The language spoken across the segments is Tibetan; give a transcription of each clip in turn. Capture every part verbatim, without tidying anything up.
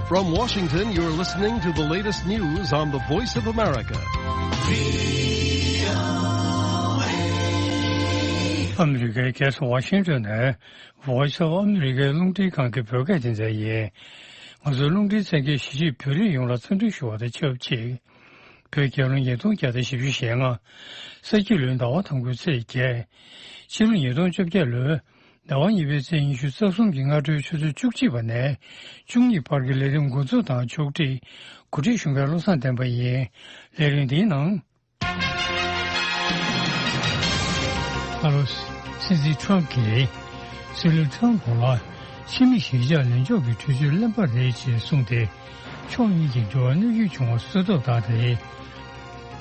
From Washington, you're listening to the latest news on the Voice of America. ཨ་མི་རི་ཀའི་རྒྱལ་ས་ཝ་ཤིང་ཊོན་ནས་Voice of America རླུང་འཕྲིན་ཁང་གི་བོད་སྐད་སྡེ་ཚན་ཡིན། ང་ཚོའི་རླུང་འཕྲིན་གསན་མཁན་གཞིས་བྱེས་བོད་རིགས་ཡོངས་ལ་འཚམས་འདྲི་ཞུ་བ་དང་ཆབས་ཅིག་བོད་རྒྱལ་ལོ་ཉིས་སྟོང་བརྒྱ་དང་བཞི་བཅུ་ཞེ་ལྔ། ས་ཁྱི་ལོའི་ཟླ་བ་དང་པོའི་ཚེས་བརྒྱད། ཕྱི་ལོ་ཉིས་སྟོང་བཅོ་བརྒྱད་ལོའི་ཟླ་བ་གཉིས་པའི་ཚེས་ཉི་ཤུ་རྩ་གསུམ་གྱི་སྔ་དྲོའི་ཆུ་ཚོད་བཅུ་གཅིག་པ་ནས་བཅུ་གཉིས་བར་གྱི་ལས་རིམ་འགོ་འཛུགས་དང་ཕྱོགས་སྒྲིག་གོ་སྒྲིག་ཞུ་མཁན་བློ་བཟང་བསྟན་པ་ཡིན། ལས་རིམ་འདིའི་ནང་། ཨ་རོ། སྲིད་འཛིན་ཊམ་གྱིས་སྲིད་བློན་ཊམ་ཕོར་ལ་ཕྱི་མི་གཞིས་ཆགས་ལེན་ཕྱོགས་ཀྱི་གྲོས་ཆོད་ལེན་པ་རེད་ཅེས་གསུངས་ཏེ། ཕྱོགས་གཉིས་ཀྱི་འབྲེལ་བར་གནོད་སྐྱོན་བྱུང་བ་གསོད་གཏོང་བཏང་སྟེ།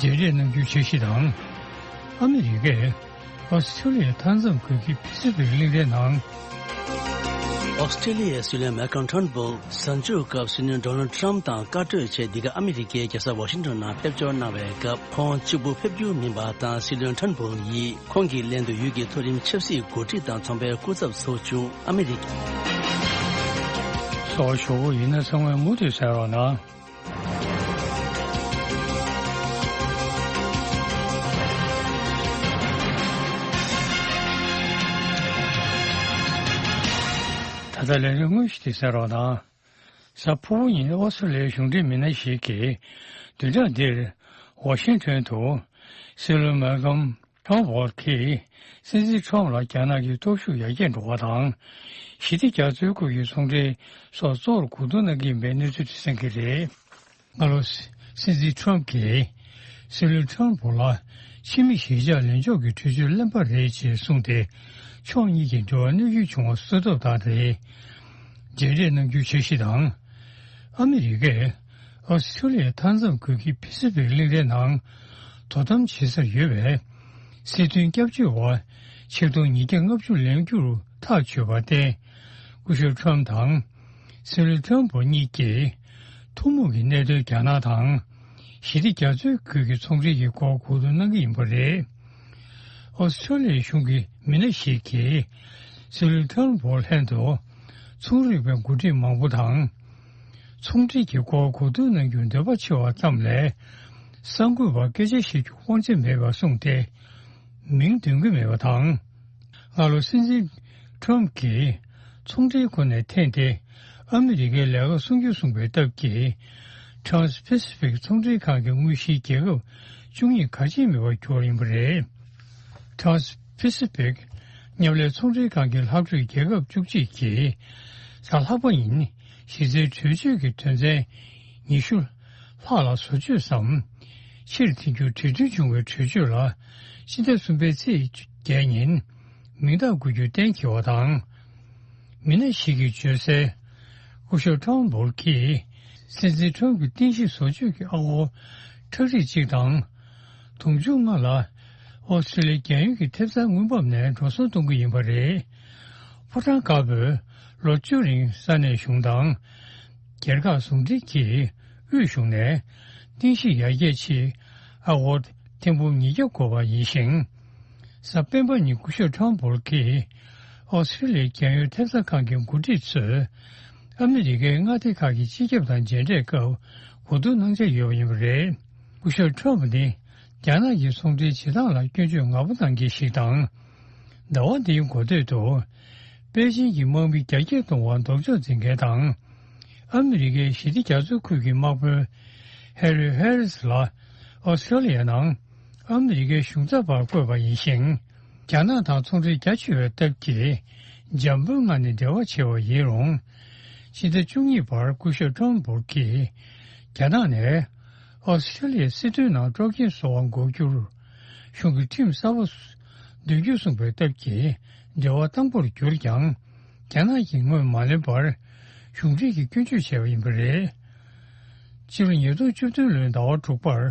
མཇལ་འཕྲད་གནང་རྒྱུའི་འཆར་གཞི་དང་། ཨ་མི་རི་ཀས་ཨོ་སི་ཁྲུ་ལི་ཡའི་མཐའ་མཚམས་ཁུལ་གྱི་པི་སི་ཕིག་གླིང་ཕྲན་ནང་། ཨོ་སི་ཁྲུ་ལི་ཡའི་སྲིད་བློན་མལ་ཀམ་ཊརན་བྷོལ་གཟའ་མཇུག་སྐབས་སྲིད་བློན་ཌོ་ནལ་ཊམ་དང་བཀའ་གྲོས་ཆེད་འདི་ག་ཨ་མི་རི་ཀའི་རྒྱལ་ས་ཝ་ཤིང་ཊོན་ནང་ཕེབས་འབྱོར་གནང་བའི་སྐབས། ཁོང་གཅིག་པུ་ཕེབས་རྒྱུ་མིན་པ་དང་། སྲིད་བློན་ཊརན་བྷོལ་ཡིས་ཁོང་གི་ལན་དུ་ཡུལ་གྱི་མཐོ་རིམ་ཆབ་སྲིད་འགོ་ཁྲིད་དང་ཚོང་པའི་སྐུ་ཚབ་ཚོགས་ཆུང་ཨ་མི་རི་ཀ་སོགས་ཞུ་གི་ཡིན་ན། ཚང་མས་མུ་མཐུད་གསན་རོགས་གནང་། ད་ལྟ་ལས་རིམ་དངོས་གཞི་དེ་གསན་རོགས་གནང་། གཟའ་ཕུར་བུ་ཉིན་ཨོ་སི་ཀྲི་ལི་ཡའི་གཞུང་འབྲེལ་མི་སྣ་ཞིག་གིས་བདུན་ཕྲག་འདིར་ཝ་ཤིང་ཊོན་དུ་སྲིད་བློན་མལ་ཀམ་ཊརན་བྷོལ་གྱིས་སྲིད་འཛིན་ཊམ་ལ་རྒྱ་ནག་གི་སྟོབས་ཤུགས་ཡར་རྒྱས་འགྲོ་བ་དང་། ཞི་བདེ་རྒྱ་མཚོའི་ཁུལ་གྱི་ཚོང་འབྲེལ་སོགས་གཙོ་བོར་གོ་བསྡུར་གནང་གི་ཡིན་པའི་གནས་ཚུལ་དེ་གསན་གྱི་རེད། སྔ་ལོ། སྲིད་འཛིན་ཊམ་གྱིས་སྲིད་བློན་ཊམ་ཕོར་ལ་ཕྱི་མི་གཞིས་ཆགས་ལེན་ཕྱོགས་ཀྱི་གྲོས་ཆོད་ལེན་པ་རེད་ཅེས་གསུངས་ཏེ། ཕྱོགས་གཉིས་ཀྱི་འབྲེལ་བར་གནོད་སྐྱོན་བྱུང་བ་གསོད་གཏོང་བཏང་སྟེ། མཇལ་འཕྲད་གནང་རྒྱུའི་འཆར་གཞི་དང་། ཨ་མི་རི་ཀས་ཨོ་སི་ཁྲུ་ལི་ཡའི་མཐའ་མཚམས་ཁུལ་གྱི་པི་སི་ཕིག་གླིང་ཕྲན་ནང་དོ་དམ་བྱེད་སར་ཡོད་པའི་སྲིད་དོན་སྐྱབས་བཅོལ་བ་ཆིག་སྟོང་ཉིས་བརྒྱ་ལྔ་བཅུ་ལེན་རྒྱུར་ཐག་གཅོད་པར་བརྟེན། སྐུ་ཞབས་ཊམ་དང་སྲིད་བློན་ཊརན་ཕོར་གཉིས་ཀྱིས་ཐུན་མོང་གི་གནད་དོན་རྒྱ་ནག་དང་ཞི་བདེ་རྒྱ་མཚོའི་ཁུལ་གྱི་ཚོང་འབྲེལ་གྱི་སྐོར་གོ་བསྡུར་གནང་གི་ཡིན་པ་རེད། ཨོ་སི་ཁྲུ་ལི་ཡའི་གཞུང་གི་མི་སྣ་ཞིག་གིས་སྲིད་བློན་ཊརན་ཕོར་ལྷན་དུ་ཚོང་རིག་པའི་འགོ་ཁྲིད་མང་པོ་དང་། ཚོང་འབྲེལ་གྱི་སྐོར་གོ་བསྡུར་གནང་རྒྱུར་འདོད་པ་ཆེ་བ་ཙམ་ལས། གསར་འགོད་པར་སྐད་ཆ་བཤད་རྒྱུར་དབང་ཆ་མེད་པར་གསུངས་ཏེ། མིང་འདོན་གྱི་མེད་པ་དང་། སྔ་ལོ་སྲིད་འཛིན་ཊམ་གྱིས་ཚོང་འབྲེལ་སྐོར་ནས་འཐེན་ཏེ། ཨ་མི་རི་ཀའི་ལས་ཀ་སྲུང་རྒྱུ་གསུངས་པའི་སྟབས་ཀྱིས། ཊྲཱན་སི་པེ་སི་ཕིག་ཚོང་འབྲེལ་ཁང་གི་དངོས་གཞིའི་རྒྱལ་ཁབ་བཅུ་གཉིས་ག་ཅིའི་མེད་པར་གྱུར་ཡིན་པ་རེད། ཊྲཱན་སི་པེ་སི་ཕིག་མཉམ་ལས་ཚོང་འབྲེལ་ཁང་གི་ལྷག་འཕྲོས་རྒྱལ་ཁབ་བཅུ་གཅིག་གིས་གཟའ་ལྷག་པ་ཉིན་གཞི་རྩའི་གྲོས་ཆོད་ཀྱི་དོན་ཚན་ཉི་ཤུ་ལྷག་ལ་བཟོ་བཅོས་སམ། ཕྱིར་འཐེན་རྒྱུར་གྲོས་མཐུན་བྱུང་བའི་གྲོས་ཆོད་ལ་ཕྱི་ཟླ་གསུམ་པའི་ཚེས་བརྒྱད་ཉིན་མིང་རྟགས་འགོད་རྒྱུ་གཏན་འཁེལ་བ་དང་། མི་སྣ་ཞིག་གིས་བརྗོད་གསལ། སྐུ་ཞབས་ཊོམ་བྷོལ་གྱིས་སྲིད་འཛིན་ཊྲམ་གྱི་རྟེན་གཞི་བཟོ་བཅོས་ཀྱི་ཨ་སྒོར་ཁྲག་ཁྲིག་གཅིག་དང་། དུང་ཕྱུར་ལྔ་ལ་ཨོ་སི་ཀྲི་ལི་ཡའི་རྒྱལ་ཡོངས་ཀྱི་ཐེབས་རྩ་དངུལ་འབབ་ནས་འགྲོ་སོང་གཏོང་གི་ཡིན་པ་རེད། ཕོ་བྲང་དཀར་པོས་ལོ་བཅུ་རིང་ས་གནས་གཞུང་དང་། སྒེར་ཁག་ཟུང་འབྲེལ་གྱིས་དབུས་གཞུང་ནས་རྟེན་གཞི་ཡར་རྒྱས་ཆེད་ཨ་སྒོར་ཐེར་འབུམ་ཉིས་བརྒྱ་དགོས་པ་ཡིན་ཞིང་། གཟའ་སྤེན་པ་ཉིན་སྐུ་ཞབས་ཊོམ་བྷོལ་གྱིས་ཨོ་སི་ཀྲི་ལི་ཡའི་རྒྱལ་ཡོངས་ཐེབས་རྩ་ཁང་གི་འགོ་ཁྲིད་ཚོས་ཨ་མི་རི་ཀའི་མངའ་སྡེ་ཁག་གི་སྤྱི་ཁྱབ་དང་མཇལ་འཕྲད་སྐབས་གོ་བསྡུར་གནང་འཆར་ཡོད་པ་ཡིན་པ་རེད། སྐུ་ཞབས་ཊོམ་ནི་རྒྱ་ནག་གི་ཚོང་འབྲེལ་བྱེད་སྟངས་ལ་སྐྱོན་བརྗོད་ངར་པོ་གནང་མཁན་ཞིག་དང་། ཟླ་བ་འདིའི་འགོ་སྟོད་དུ། པེ་ཅིང་གི་དམག་མི་རྒྱ་སྐྱེད་གཏོང་བར་ལྡོག་ཕྱོགས་འཛིན་མཁན་དང་། ཨ་མི་རི་ཀའི་ཞི་བདེ་རྒྱ་མཚོའི་ཁུལ་གྱི་དམག་དཔོན་ཧེ་རི་ཧེ་རིས་ལ་ཨོ་སི་ཀྲི་ལི་ཡ་ནང་ཨ་མི་རི་ཀའི་གཞུང་ཚབ་པར་བསྐོས་པ་ཡིན་ཞིང་། རྒྱ་ནག་དང་ཚོང་འབྲེལ་རྒྱ་ཆེ་བའི་སྟབས་ཀྱིས་འཇམ་པོའི་ངང་ནས་འབྲེལ་བ་བྱས་པ་ཡིན་རུང་། ཕྱི་ཟླ་བཅུ་གཉིས་བར་སྐུ་ཞབས་ཊོམ་བྷོལ་གྱིས་རྒྱ་ནག་ནས་ཨོ་སི་ཀྲི་ལི་ཡའི་སྲིད་དོན་ནང་དཀྲོག་རྐྱེན་བཟོ་བར་འགོག་རྒྱུར་གཞུང་གི་ཁྲིམས་གསར་པ་འདོན་རྒྱུ་གསུངས་པའི་སྟབས་ཀྱིས་འབྲེལ་བ་དྭངས་པོར་གྱུར་ཀྱང་། རྒྱ་ནག་གིས་སྔོན་མ་ལེན་པར་གཞུང་འབྲེལ་གྱི་སྐྱོན་བརྗོད་བྱས་པ་ཡིན་པ་རེད། ཕྱི་ལོ་ཉིས་སྟོང་བཅུ་བདུན་ལོའི་ཟླ་བ་དྲུག་པར་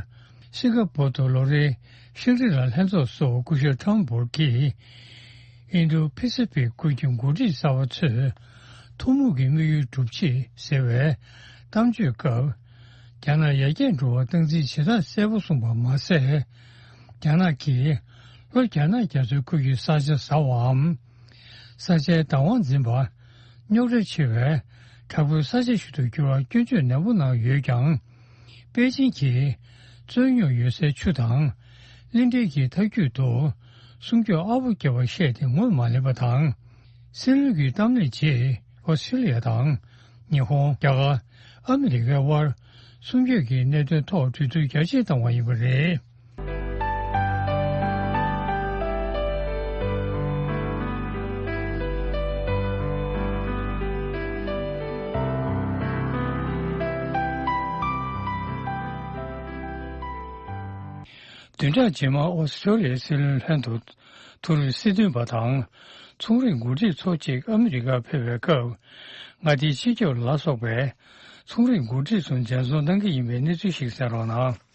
སིང་ག་པོར་དུ་ལོ་རེའི་ཤིང་རི་ལ་ལྷན་ཚོགས་སུ་སྐུ་ཞབས་ཊོམ་བྷོལ་གྱིས་ཨིན་ཌོ་ཕེ་སི་ཕིག་ཁུལ་གྱི་འགོ་ཁྲིད་གསར་པ་ཚོས་ཐུན་མོང་གི་དམིགས་ཡུལ་སྒྲུབ་ཆེད་ཟེར་བའི་གཏམ་བརྗོད་སྐབས། རྒྱ་ནག་ཡར་རྒྱས་འགྲོ་བར་སྟངས་འཛིན་བྱེད་སྟངས་གསལ་པོ་གསུངས་པ་མ་ཟད། རྒྱ་ནག་གིས་ལྷོ་རྒྱ་ནག་རྒྱ་མཚོའི་ཁུལ་གྱི་ས་ཆ་ཟ་བའམ། ས་ཆའི་བདག་དབང་འཛིན་པ། རྙོག་དྲ་ཆེ་བའི་ དྲག་པོའི་ས་ཆ་ཞིག་ཏུ་འགྱུར་བར་སྐྱོན་བརྗོད་ནན་པོ་གནང་ཡོད་ཀྱང་། པེ་ཅིང་གིས་རྩོད་རྙོག་ཡོད་སའི་ཆུ་དང་། གླིང་ཕྲན་གྱི་མཐའ་རྒྱུད་དུ་སྲུང་སྐྱོབ་ཨར་པོ་བརྒྱབ་པར་བཤད་དེ་ངོས་མ་ལེན་པ་དང་། སྲིད་བློན་གྱི་གཏམ་གླེང་རྗེས་ཨོ་སི་ཀྲི་ལི་ཡ་དང་། ཉི་ཧོང་། རྒྱ་གར། ཨ་མི་རི་ཀའི་དབར་སྲུང་སྐྱོབ་ཀྱི་གནད་དོན་ཐོག་གྲོས་བསྡུར་རྒྱ་ཆེ་བཏང་བ་ཡིན་པ་རེད། བདུན་ཕྲག་རྗེས་མར་ཨོ་སི་ཀྲོ་ལི་ཡའི་སྲིད་བློན་ལྷན་དུ་ཐུ་རུའི་སྲིད་དོན་པ་དང་ཚོང་རིག་འགོ་ཁྲིད་ཚོ་གཅིག་ཨ་མི་རི་ཀར་ཕེབས་པའི་སྐབས། མངའ་སྡེའི་སྤྱི་ཁྱབ་ལ་སོགས་པའི་ཚོང་རིག་འགོ་ཁྲིད་ཚོ་མཇལ་འཛོམས་གནང་གི་ཡིན་པའི་གནས་ཚུལ་ཞིག་གསན་རོགས་གནང་།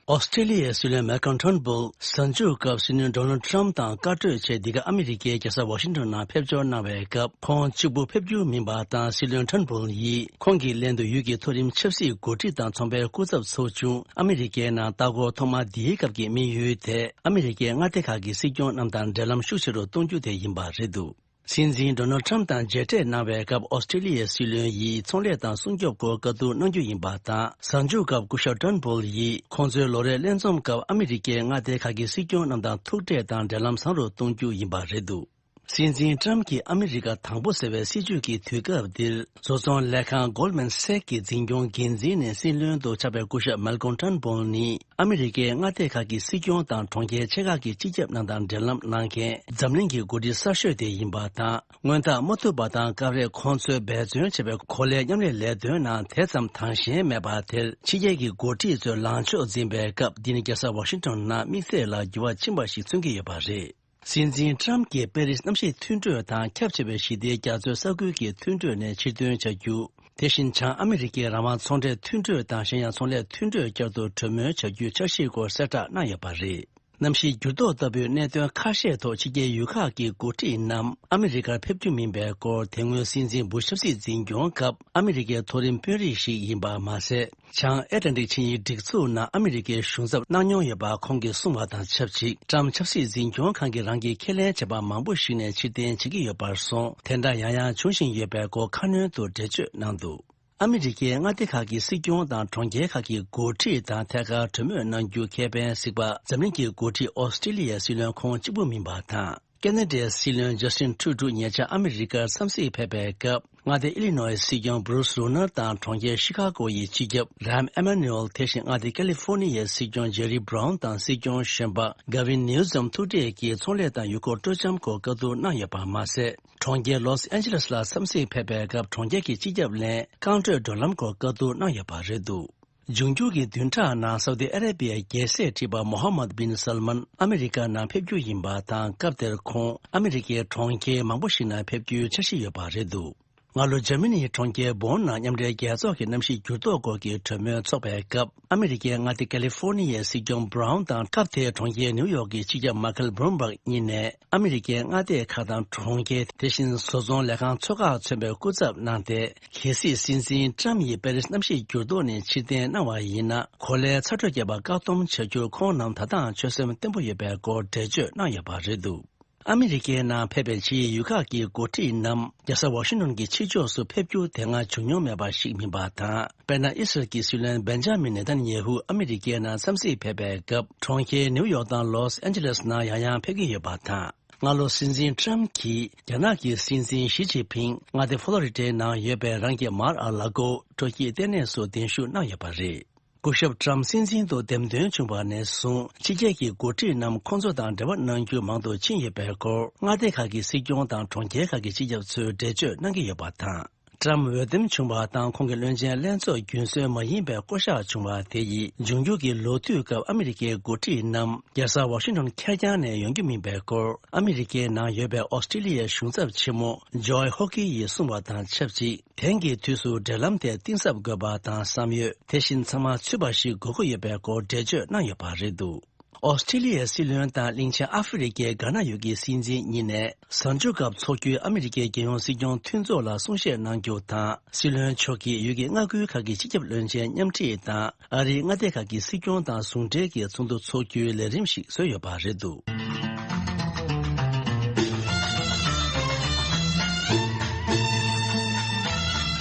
ཨོ་སི་ཀྲི་ལི་ཡའི་སྲིད་བློན་མལ་ཀོམ་ཊརན་བྷོལ་གཟའ་མཇུག་སྐབས་སྲིད་བློན་ཌོ་ནལ་ཊམ་དང་བཀའ་གྲོས་ཆེད་འདི་ག་ཨ་མི་རི་ཀའི་རྒྱལ་ས་ཝ་ཤིང་ཊོན་ནང་ཕེབས་འབྱོར་གནང་བའི་སྐབས། ཁོང་གཅིག་པུ་ཕེབས་རྒྱུ་མིན་པ་དང་། སྲིད་བློན་ཊརན་བྷོལ་ཡིས་ཁོང་གི་ལན་དུ་ཡུལ་གྱི་མཐོ་རིམ་ཆབ་སྲིད་འགོ་ཁྲིད་དང་ཚོང་པའི་སྐུ་ཚབ་ཚོ་བྱུང་ཨ་མི་རི་ཀའི་ནང་ལྟ་སྐོར་ཐོག་མ་འདིའི་སྐབས་ཀྱི་དམིགས་ཡུལ་དེ། ཨ་མི་རི་ཀའི་མངའ་སྡེ་ཁག་གི་སྲིད་སྐྱོང་རྣམས་དང་འབྲེལ་ལམ་ཤུགས་ཆེ་རུ་གཏོང་རྒྱུ་དེ་ཡིན་པ་རེད་འདུག། སྲིད་འཛིན་ཌོ་ནལ་ཊམ་དང་མཇལ་འཕྲད་གནང་བའི་སྐབས། ཨོ་སི་ཀྲི་ལི་ཡའི་སྲིད་བློན་ཡིས་ཚོང་ལས་དང་སྲུང་སྐྱོབ་སྐོར་བཀའ་བསྡུར་གནང་རྒྱུ་ཡིན་པ་དང་། གཟའ་མཇུག་སྐབས་སྐུ་ཞབས་ཊརན་བྷོལ་ཡིས་ཁོང་ཚོའི་ལོ་རེའི་ལྷན་འཛོམས་སྐབས། ཨ་མི་རི་ཀའི་མངའ་སྡེ་ཁག་གི་སྲིད་སྐྱོང་རྣམས་དང་ཐུག་འཕྲད་དང་འབྲེལ་ལམ་བཟང་རུ་གཏོང་རྒྱུ་ཡིན་པ་རེད་འདུག། སྲིད་འཛིན་ཊམ་གྱིས་ཨ་མི་རི་ཀ་དང་པོ་ཟེར་བའི་སྲིད་ཇུས་ཀྱི་དུས་སྐབས་འདིར། བཟོ་ཚོང་ལས་ཁང་Goldman Sachs་གི་འཛིན་སྐྱོང་འགན་འཛིན་ནས་སྲིད་བློན་དུ་ཆགས་པའི་སྐུ་ཞབས་མལ་ཀོམ་ཊརན་བྷོལ་ནི། ཨ་མི་རི་ཀའི་མངའ་སྡེ་ཁག་གི་སྲིད་སྐྱོང་དང་གྲོང་ཁྱེར་ཆེ་ཁག་གི་སྤྱི་ཁྱབ་རྣམས་དང་འབྲེལ་ལམ་གནང་མཁན་འཛམ་གླིང་གི་འགོ་ཁྲིད་གསར་ཤོས་དེ་ཡིན་པ་དང་། སྔོན་ཐག་མ་ཐུག་པ་དང་། སྐབས་རེ་ཁོང་ཚོས་འབད་བརྩོན་བྱས་པའི་གོ་ལའི་མཉམ་ལས་ལས་དོན་ནང་དེ་ཙམ་དྭངས་ཤན་མེད་པ་དེར། ཕྱི་རྒྱལ་གྱི་འགོ་ཁྲིད་ཚོས་ལངས་ཕྱོགས་འཛིན་པའི་སྐབས། འདི་ནི་རྒྱལ་ས་ཝ་ཤིང་ཊོན་ནང་དམིགས་བསལ་ལ་འགྱུར་བ་ཕྱིན་པ་ཞིག་མཚོན་གྱི་ཡོད་པ་རེད། སྲིད་འཛིན་ཊམ་གྱིས་པེ་རིས་གནམ་གཤིས་མཐུན་གྲོས་དང་། ཁྱབ་ཆེ་བའི་ཞི་བདེའི་རྒྱ་མཚོའི་ས་ཁུལ་གྱི་མཐུན་གྲོས་ནས་ཕྱིར་འདོན་བྱ་རྒྱུ། དེ་བཞིན་བྱང་ཨ་མི་རི་ཀའི་རང་དབང་ཚོང་འབྲེལ་མཐུན་གྲོས་དང་། གཞན་ཡང་ཚོང་ལས་མཐུན་གྲོས་བསྐྱར་དུ་གྲོས་མོལ་བྱ་རྒྱུའི་འཆར་གཞིའི་སྐོར་གསལ་བསྒྲགས་གནང་ཡོད་པ་རེད། གནམ་གཤིས་འགྱུར་ལྡོག་ལྟ་བུའི་གནད་དོན་ཁ་ཤས་ཐོག་ཕྱི་རྒྱལ་ཡུལ་ཁག་གི་འགོ་ཁྲིད་རྣམས་ཨ་མི་རི་ཀར་ཕེབས་རྒྱུ་མིན་པའི་སྐོར། དེ་སྔོན་སྲིད་འཛིན་བུ་ཤ་སྲིད་འཛིན་སྐྱོང་སྐབས། ཨ་མི་རི་ཀའི་མཐོ་རིམ་དཔོན་རིགས་ཤིག་ཡིན་པ་མ་ཟད། བྱང་ཨེ་ཊ་ལན་ཊིག་ཆིངས་ཡིག་སྒྲིག་འཛུགས་ནང་ཨ་མི་རི་ཀའི་གཞུང་ཚབ་གནང་མྱོང་ཡོད་པ་ཁོང་གིས་གསུངས་པ་དང་ཆབས་ཅིག། ཊམ་ཆབ་སྲིད་འཛིན་སྐྱོང་ཁང་གིས་རང་གི་ཁས་ལེན་བྱས་པ་མང་པོ་ཞིག་ནས་ཕྱིར་འཐེན་བྱེད་ཀྱི་ཡོད་པར་སོང་། དེ་འདྲ་ཡང་ཡང་འབྱུང་བཞིན་ཡོད་པའི་སྐོར་ཁ་སྣོན་དུ་འགྲེལ་བརྗོད་གནང་འདུག། ཨ་མི་རི་ཀའི་མངའ་སྡེ་ཁག་གི་སྲིད་སྐྱོང་དང་གྲོང་ཁྱེར་ཁག་གི་འགོ་ཁྲིད་དང་ཐད་ཀར་གྲོས་མོལ་གནང་རྒྱུ་ཁེ་ཕན་གཟིགས་པ། འཛམ་གླིང་གི་འགོ་ཁྲིད་ཨོ་སི་ཀྲི་ལི་ཡའི་སྲིད་བློན་ཁོང་གཅིག་པུ་མིན་པ་དང་། ཁེ་ན་ཌའི་སྲིད་བློན་ཇ་སི་ཊིན་ཊུ་ཌུ་ཉེ་ཆར་ཨ་མི་རི་ཀར་འཚམས་གཟིགས་ཕེབས་པའི་སྐབས། མངའ་སྡེ་ཨི་ལི་ནོའི་སྲིད་སྐྱོང་བྷུ་རུ་སི་རུ་ནར་དང་གྲོང་ཁྱེར་ཤི་ཁ་གོ་ཡི་སྤྱི་ཁྱབ་རམ་ཨེ་མ་ནུ་ཨེལ། དེ་བཞིན་མངའ་སྡེ་ཀ་ལི་ཧྥོ་ནི་ཡའི་སྲིད་སྐྱོང་ཇེ་རི་བྷ་རའུན་དང་སྲིད་སྐྱོང་གཞོན་པ་གྷ་ཝིན་ནིའུ་སམ་ཐུག་འཕྲད་ཀྱིས་ཚོང་ལས་དང་ཡུལ་སྐོར་སྤྲོ་འཆམ་སྐོར་བཀའ་བསྡུར་གནང་ཡོད་པ་མ་ཟད། གྲོང་ཁྱེར་ལོས་ཨན་ཇི་ལེས་ལ་འཚམས་གཟིགས་ཕེབས་པའི་སྐབས། གྲོང་ཁྱེར་གྱི་སྤྱི་ཁྱབ་ལས་རྐང་བགྲོད་འགྲོ་ལམ་སྐོར་བཀའ་བསྡུར་གནང་ཡོད་པ་རེད་འདུག། འབྱུང་འགྱུར་གྱི་བདུན་ཕྲག་ནང་སའུ་ཏི་ཨ་ར་པི་ཡའི་རྒྱལ་སྲས་ཁྲི་པ་མོ་ཧམ་མད་བིན་སལ་མན་ཨ་མི་རི་ཀ་ནང་ཕེབས་རྒྱུ་ཡིན་པ་དང་། སྐབས་དེར་ཁོང་ཨ་མི་རི་ཀའི་གྲོང་ཁྱེར་མང་པོ་ཞིག་ནང་ཕེབས་རྒྱུའི་འཆར་གཞི་ཡོད་པ་རེད་འདུག། སྔ་ལོ་འཇར་མ་ནིའི་གྲོང་ཁྱེར་བོན་ནང་མཉམ་འབྲེལ་རྒྱལ་ཚོགས་ཀྱི་གནམ་གཤིས་འགྱུར་ལྡོག་སྐོར་གྱི་གྲོས་མོལ་འཚོགས་པའི་སྐབས། ཨ་མི་རི་ཀའི་མངའ་སྡེ་ཀ་ལི་ཧྥོ་ནི་ཡའི་སྲིད་སྐྱོང་བྷ་རའུན་དང་། སྐབས་དེའི་གྲོང་ཁྱེར་ནིའུ་ཡོག་གི་སྤྱི་ཁྱབ་མཱ་ཁལ་བྷུ་རུམ་བྷག་གཉིས་ནས། ཨ་མི་རི་ཀའི་མངའ་སྡེ་ཁག་དང་གྲོང་ཁྱེར། དེ་བཞིན་བཟོ་ཚོང་ལས་ཁང་ཚོ་ཁག་མཚོན་པའི་སྐུ་ཚབ་གནང་སྟེ། གལ་སྲིད་སྲིད་འཛིན་ཊམ་ཡིས་པེ་རིས་གནམ་གཤིས་འགྱུར་ལྡོག་ནས་ཕྱིར་འཐེན་གནང་བ་ཡིན་ན། གོ་ལའི་ཚ་དྲོད་བརྒྱབ་པར་བཀག་སྡོམ་བྱ་རྒྱུར་ཁོང་རྣམས་ད་ལྟའང་ཆོད་སེམས་བརྟན་པོ་ཡོད་པའི་སྐོར་འགྲེལ་བརྗོད་གནང་ཡོད་པ་རེད་འདུག། ཨ་མི་རི་ཀའི་ནང་ཕེབས་པའི་ཕྱིའི་ཡུལ་ཁག་གི་འགོ་ཁྲིད་རྣམས་རྒྱལ་ས་ཝ་ཤིང་ཊོན་གྱི་ཕྱི་ཕྱོགས་སུ་ཕེབས་རྒྱུ་དེ་སྔ་བྱུང་མྱོང་མེད་པ་ཞིག་མིན་པ་དང་། དཔེར་ན། ཨི་སི་རལ་གྱི་སྲིད་བློན་བེན་ཇ་མིན་ནེ་ཐན་ཡེ་ཧུ་ཨ་མི་རི་ཀའི་ནང་འཚམས་གཟིགས་ཕེབས་པའི་སྐབས། གྲོང་ཁྱེར་ནིའུ་ཡོག་དང་ལོས་ཨན་ཇི་ལེས་ནང་ཡང་ཡང་ཕེབས་ཀྱི་ཡོད་པ་དང་། སྔ་ལོ་སྲིད་འཛིན་ཊམ་གྱིས་རྒྱ་ནག་གི་སྲིད་འཛིན་ཞི་ཅིན་ཕིང་མངའ་སྡེ་ཕོ་ལོ་རི་ཏའི་ནང་ཡོད་པའི་རང་གི་མར་ཨ་ལ་གོ་སྤྲོ་སྐྱིད་ལྟེ་གནས་སུ་གདན་ཞུ་གནང་ཡོད་པ་རེད། སྐུ་ཞབས་ཊམ་སྲིད་འཛིན་དུ་འདེམས་ཐོན་བྱུང་བ་ནས་བཟུང་། ཕྱི་རྒྱལ་གྱི་འགོ་ཁྲིད་རྣམས་ཁོང་ཚོ་དང་འབྲེལ་བ་གནང་རྒྱུ་མང་དུ་ཕྱིན་ཡོད་པའི་སྐོར། མངའ་སྡེ་ཁག་གི་སྲིད་སྐྱོང་དང་གྲོང་ཁྱེར་ཁག་གི་སྤྱི་ཁྱབ་ཚོས་འགྲེལ་བརྗོད་གནང་གི་ཡོད་པ་དང་། ཊམ་འོས་འདེམས་བྱུང་བ་དང་། ཁོང་གི་བློན་ཆེན་ལྷན་ཚོགས་རྒྱུན་སྲོལ་མ་ཡིན་པའི་བསྐོ་གཞག་བྱུང་བ་དེ་ཡིས། འབྱུང་འགྱུར་གྱི་ལོ་དུས་སྐབས་ཨ་མི་རི་ཀའི་འགོ་ཁྲིད་རྣམས་རྒྱལ་ས་ཝ་ཤིང་ཊོན་ཁེར་རྐྱང་ནས་ཡོང་རྒྱུ་མིན་པའི་སྐོར། ཨ་མི་རི་ཀའི་ནང་ཡོད་པའི་ཨོ་སི་ཀྲི་ལི་ཡའི་གཞུང་ཚབ་ཆེན་མོ་ཇོའི་ཧོ་ཀི་ཡིས་གསུངས་པ་དང་ཆབས་ཅིག། དེང་གི་དུས་སུ་འབྲེལ་ལམ་དེ་གཏིང་ཟབ་དགོས་པ་དང་བསམ་ཡོད། དེ་བཞིན་ཚང་མ་ཚུད་པ་ཞིག་དགོས་མཁོ་ཡོད་པའི་སྐོར་འགྲེལ་བརྗོད་གནང་ཡོད་པ་རེད་འདུག། ཨོ་སི་ཀྲི་ལི་ཡའི་སྲིད་བློན་དང་གླིང་ཆེན་ཨ་ཧྥེ་རི་ཁའི་གྷ་ན་ཡུལ་གྱི་སྲིད་འཛིན་གཉིས་ནས་གཟའ་མཇུག་སྐབས་འཚོགས་རྒྱུའི་ཨ་མི་རི་ཀའི་རྒྱལ་ཡོངས་སྲིད་སྐྱོང་མཐུན་ཚོགས་ལ་གསུང་བཤད་གནང་རྒྱུ་དང་། སྲིད་བློན་མཆོག་གིས་ཡུལ་གྱི་མངའ་ཁུལ་ཁག་གི་སྤྱི་ཁྱབ་བློན་ཆེན་མཉམ་ཁྲིད་དང་། ཨ་རིའི་མངའ་སྡེ་ཁག་གི་སྲིད་སྐྱོང་དང་ཟུང་འབྲེལ་གྱི་ཚོགས་འདུ་འཚོགས་རྒྱུའི་ལས་རིམ་ཞིག་བཟོས་ཡོད་པ་རེད་འདུག།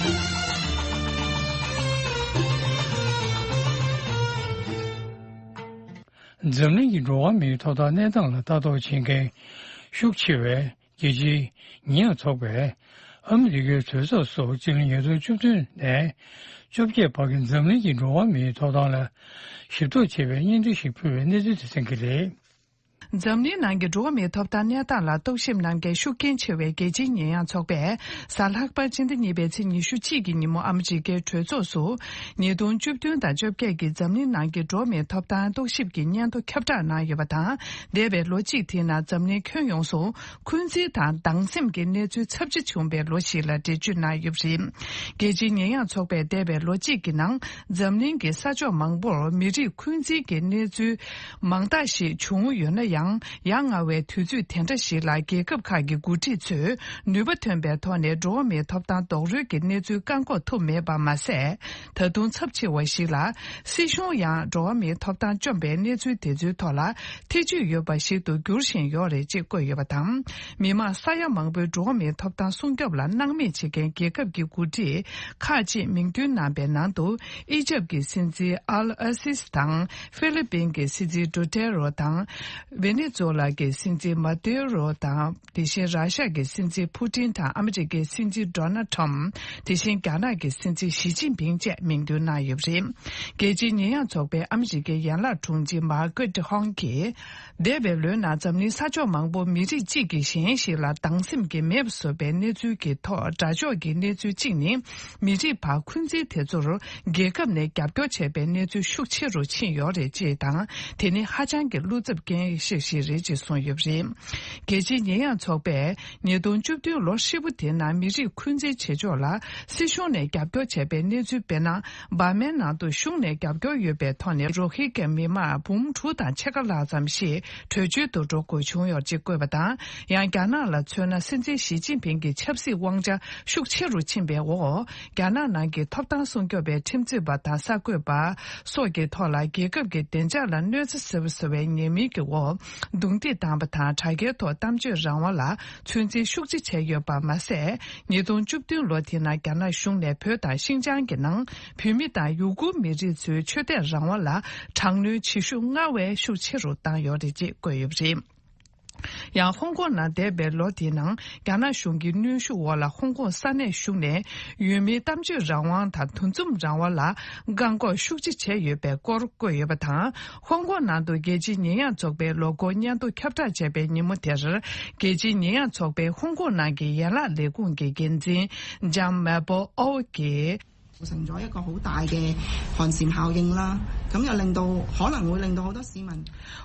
འཛམ་གླིང་གི་འགྲོ་བ་མིའི་ཐོབ་ཐང་གནས་སྟངས་ལ་ལྟ་རྟོག་བྱེད་མཁན་ཤུགས་ཆེ་བའི་རྒྱལ་སྤྱིའི་ཉེས་ཡངས་ཚོགས་པས། ཨ་མི་རི་ཀའི་གྲོས་ཚོགས་སུ་སྤྱི་ལོ་ཉིས་སྟོང་བཅུ་བདུན་ནས་བཅོ་བརྒྱད་བར་གྱི་འཛམ་གླིང་གི་འགྲོ་བ་མིའི་ཐོབ་ཐང་ལ་ཞིབ་རྟོག་བྱེད་པའི་སྙན་སྒྲོན་ཞིག་ཕུལ་བའི་གནས་ཚུལ་དེ་གསན་གྱི་རེད། འཛམ་གླིང་ནང་གི་འགྲོ་བ་མིའི་ཐོབ་ཐང་གནས་སྟངས་ལ་རྟོག་ཞིབ་གནང་མཁན་ཤུགས་རྐྱེན་ཆེ་བའི་རྒྱལ་སྤྱིའི་ཉེས་ཡངས་ཚོགས་པས། གཟའ་ལྷག་པ་སྤྱི་ཟླ་གཉིས་པའི་ཚེས་ཉི་ཤུ་གཅིག་གི་ཉིན་མོ་ཨ་མི་རི་ཀའི་གྲོས་ཚོགས་སུ། ཉིས་སྟོང་བཅུ་བདུན་དང་བཅོ་བརྒྱད་ཀྱི་འཛམ་གླིང་ནང་གི་འགྲོ་བ་མིའི་ཐོབ་ཐང་རྟོག་ཞིབ་ཀྱི་སྙན་ཐོ་ཁྱབ་བསྒྲགས་གནང་ཡོད་པ་དང་། འདས་པའི་ལོ་གཅིག་དེའི་ནང་འཛམ་གླིང་ཁྱོན་ཡོངས་སུ། འཁོན་འཛིན་དང་སྡང་སེམས་ཀྱི་གནས་ཚུལ་ཚབས་ཆེ་བྱུང་བའི་ལོ་ཞིག་ལ་འགྲེལ་བརྗོད་གནང་ཡོད་པ་རེད། རྒྱལ་སྤྱིའི་ཉེས་ཡངས་ཚོགས་པས་འདས་པའི་ལོ་གཅིག་གི་ནང་འཛམ་གླིང་གི་ས་ཕྱོགས་མང་པོར་མི་རིགས་འཁོན་འཛིན་གྱི་གནས་ཚུལ་མང་དག་ཞིག་བྱུང་ཡོད་ན་ཡང་། ཡ་ང་བའི་དུས་ཚོད་དེ་འདྲ་ཞིག་ལ་རྒྱལ་ཁབ་ཁག་གི་འགོ་ཁྲིད་ཚོས་ནུས་པ་ཐོན་པའི་ཐོག་ནས་འགྲོ་བ་མིའི་ཐོབ་ཐང་རྡོག་རོལ་གྱི་གནས་ཚུལ་བཀག་འགོག་ཐུབ་མེད་པ་མ་ཟད། ད་དུང་ཚབས་ཆེ་བ་ཞིག་ལ། སྲིད་གཞུང་ཡང་འགྲོ་བ་མིའི་ཐོབ་ཐང་བཅོམ་པའི་གནས་ཚུལ་དེ་ཚོའི་ཐོག་ལ་ཐེ་བྱུས་ཡོད་པ་ཞིག་ཏུ་འགྱུར་བཞིན་ཡོད་རེད་ཅེས་བཀོད་ཡོད་པ་དང་། མི་མང་ས་ཡ་མང་པོའི་འགྲོ་བ་མིའི་ཐོབ་ཐང་སྲུང་སྐྱོབ་ལ་སྣང་མེད་བྱེད་མཁན་རྒྱལ་ཁབ་ཀྱི་འགོ་ཁྲིད་ཁག་ཅིག་མིང་འདོན་གནང་པའི་ནང་དུ། ཨི་ཇབ་ཀྱི་སྲིད་འཛིན་ཨལ་ཨ་སིས་དང་། ཧྥི་ལི་པིན་གྱི་སྲིད་འཛིན་ཌུ་ཏེ་རོ་དང་། ཝེ་ནེ་ཛུ་ལ་གྱི་སྲིད་འཛིན་མ་ཏེ་རོ་དང་། དེ་བཞིན་ར་ཤ་གི་སྲིད་འཛིན་ཕུ་ཏིན་དང་། ཨ་མི་རི་ཀའི་སྲིད་འཛིན་ཌོ་ནལ་ཁྲམ། དེ་བཞིན་རྒྱ་ནག་གི་སྲིད་འཛིན་ཞི་ཅིན་ཕིང་བཅས་མིང་འདོན་གནང་ཡོད་པ་རེད། རྒྱལ་སྤྱིའི་ཉེས་ཡངས་ཚོགས་པའི་ཨ་མི་རི་ཀའི་ཡན་ལག་དྲུང་ཆེ་མར་ཀེ་ཊི་ཧོང་གིས། འདས་པའི་ལོའི་ནང་འཛམ་གླིང་ས་ཕྱོགས་མང་པོ་མི་རིགས་གཅིག་གིས་གཞན་ཞིག་ལ་སྡང་སེམས་ཀྱིས་མེད་པ་བཟོ་བའི་གནས་ཚུལ་གྱི་ཐོག་དགྲ་ཕྱོགས་ཀྱི་གནས་ཚུལ་གཅིག་ནི། མི་རིགས་བར་འཁོན་འཛིན་དེ་ཚོར་རྒྱལ་ཁབ་ནས་རྒྱབ་སྐྱོར་བྱས་པའི་གནས་ཚུལ་ཤུགས་ཆེ་རུ་ཕྱིན་ཡོད་རེད་ཅེས་དང་། དེ་ནི་ཧ་ཅང་གི་བློ་འཚབ་རྐྱེན་ཤོས་ཤིག་རེད་ཅེས་གསུངས་ཡོད་པ་རེད། རྒྱལ་སྤྱིའི་ཉེས་ཡངས་ཚོགས་པས་ཉིས་སྟོང་བཅུ་བདུན་ལོ་ཧྲིལ་པོ་དེའི་ནང་མི་རིགས་འཁོན་འཛིན་བྱེད་ཕྱོགས་ལ་སྲིད་གཞུང་ནས་རྒྱབ་སྐྱོར་བྱས་པའི་གནས་ཚུལ། དཔེར་ན། འབར་མའི་ནང་དུ་གཞུང་ནས་རྒྱབ་སྐྱོར་ཡོད་པའི་ཐོག་ནས་རོ་ཧི་གྷ་མི་མང་འབུམ་དྲུག་དང་ཕྱེད་ཀ་ལྷག་ཙམ་ཞིག་བྲོས་བྱོལ་དུ་འགྲོ་དགོས་བྱུང་ཡོད་ཅེས་བཀོད་པ་དང་། ཡང་རྒྱ་ནག་ལ་མཚོན་ན། སྲིད་འཛིན་ཞི་ཅིན་ཕིང་གི་ཆབ་སྲིད་དབང་ཆ་ཤུགས་ཆེ་རུ་ཕྱིན་པའི་འོག་རྒྱ་ནག་ནང་གི་ཐོབ་ཐང་སྲུང་སྐྱོབ་པའི་ཁྲིམས་རྩོད་པ་དང་གསར་འགོད་པ་སོགས་ཀྱི་ཐོག་ལ་རྒྱལ་ཁབ་ཀྱི་བདེ་འཇགས་ལ་གནོད་འཚེ་བཟོས་པ་བཟོ་བའི་ཉེས་མིང་གི་འོག་རྡུང་རྡེག་བཏང་བ་དང་། དྲ་རྒྱའི་ཐོག་གཏམ་བརྗོད་རང་དབང་ལ་ཚོད་འཛིན་ཤུགས་ཆེ་བྱས་ཡོད་པ་མ་ཟད། ཉིས་སྟོང་བཅུ་བདུན་ལོ་དེའི་ནང་རྒྱ་ནག་གཞུང་ནས་བོད་དང་ཤིན་ཅང་གི་ནང་བོད་མི་དང་ཡུ་གུར་མི་རིགས་ཚོའི་ཆོས་དད་རང་དབང་ལ་དྲག་གནོན་བྱེད་ཤུགས་སྔར་བས་ཤུགས་ཆེ་རུ་བཏང་ཡོད་རེད་ཅེས་བཀོད་ཡོད་པ་རེད། ཡང་ཧོང་ཀོང་ནང་འདས་པའི་ལོ་དེའི་ནང་རྒྱ་ནག་གཞུང་གི་གནོན་ཤུགས་འོག་ལ་ཧོང་ཀོང་ས་གནས་གཞུང་ནས་ཡུལ་མིའི་གཏམ་བརྗོད་རང་དབང་དང་འདུ་འཛོམས་རང་དབང་ལ་བཀག་འགོག་ཤུགས་ཆེ་བྱས་ཡོད་པའི་སྐོར་བཀོད་ཡོད་པ་དང་། ཧོང་ཀོང་ནང་དུ་རྒྱལ་སྤྱིའི་ཉེས་ཡངས་ཚོགས་པའི་ལོ་འཁོར་སྙན་ཐོ་ཁྱབ་བསྒྲགས་བྱས་པའི་ཉིན་མོ་དེར། རྒྱལ་སྤྱིའི་ཉེས་ཡངས་ཚོགས་པའི་ཧོང་ཀོང་ནང་གི་ཡན་ལག་ལས་ཁུངས་ཀྱི་འགན་འཛིན་ལྕམ་མེ་པོ་ཨོ་གིས། 造成咗一個好大嘅寒蟬效應啦。咁又令到可能會令到好多市民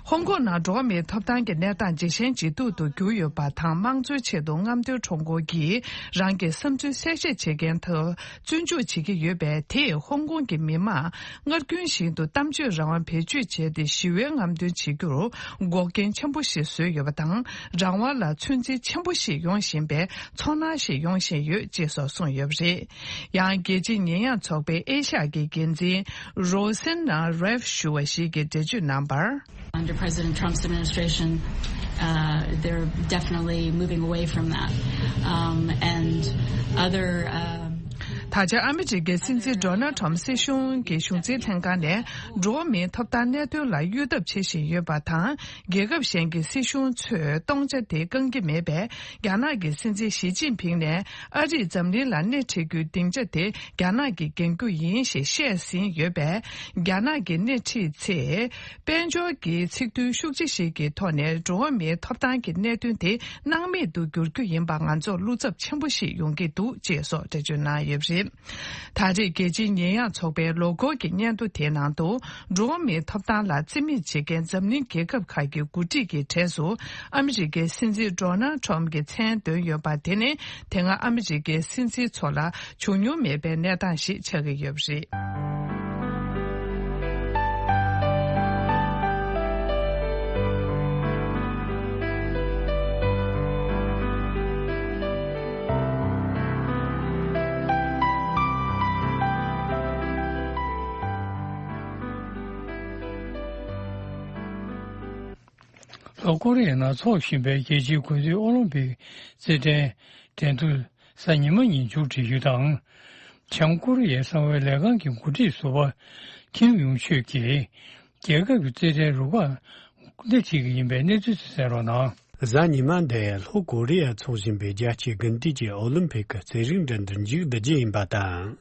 ཧོང་ཀོང་ནང་འགྲོ་བ་མིའི་ཐོབ་ཐང་གི་གནས་སྟངས་ཇེ་ཞན་ཇེ་སྡུག་ཏུ་གྱུར་ཡོད་པ་དང་། དམངས་གཙོའི་ཆེད་དུ་རྔམ་སྟོན་ཁྲོམ་སྐོར་གྱིས་རང་གི་བསམ་ཚུལ་གསལ་བཤད་བྱེད་མཁན་དུ་བཙོན་འཇུག་བྱེད་ཀྱི་ཡོད་པས། དེས་ཧོང་ཀོང་གི་མི་མང་སྔར་རྒྱུན་བཞིན་དུ་གཏམ་བརྗོད་རང་དབང་བེད་སྤྱོད་བྱས་ཏེ་ཞི་བའི་རྔམ་སྟོན་བྱེད་རྒྱུར་འགོག་རྐྱེན་ཆེན་པོ་ཞིག་བཟོས་ཡོད་པ་དང་། རང་དབང་ལ་ཚོད་འཛིན་ཆེན་པོ་ཞིག་ཡོང་བཞིན་པའི་ཚོར་སྣང་ཞིག་ཡོང་བཞིན་ཡོད་ཅེས་སོགས་གསུངས་ཡོད་པ་རེད། ཡང་རྒྱལ་སྤྱིའི་ཉེས་ཡངས་ཚོགས་པའི་ཨེ་ཤ་ཡ་གི་འགན་འཛིན་རོ་སེན་ན་རེབ་ཞུ་བ་ཞིག་གིས་འགྲེལ་བརྗོད་གནང་བར། Under President Trump's administration, uh, they're definitely moving away from that. Um, and other, um, ད་ཆ་ཨ་མི་རི་ཀའི་སྲིད་འཛིན་ཌོ་ནལ་ཁྲམ་སྲིད་གཞུང་གི་གཞུང་འཛིན་ལྷན་ཁང་ནས་འགྲོ་བ་མིའི་ཐོབ་ཐང་གནད་དོན་ལ་གཡོལ་ཐབས་བྱེད་བཞིན་ཡོད་པ་དང་། རྒྱལ་ཁབ་གཞན་གྱི་སྲིད་གཞུང་ཚོས་སྟོང་ཆ་དེ་བསྐང་གི་མེད་པས། རྒྱ་ནག་གི་སྲིད་འཛིན་ཞི་ཅིན་ཕིང་ནས་ཨ་རིས་འཛམ་གླིང་ལ་སྣེ་ཁྲིད་རྒྱུའི་སྡིངས་ཆ་དེ་རྒྱ་ནག་གིས་འགེངས་རྒྱུ་ཡིན་ཞེས་བཤད་ཟིན་ཡོད་པས། རྒྱ་ནག་གིས་སྣེ་ཁྲིད་ཚེ། དཔལ་འབྱོར་གྱི་ཚིག་དོན་ཤུགས་ཆེ་ཞིག་གི་ཐོག་ནས་འགྲོ་བ་མིའི་ཐོབ་ཐང་གི་གནད་དོན་དེ་སྣང་མེད་དུ་འགྱུར་རྒྱུ་ཡིན་པ་ང་ཚོར་བློ་འཚབ་ཆེན་པོ་ཞིག་ཡོང་གི་འདུག་ཅེས་སོགས་འགྲེལ་བརྗོད་གནང་ཡོད་པ་རེད། ད་རེས་རྒྱལ་སྤྱིའི་ཉེས་ཡངས་ཚོགས་པའི་ལོ་འཁོར་གྱི་སྙན་ཐོ་དེའི་ནང་དུ། འགྲོ་བ་མིའི་ཐོབ་ཐང་ལ་བརྩི་མེད་བྱེད་མཁན་འཛམ་གླིང་རྒྱལ་ཁབ་ཁག་གི་འགོ་ཁྲིད་ཀྱི་གྲས་སུ་ཨ་མི་རི་ཀའི་སྲིད་འཛིན་ཌོ་ནལ་ཁྲོམ་གྱི་མཚན་འདོན་ཡོད་པ་དེ་ནི། དེ་སྔ་ཨ་མི་རི་ཀའི་སྲིད་འཛིན་ཚོ་ལ་བྱུང་མྱོང་མེད་པའི་གནས་སྟངས་ཤིག་ཆགས་ཀྱི་ཡོད་པ་རེད། ལྷོ་ཀོ་རི་ཡའི་ནང་འཚོགས་བཞིན་པའི་རྒྱལ་སྤྱིའི་གུས་འདུད་ཨོ་ལིམ་པིག་རྩེད་འགྲན་འགྲན་བསྡུར་གཟའ་ཉི་མ་ཉིན་མཇུག་སྒྲིལ་རྒྱུ་དང་། བྱང་ཀོ་རི་ཡའི་གསང་བའི་ལས་ཁང་གི་འགོ་ཁྲིད་ཟུར་པ་ཁིམ་ཡུང་ཆོས་ཀྱིས། རྒྱལ་ཁབ་ཀྱི་རྩེད་འགྲན་རུ་ཁག་འདི་བྱེད་ཀྱི་ཡིན་པའི་གནས་ཚུལ་དེ་གསན་རོགས་གནང་། གཟའ་ཉི་མ་འདིར་ལྷོ་ཀོ་རི་ཡར་འཚོགས་བཞིན་པའི་རྒྱལ་སྤྱིའི་དགུན་དུས་ཀྱི་ཨོ་ལིམ་ཕིག་གི་རྩེད་རིགས་འགྲན་བསྡུར་མཇུག་བསྡུ་རྒྱུ་ཡིན་པ་དང་།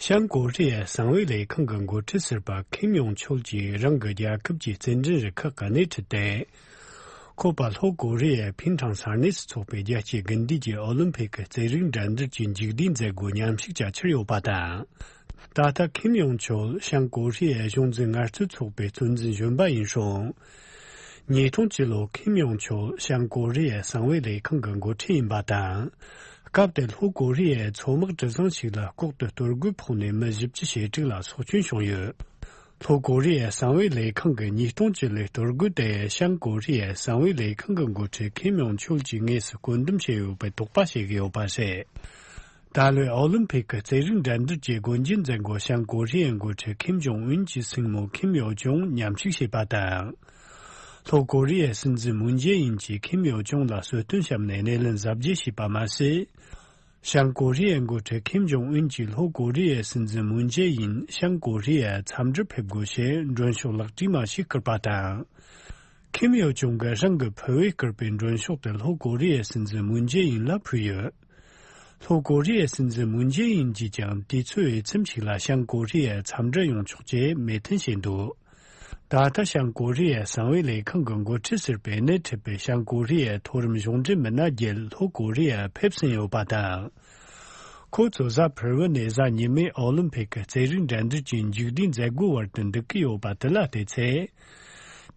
བྱང་ཀོ་རི་ཡའི་གསང་བའི་ལས་ཁང་གི་འགོ་ཁྲིད་ཟུར་པ་ཁིམ་ཡོང་ཆོལ་གྱིས་རང་གི་རྒྱལ་ཁབ་ཀྱི་རྩེད་འགྲན་རུ་ཁག་གི་སྣེ་ཁྲིད་དེ། ཁོ་པ་ལྷོ་ཀོ་རི་ཡའི་ཕིན་ཁྲང་ས་གནས་སུ་འཚོགས་པའི་རྒྱལ་སྤྱིའི་དགུན་དུས་ཀྱི་ཨོ་ལིམ་ཕིག་གི་རྩེད་རིགས་འགྲན་བསྡུར་གྱི་མཇུག་བསྡུའི་མཛད་སྒོར་མཉམ་ཞུགས་བྱ་འཆར་ཡོད་པ་དང་། ད་ལྟ་ཁིམ་ཡོང་ཆོལ་བྱང་ཀོ་རི་ཡའི་གཞུང་འཛིན་ངལ་རྩོལ་ཚོགས་པའི་གཙོ་འཛིན་གཞོན་པ་ཡིན་རུང་། ཉིས་སྟོང་བཅུ་ལོར་ཁིམ་ཡོང་ཆོལ་བྱང་ཀོ་རི་ཡའི་གསང་བའི་ལས་ཁང་གི་འགོ་ཁྲིད་ཡིན་པ་དང་། སྐབས་དེར་ལྷོ་ཀོ་རི་ཡའི་མཚོ་དམག་གྲུ་གཟིངས་ཤིག་ལ་ལྐོག་ཏུ་གཏོར་རྒོལ་ཕོག་ནས་མི་བཞི་བཅུ་ཞེ་དྲུག་ལ་སྲོག་སྐྱོན་བྱུང་ཡོད། ལྷོ་ཀོ་རི་ཡའི་གསང་བའི་ལས་ཁང་གི་ཉིས་སྟོང་བཅུ་ལོའི་གཏོར་རྒོལ་དེ་བྱང་ཀོ་རི་ཡའི་གསང་བའི་ལས་ཁང་གི་འགོ་ཁྲིད་ཁིམ་ཡོང་ཆོལ་གྱིས་དངོས་སུ་བཀོད་འདོམས་བྱས་ཡོད་པའི་དོགས་པ་བྱེད་ཀྱི་ཡོད་པ་རེད། ད་ལོའི་ཨོ་ལིམ་ཕིག་གི་རྩེད་རིགས་འགྲན་བསྡུར་གྱི་སྒོ་འབྱེད་མཛད་སྒོར་བྱང་ཀོ་རི་ཡའི་འགོ་ཁྲིད་ཁིམ་ཇོང་ཨུན་གྱི་སྲིང་མོ་ཁིམ་ཡོ་ཅུང་མཉམ་ཞུགས་བྱས་པ་དང་། ལྷོ་ཀོ་རི་ཡའི་སྲིད་འཛིན་མུན་ཇེ་ཨིན་གྱིས་ཁིམ་ཡོ་ཅུང་ལ་གསོལ་སྟོན་བཤམས་ནས་སྣེ་ལེན་གཟབ་རྒྱས་བྱས་པ་མ་ཟད། བྱང་ཀོ་རི་ཡའི་འགོ་ཁྲིད་ཁིམ་ཇོང་ཨུན་གྱིས་ལྷོ་ཀོ་རི་ཡའི་སྲིད་འཛིན་མུན་ཇེ་ཨིན་བྱང་ཀོ་རི་ཡར་འཚམས་འདྲིར་ཕེབས་དགོས་ཞེས་མགྲོན་ཤོག་ལག་བྲིས་མ་ཞིག་བསྐུར་པ་དང་། ཁིམ་ཡོ་ཅུང་གིས་རང་གི་ཕུ་བོས་བསྐུར་བའི་མགྲོན་ཤོག་དེ་ལྷོ་ཀོ་རི་ཡའི་སྲིད་འཛིན་མུན་ཇེ་ཨིན་ལ་ཕུལ་ཡོད། ལྷོ་ཀོ་རི་ཡའི་སྲིད་འཛིན་མུན་ཇེ་ཨིན་གྱིས་ཀྱང་དུས་ཚོད་འོས་འཚམ་ཞིག་ལ་བྱང་ཀོ་རི་ཡར་འཚམས་འདྲིར་ཡོང་ཆོག་ཅེས་མོས་མཐུན་བྱས་འདུག་ད་ལྟ་བྱང་ཀོ་རི་ཡའི་གསང་བའི་ལས་ཁང་གི་འགོ་ཁྲིད་ཟུར་པས་སྣེ་ཁྲིད་པའི་བྱང་ཀོ་རི་ཡའི་མཐོ་རིམ་གཞུང་འབྲེལ་མི་སྣ་བརྒྱད་ལྷོ་ཀོ་རི་ཡར་ཕེབས་ཟིན་ཡོད་པ་དང་། ཁོ་ཚོ་གཟའ་ཕུར་བུ་ནས་གཟའ་ཉི་མའི་ཨོ་ལིམ་ཕིག་གི་རྩེད་རིགས་འགྲན་བསྡུར་གྱི་མཇུག་བསྡུའི་མཛད་སྒོའི་བར་དུ་འདུག་གི་ཡོད་པ་དེ་ལ་བལྟས་ཚེ།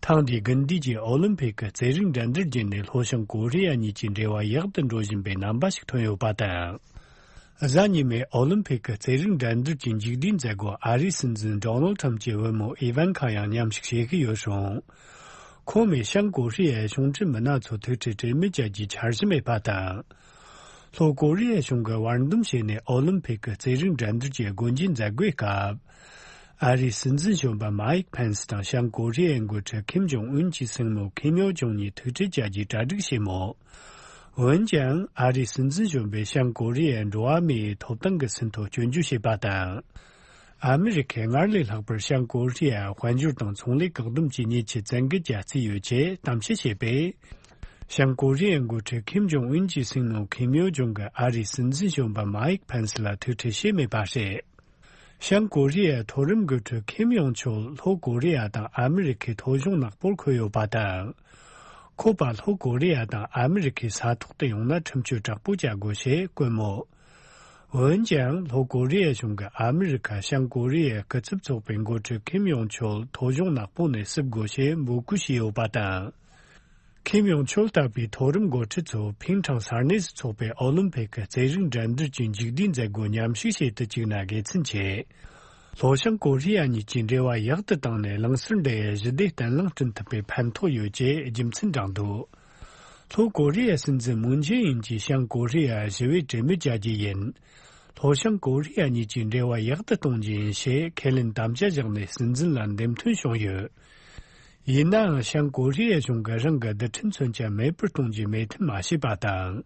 ཐེངས་འདིའི་དགུན་དུས་ཀྱི་ཨོ་ལིམ་ཕིག་གི་རྩེད་རིགས་འགྲན་བསྡུར་བརྒྱུད་ནས་ལྷོ་བྱང་ཀོ་རི་ཡ་གཉིས་ཀྱི་འབྲེལ་བ་ཡག་ཏུ་འགྲོ་བཞིན་པའི་རྣམ་པ་ཞིག་ཐོན་ཡོད་པ་དང་། གཟའ་ཉི་མའི་ཨོ་ལིམ་ཕིག་གི་རྩེད་རིགས་འགྲན་བསྡུར་གྱི་མཇུག་བསྡུའི་མཛད་སྒོར་ཨ་རིའི་སྲིད་འཛིན་ཌོ་ནལ་ཁྲམ་གྱི་བུ་མོ་ཨི་ཝན་ཁ་ཡང་མཉམ་ཞུགས་བྱེད་ཀྱི་ཡོད་རུང་། ཁོང་མོས་བྱང་ཀོ་རི་ཡའི་གཞུང་འབྲེལ་མི་སྣ་ཚོ་ཐུག་འཕྲད་གྲོས་མོལ་བྱ་རྒྱུའི་འཆར་གཞི་མེད་པ་དང་། ལྷོ་ཀོ་རི་ཡའི་གཞུང་གིས་བར་འདུམ་བྱས་ནས་ཨོ་ལིམ་ཕིག་གི་རྩེད་རིགས་འགྲན་བསྡུར་གྱི་སྒོ་འབྱེད་མཛད་སྒོའི་སྐབས། ཨ་རིའི་སྲིད་འཛིན་གཞོན་པ་མའིག་ཕེན་སི་དང་བྱང་ཀོ་རི་ཡའི་འགོ་ཁྲིད་ཁིམ་ཇོང་ཨུན་གྱི་སྲིང་མོ་ཁིམ་ཡོ་ཅུང་གཉིས་ཐུག་འཕྲད་བྱ་རྒྱུའི་གྲ་སྒྲིག་བྱས་མོད། འོན་ཀྱང་ཨ་རིའི་སྲིད་འཛིན་གཞོན་པས་བྱང་ཀོ་རི་ཡའི་འགྲོ་བ་མིའི་ཐོབ་ཐང་གི་ཟིན་ཐོ་སྐྱོན་བརྗོད་བྱས་པ་དང་། ཨ་མི་རི་ཁས་སྔར་ལས་ལྷག་པར་བྱང་ཀོ་རི་ཡར་དཔལ་འབྱོར་དང་ཚོང་ལས་བཀག་སྡོམ་གྱི་ཉེས་ཆད་བཙན་འགེལ་བྱ་རྩིས་ཡོད་ཅེས་གཏམ་བཤད་བྱས་པས། བྱང་ཀོ་རི་ཡའི་འགོ་ཁྲིད་ཁིམ་ཇོང་ཨུན་གྱི་སྲིང་མོ་ཁིམ་ཡོ་ཇོང་གིས་ཨ་རིའི་སྲིད་འཛིན་གཞོན་པ་མའིག་ཕེན་སི་ལ་ཐུག་འཕྲད་བྱས་མེད་པ་རེད། བྱང་ཀོ་རི་ཡའི་མཐོ་རིམ་འགོ་ཁྲིད་ཁིམ་ཡོང་ཆོལ་ལྷོ་ཀོ་རི་ཡ་དང་ཨ་མི་རི་ཁའི་ཐོ་གཞུང་ནག་པོར་འཁོད་ཡོད་པ་དང་། ཁོ་པ་ལྷོ་ཀོ་རི་ཡ་དང་ཨ་མི་རི་ཁའི་ས་ཐོག་ཏུ་ཡོང་ན་ཁྲིམས་གཅོད་དྲག་པོ་བྱ་དགོས་ཞེས་བཀོད་མོད། འོན་ཀྱང་ལྷོ་ཀོ་རི་ཡའི་གཞུང་གིས་ཨ་མི་རི་ཁ་བྱང་ཀོ་རི་ཡའི་སྐུ་ཚབ་ཚོགས་པའི་འགོ་ཁྲིད་ཁིམ་ཡོང་ཆོལ་ཐོ་གཞུང་ནག་པོ་ནས་བསུབ་དགོས་ཞེས་འབོད་སྐུལ་བྱས་ཡོད་པ་དང་། ཁིམ་ཡོང་ཆོལ་ལྟ་བུའི་མཐོ་རིམ་འགོ་ཁྲིད་ཚོ་ཕིང་ཁྲང་ས་གནས་སུ་འཚོགས་པའི་ཨོ་ལིམ་ཕིག་གི་རྩེད་རིགས་འགྲན་བསྡུར་གྱི་མཇུག་བསྡུའི་མཛད་སྒོར་མཉམ་ཞུགས་བྱེད་དུ་བཅུག་ན་དགེ་མཚན་ཆེ། ལྷོ་བྱང་ཀོ་རི་ཡ་གཉིས་ཀྱི་འབྲེལ་བ་ཡག་ཏུ་བཏང་ནས་གླིང་ཟུར་འདི་ཡི་ཞི་བདེ་བརྟན་ལྷིང་བསྐྲུན་ཐུབ་པའི་ཕན་ཐོགས་ཡོད་ཅེས་རྒྱུ་མཚན་བགྲངས་འདུག་ལྷོ་ཀོ་རི་ཡའི་སྲིད་འཛིན་མུན་ཇེ་ཨིན་གྱིས་བྱང་ཀོ་རི་ཡར་ཞི་བའི་གྲོས་མོལ་བྱ་རྒྱུ་ཡིན། ལྷོ་བྱང་ཀོ་རི་ཡ་གཉིས་ཀྱི་འབྲེལ་བ་ཡག་ཏུ་གཏོང་རྒྱུ་ཡིན་ཞེས་ཁས་ལེན་དམ་བཅའ་བཞག་ནས་སྲིད་འཛིན་ལ་འདེམས་ཐོན་བྱུང་ཡོད། ཡིན་ནའང་བྱང་ཀོ་རི་ཡའི་གཞུང་གིས་རང་གི་རྡུལ་ཕྲན་མཚོན་ཆ་མེད་པར་གཏོང་རྒྱུའི་མོས་མཐུན་མ་བྱས་པ་དང་།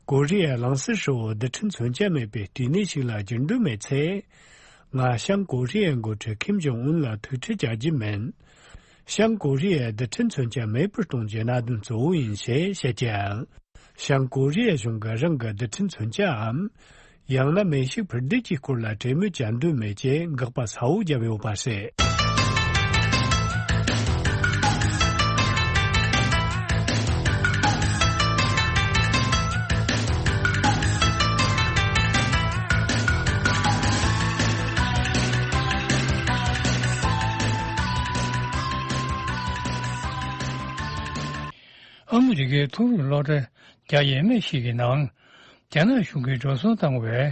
ཀོ་རི་ཡའི་གླིང་ཟུར་ཧྲིལ་བོར་རྡུལ་ཕྲན་མཚོན་ཆ་མེད་པའི་དུས་གནས་ཤིག་ལ་འགྱུར་འདོད་མེད་ཚེ། ང་བྱང་ཀོ་རི་ཡའི་འགོ་ཁྲིད་ཁིམ་ཇོང་ཨུན་ལ་ཐུག་འཕྲད་བྱ་རྒྱུ་མིན། བྱང་ཀོ་རི་ཡའི་རྡུལ་ཕྲན་མཚོན་ཆ་མེད་པར་གཏོང་རྒྱུའི་གནད་དོན་གཙོ་བོ་ཡིན་ཞེས་བཤད་ཀྱང་། བྱང་ཀོ་རི་ཡའི་གཞུང་གིས་རང་གི་རྡུལ་ཕྲན་མཚོན་ཆའམ། ཡང་ན་མེ་ཤུགས་འཕུར་མདེལ་གྱི་སྐོར་ལ་གྲོས་མོལ་བྱ་འདོད་མེད་ཅེས་འགག་པ་ཚ་བོ་བརྒྱབ་ཡོད་པ་རེད། ཨ་མི་རི་ཀའི་མཐོ་རིམ་སློབ་གྲྭ་རྒྱ་ཡས་མས་ཤིག་གི་ནང་། རྒྱ་ནག་གཞུང་གིས་འགྲོ་སོང་བཏང་བའི་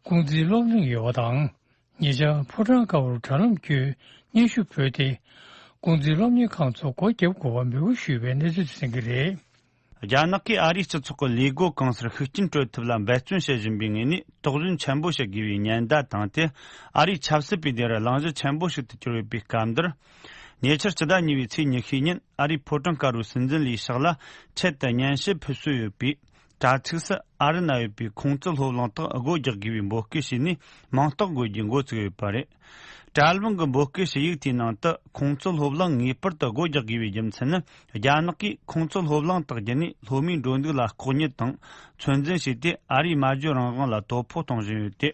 ཀུང་ཙིའི་སློབ་གླིང་ཡོད་པ་དང་། ཉེ་ཆར་ཕོ་བྲང་དཀར་པོར་དྲ་ལམ་བརྒྱུད་སྙན་ཞུ་ཕུལ་ཏེ། ཀུང་ཙིའི་སློབ་གཉེར་ཁང་ཚོ་སྒོ་བརྒྱབ་དགོས་པར་འབོད་སྐུལ་ཞུས་པའི་གནས་ཚུལ་དེ་གསན་གྱི་རེད། རྒྱ་ནག་གིས་ཨ་རིའི་སྤྱི་ཚོགས་ཀྱི་ལས་སྒོ་གང་སར་ཤུགས་རྐྱེན་སྤྲོད་ཐབས་ལ་འབད་བརྩོན་བྱེད་བཞིན་པའི་ངོས་ནས་དོགས་ཟོན་ཆེན་པོ་བྱེད་དགོས་པའི་ཉེན་བརྡ་བཏང་སྟེ། ཨ་རིའི་ཆབ་སྲིད་པའི་སྡེ་རུ་གླེང་གཞི་ཆེན་པོ་ཞིག་ཏུ་གྱུར་ཡོད་པའི་སྐབས་འདིར། ཉེ་ཆར་སྤྱི་ཟླ་གཉིས་པའི་ཚེས་ཉི་ཤུའི་ཉིན་ཨ་རིའི་ཕོ་བྲང་དཀར་པོའི་སྲིད་འཛིན་ལས་ཤག་ལ་ཆེད་དུ་སྙན་ཞུ་ཕུལ་སྲོལ་ཡོད་པའི། དྲ་ཚིགས་སུ་ཨ་རི་ན་ཡོད་པའི་ཁོང་ཚོའི་སློབ་གླིང་དག་སྒོ་རྒྱག་དགོས་པའི་འབོད་སྐུལ་བྱས་ནས་མིང་རྟགས་འགོད་རྒྱུའི་འགོ་བཙུགས་ཡོད་པ་རེད། དྲ་ལམ་གྱི་འབོད་སྐུལ་ཞུ་ཡིག་དེའི་ནང་དུ་ཁོང་ཚོའི་སློབ་གླིང་ངེས་པར་དུ་སྒོ་རྒྱག་དགོས་པའི་རྒྱུ་མཚན་ནི། རྒྱ་ནག་གིས་ཁོང་ཚོའི་སློབ་གླིང་དག་བརྒྱུད་ནས་སློབ་མའི་འགྲོ་འདུག་ལ་ལྐོག་ཉར་དང་ཚོད་འཛིན་བྱས་ཏེ། ཨ་རིའི་སྨྲ་བརྗོད་རང་དབང་ལ་དོ་ཕོག་གཏོང་བཞིན་ཡོད་དེ།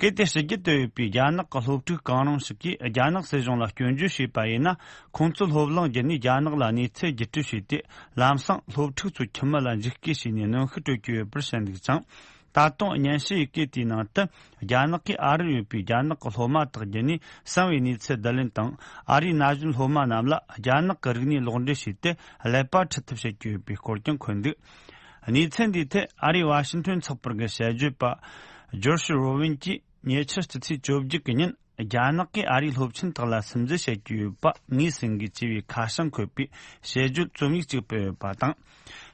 གལ་ཏེ་ཕྱི་རྒྱལ་དུ་ཡོད་པའི་རྒྱ་ནག་གི་སློབ་ཕྲུག་གང་རུང་ཞིག་གིས་རྒྱ་ནག་སྲིད་གཞུང་ལ་སྐྱོན་བརྗོད་བྱས་པ་ཡིན་ན། ཁོང་ཚོའི་སློབ་གླིང་བརྒྱུད་ནས་རྒྱ་ནག་ལ་གནས་ཚུལ་བརྒྱུད་སྤྲོད་བྱས་ཏེ། ལམ་སང་སློབ་ཕྲུག་ཚོའི་ཁྱིམ་མི་ལ་འཇིགས་སྐུལ་བྱས་ནས་གནོན་ཤུགས་སྤྲོད་ཀྱི་ཡོད་པར་བཤད་འདུག་ཅིང་། ད་དུང་སྙན་ཞུ་ཡི་གེ་དེའི་ནང་དུ། རྒྱ་ནག་གིས་ཨ་རིར་ཡོད་པའི་རྒྱ་ནག་གི་སློབ་མ་དག་བརྒྱུད་ནས་གསང་བའི་གནས་ཚུལ་བསྡུ་ལེན་དང་། ཨ་རིའི་ན་གཞོན་སློབ་མ་རྣམས་ལ་རྒྱ་ནག་གི་རིག་གནས་ལོག་འགྲེལ་བྱས་ཏེ། ཀླད་པ་འཁྲུད་ཐབས་བྱེད་ཀྱི་ཡོད་པའི་སྐོར་ཀྱང་འཁོད་འདུག་གནས་ཚུལ་འདིའི་ཐད་ཨ་རིའི་ཝ་ཤིང་ཐོན་ཚགས་པར་གྱི་དཔྱད་བརྗོད་པ་ཇོར་ཤི་རོ་ཝིན་གྱིས། ཉེ་ཆར་སྤྱི་ཚེས་བཅོ་བརྒྱད་ཀྱི་ཉིན། རྒྱ་ནག་གིས་ཨ་རིའི་སློབ་ཆེན་དག་ལ་སིམ་འཛུལ་བྱེད་ཀྱི་ཡོད་པ་ངོས་ཟིན་དགོས་ཅེས་པའི་ཁ་བྱང་འཁོད་པའི་དཔྱད་བརྗོད་རྩོམ་ཡིག་ཅིག་སྤེལ་ཡོད་པ་དང་།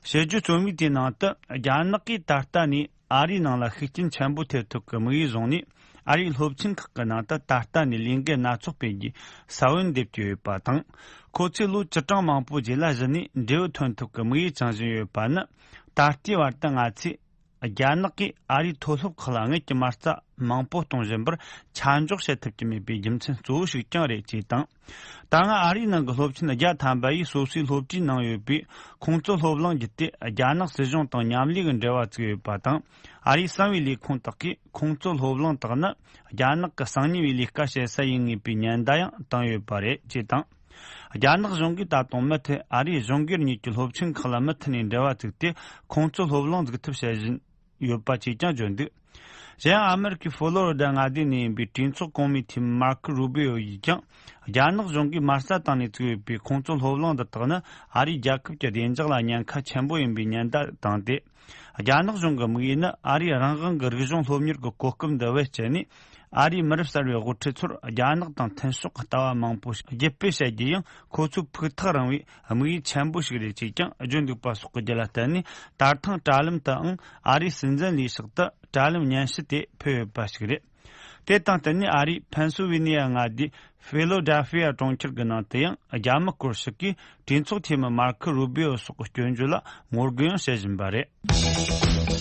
དཔྱད་བརྗོད་རྩོམ་ཡིག་དེའི་ནང་དུ། རྒྱ་ནག་གིས་ད་ལྟ་ནས་ཨ་རིའི་ནང་ལ་ཤུགས་རྐྱེན་ཆེན་པོ་ཐེབས་ཐབས་ཀྱི་དམིགས་ཡུལ་བཟུང་ནས། ཨ་རིའི་སློབ་ཆེན་ཁག་གི་ནང་དུ་ད་ལྟ་ནས་ལས་འགུལ་སྣ་ཚོགས་སྤེལ་རྒྱུའི་ས་བོན་འདེབས་ཀྱི་ཡོད་པ་དང་། ཁོ་ཚོས་ལོ་བཅུ་གྲངས་མང་པོའི་རྗེས་ལ་གཞི་ནས་འབྲས་བུ་ཐོན་ཐབས་ཀྱི་དམིགས་ཡུལ་བཅངས་བཞིན་ཡོད་པ་ནི། ད་ལྟའི་བར་དུ་ང་ཚོས། རྒྱ་ནག་གིས་ཨ་རིའི་མཐོ་སློབ་ཁག་ལ་དངུལ་གྱི་མ་རྩ་མང་པོ་གཏོང་བཞིན་པར་ཆ་འཇོག་བྱེད་ཐུབ་ཀྱི་མེད་པའི་རྒྱུ་མཚན་གཙོ་བོ་ཞིག་ཀྱང་རེད་ཅེས་དང་། ད་སྔ་ཨ་རིའི་ནང་གི་སློབ་ཆེན་བརྒྱ་ཐམ་པ་ཡིས་སོ་སོའི་སློབ་གྲྭའི་ནང་ཡོད་པའི་ཁོང་ཚོའི་སློབ་གླིང་བརྒྱུད་དེ། རྒྱ་ནག་སྲིད་གཞུང་དང་མཉམ་ལས་ཀྱི་འབྲེལ་བ་བཙུགས་ཡོད་པ་དང་། ཨ་རིའི་གསང་བའི་ལས་ཁུངས་དག་གིས་ཁོང་ཚོའི་སློབ་གླིང་དག་ནི་རྒྱ་ནག་གི་གསང་ཉུལ་བའི་ལས་ཀ་བྱེད་ས་ཡིན་ངེས་པའི་ཉེན་བརྡ་ཡང་བཏང་ཡོད་པ་རེད་ཅེས་དང་། རྒྱ་ནག་གཞུང་གིས་ད་དུང་མུ་མཐུད་ཨ་རིའི་གཞུང་སྒེར་གཉིས་ཀྱི་སློབ་ཆེན་ཁག་ལ་མུ་མཐུད་ནས་འབྲེལ་བ་བཙུགས་ཏེ། ཁོང་ཚོའི་སློབ་གླིང་འཛུགས་ཐབས་བྱེད་བཞིན་ཡོད་པ་བཅས་ཀྱང་བརྗོད་འདུག་གཞན་ཡང་ཨ་མེ་རི་ཁའི་ཕོ་ལོ་རི་ཌ་མངའ་སྡེ་ནས་ཡིན་པའི་གྲོས་ཚོགས་གོང་མའི་འཐུས་མི་མར་ཁོ་རུ་བི་ཨོ་ཡིས་ཀྱང་། རྒྱ་ནག་གཞུང་གིས་མ་རྩ་བཏང་ནས་བཙུགས་ཡོད་པའི་ཁོང་ཚོའི་སློབ་གླིང་འདི་དག་ནི་ཨ་རིའི་རྒྱལ་ཁབ་ཀྱི་བདེ་འཇགས་ལ་ཉེན་ཁ་ཆེན་པོ་ཡིན་པའི་ཉེན་བརྡ་བཏང་སྟེ། རྒྱ་ནག་གཞུང་གི་དམིགས་ཡུལ་ནི་ཨ་རིའི་རང་དབང་གི་རིག་གཞུང་སློབ་གཉེར་གྱི་གོ་སྐབས་འདི་བེད་སྤྱད་ནས། ཨ་རིའི་མི་རབས་གསར་བའི་དབུ་ཁྲིད་ཚོར་རྒྱ་ནག་དང་མཐུན་ཕྱོགས་ཀྱི་ལྟ་བ་མང་པོ་ཞིག་བརྒྱུད་སྤེལ་བྱ་རྒྱུ་ཡང་ཁོ་ཚོའི་ཕུགས་ཐག་རིང་བའི་དམིགས་ཡུལ་ཆེན་པོ་ཞིག་རེད་ཅེས་ཀྱང་བརྗོད་འདུག་པ་སོགས་ཀྱི་རྒྱུད་ལ་བརྟེན་ནས། ད་ཐེངས་དྲ་ལམ་དུའང་ཨ་རིའི་སྲིད་འཛིན་ལས་ཤག་ཏུ་དྲ་ལམ་སྙན་ཞུ་དེ་ཕུལ་ཡོད་པ་ཞིག་རེད། དེ་དང་བསྟུན་ནས་ཨ་རིའི་ཕེན་སིལ་ཝེ་ནི་ཡ་མངའ་སྡེའི་ཕི་ལོ་ཌེལ་ཧྥི་ཡ་གྲོང་ཁྱེར་གྱི་ནང་དུ་ཡང་རྒྱ་མི་སྐོར་ཞིག་གིས་གྲོས་ཚོགས་འཐུས་མི་མར་ཁོ་རུ་བི་ཨོ་སོགས་ཀྱི་སྐྱོན་བརྗོད་ལ་ངོ་རྒོལ་ཡང་བྱེད་བཞིན་པ་རེད།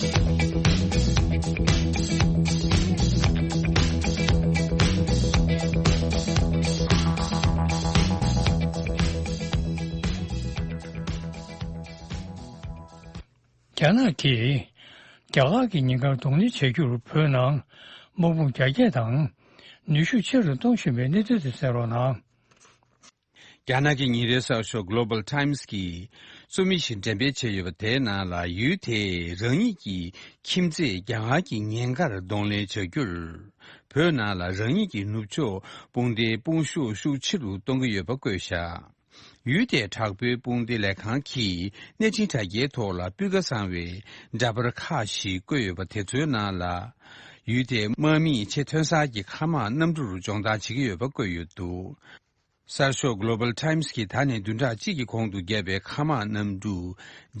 རྒྱ་ནག་གིས་རྒྱ་གར་གྱི་ཉེན་ཁར་གདོང་ལེན་བྱ་རྒྱུར་བོད་ནང་དམག་དཔུང་རྒྱ་སྐྱེད་དང་ནུས་ཤུགས་ཆེ་རུ་གཏོང་བཞིན་པའི་གནས་ཚུལ་དེ་གསན་རོགས་གནང་། རྒྱ་ནག་གི་ཉིན་རེའི་གསར་ཤོག་Global Times་གིས་རྩོམ་ཡིག་ཞིག་འགྲེམས་སྤེལ་བྱས་ཡོད་པ་དེའི་ནང་ལ། ཡུལ་དེས་རང་ཉིད་ཀྱི་ཁྱིམ་མཚེས་རྒྱ་གར་གྱི་ཉེན་ཁར་གདོང་ལེན་བྱ་རྒྱུར་བོད་ནང་ལ་རང་ཉིད་ཀྱི་ནུབ་ཕྱོགས་དཔུང་སྡེའི་དཔུང་ཤུགས་ཤུགས་ཆེ་རུ་གཏོང་གི་ཡོད་པ་བཀོད་བཞག་ཡུལ་དེའི་དྲག་པོའི་དཔུང་སྡེ་ལས་ཁང་གིས་གནས་ཆེན་དྲ་རྒྱའི་ཐོག་ལ་སྤུས་ཀ་བཟང་བའི་འདྲ་པར་ཁག་ཞིག་བཀོད་ཡོད་པ་དེ་ཚོའི་ནང་ལ། ཡུལ་དེའི་དམག་མིས་ཆེས་ཐོན་གསར་གྱི་མཁའ་དམག་གནམ་གྲུར་སྦྱོང་བརྡར་བྱེད་ཀྱི་ཡོད་པ་བཀོད་ཡོད་འདུག་གསར་ཤོག་Global Times གིས་ད་ནས་བདུན་ཕྲག་གཅིག་གི་གོང་དུ་བརྒྱབ་པའི་མཁའ་དམག་གནམ་གྲུ་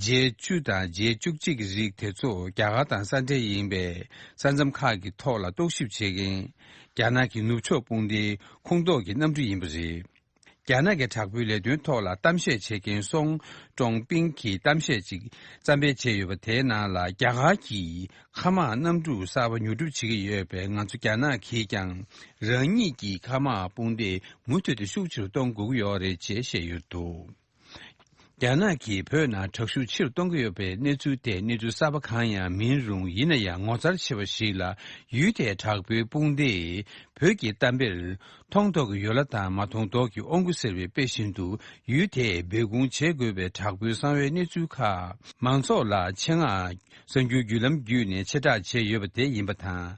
ཇེ་བཅུ་དང་ཇེ་བཅུ་གཅིག་གི་རིགས་དེ་ཚོ་རྒྱ་གར་དང་ས་འབྲེལ་ཡིན་པའི་ས་མཚམས་ཁག་གི་ཐོག་ལ་རྟོག་ཞིབ་བྱེད་མཁན་རྒྱ་ནག་གི་ནུབ་ཕྱོགས་དཔུང་སྡེའི་ཁོངས་གཏོགས་ཀྱི་གནམ་གྲུ་ཡིན་པ་རེད། རྒྱ་ནག་གི་དྲག་པོའི་ལས་དོན་ཐོག་ལ་གཏམ་བཤད་བྱེད་མཁན་སོང་ཀྲོང་པིང་གིས་གཏམ་བཤད་ཅིག་རྩོམ་སྤེལ་བྱས་ཡོད་པ་དེའི་ནང་ལ། རྒྱ་གར་གྱིས་མཁའ་དམག་གནམ་གྲུ་གསར་པ་ཉོ་སྒྲུབ་བྱེད་ཀྱི་ཡོད་པས། ང་ཚོ་རྒྱ་ནག་གིས་ཀྱང་རང་ཉིད་ཀྱི་མཁའ་དམག་དཔུང་སྡེ་མུ་མཐུད་དུ་ཤུགས་ཆེ་རུ་གཏོང་དགོས་ཀྱི་ཡོད་རེད་ཅེས་བཤད་ཡོད་འདུག་རྒྱ་ནག་གིས་བོད་ནང་དྲག་ཤུགས་ཆེ་རུ་གཏོང་གི་ཡོད་པའི་གནས་ཚུལ་དེ་གནས་ཚུལ་གསར་པ་གང་ཡང་མིན་རུང་། ཡིན་ན་ཡང་ངོ་མཚར་ཆེ་བ་ཞིག་ལ། ཡུལ་དེའི་དྲག་པོའི་དཔུང་སྡེས་བོད་ཀྱི་གཏམ་དཔེར། མཐོང་ཐོས་ཀྱི་ཡོ་ལ་དང་མ་མཐོང་མདོག་གི་དབང་པོ་ཟེར་བའི་དཔེ་བཞིན་དུ། ཡུལ་དེས་སྦས་སྐུང་བྱེད་དགོས་པའི་དྲག་པོའི་གསང་བའི་གནས་ཚུལ་ཁག་མང་ཚོགས་ལ་ཆེད་མངགས་གསར་འགྱུར་བརྒྱུད་ལམ་བརྒྱུད་ནས་ཕྱིར་བསྒྲགས་བྱས་ཡོད་པ་དེ་ཡིན་པ་དང་།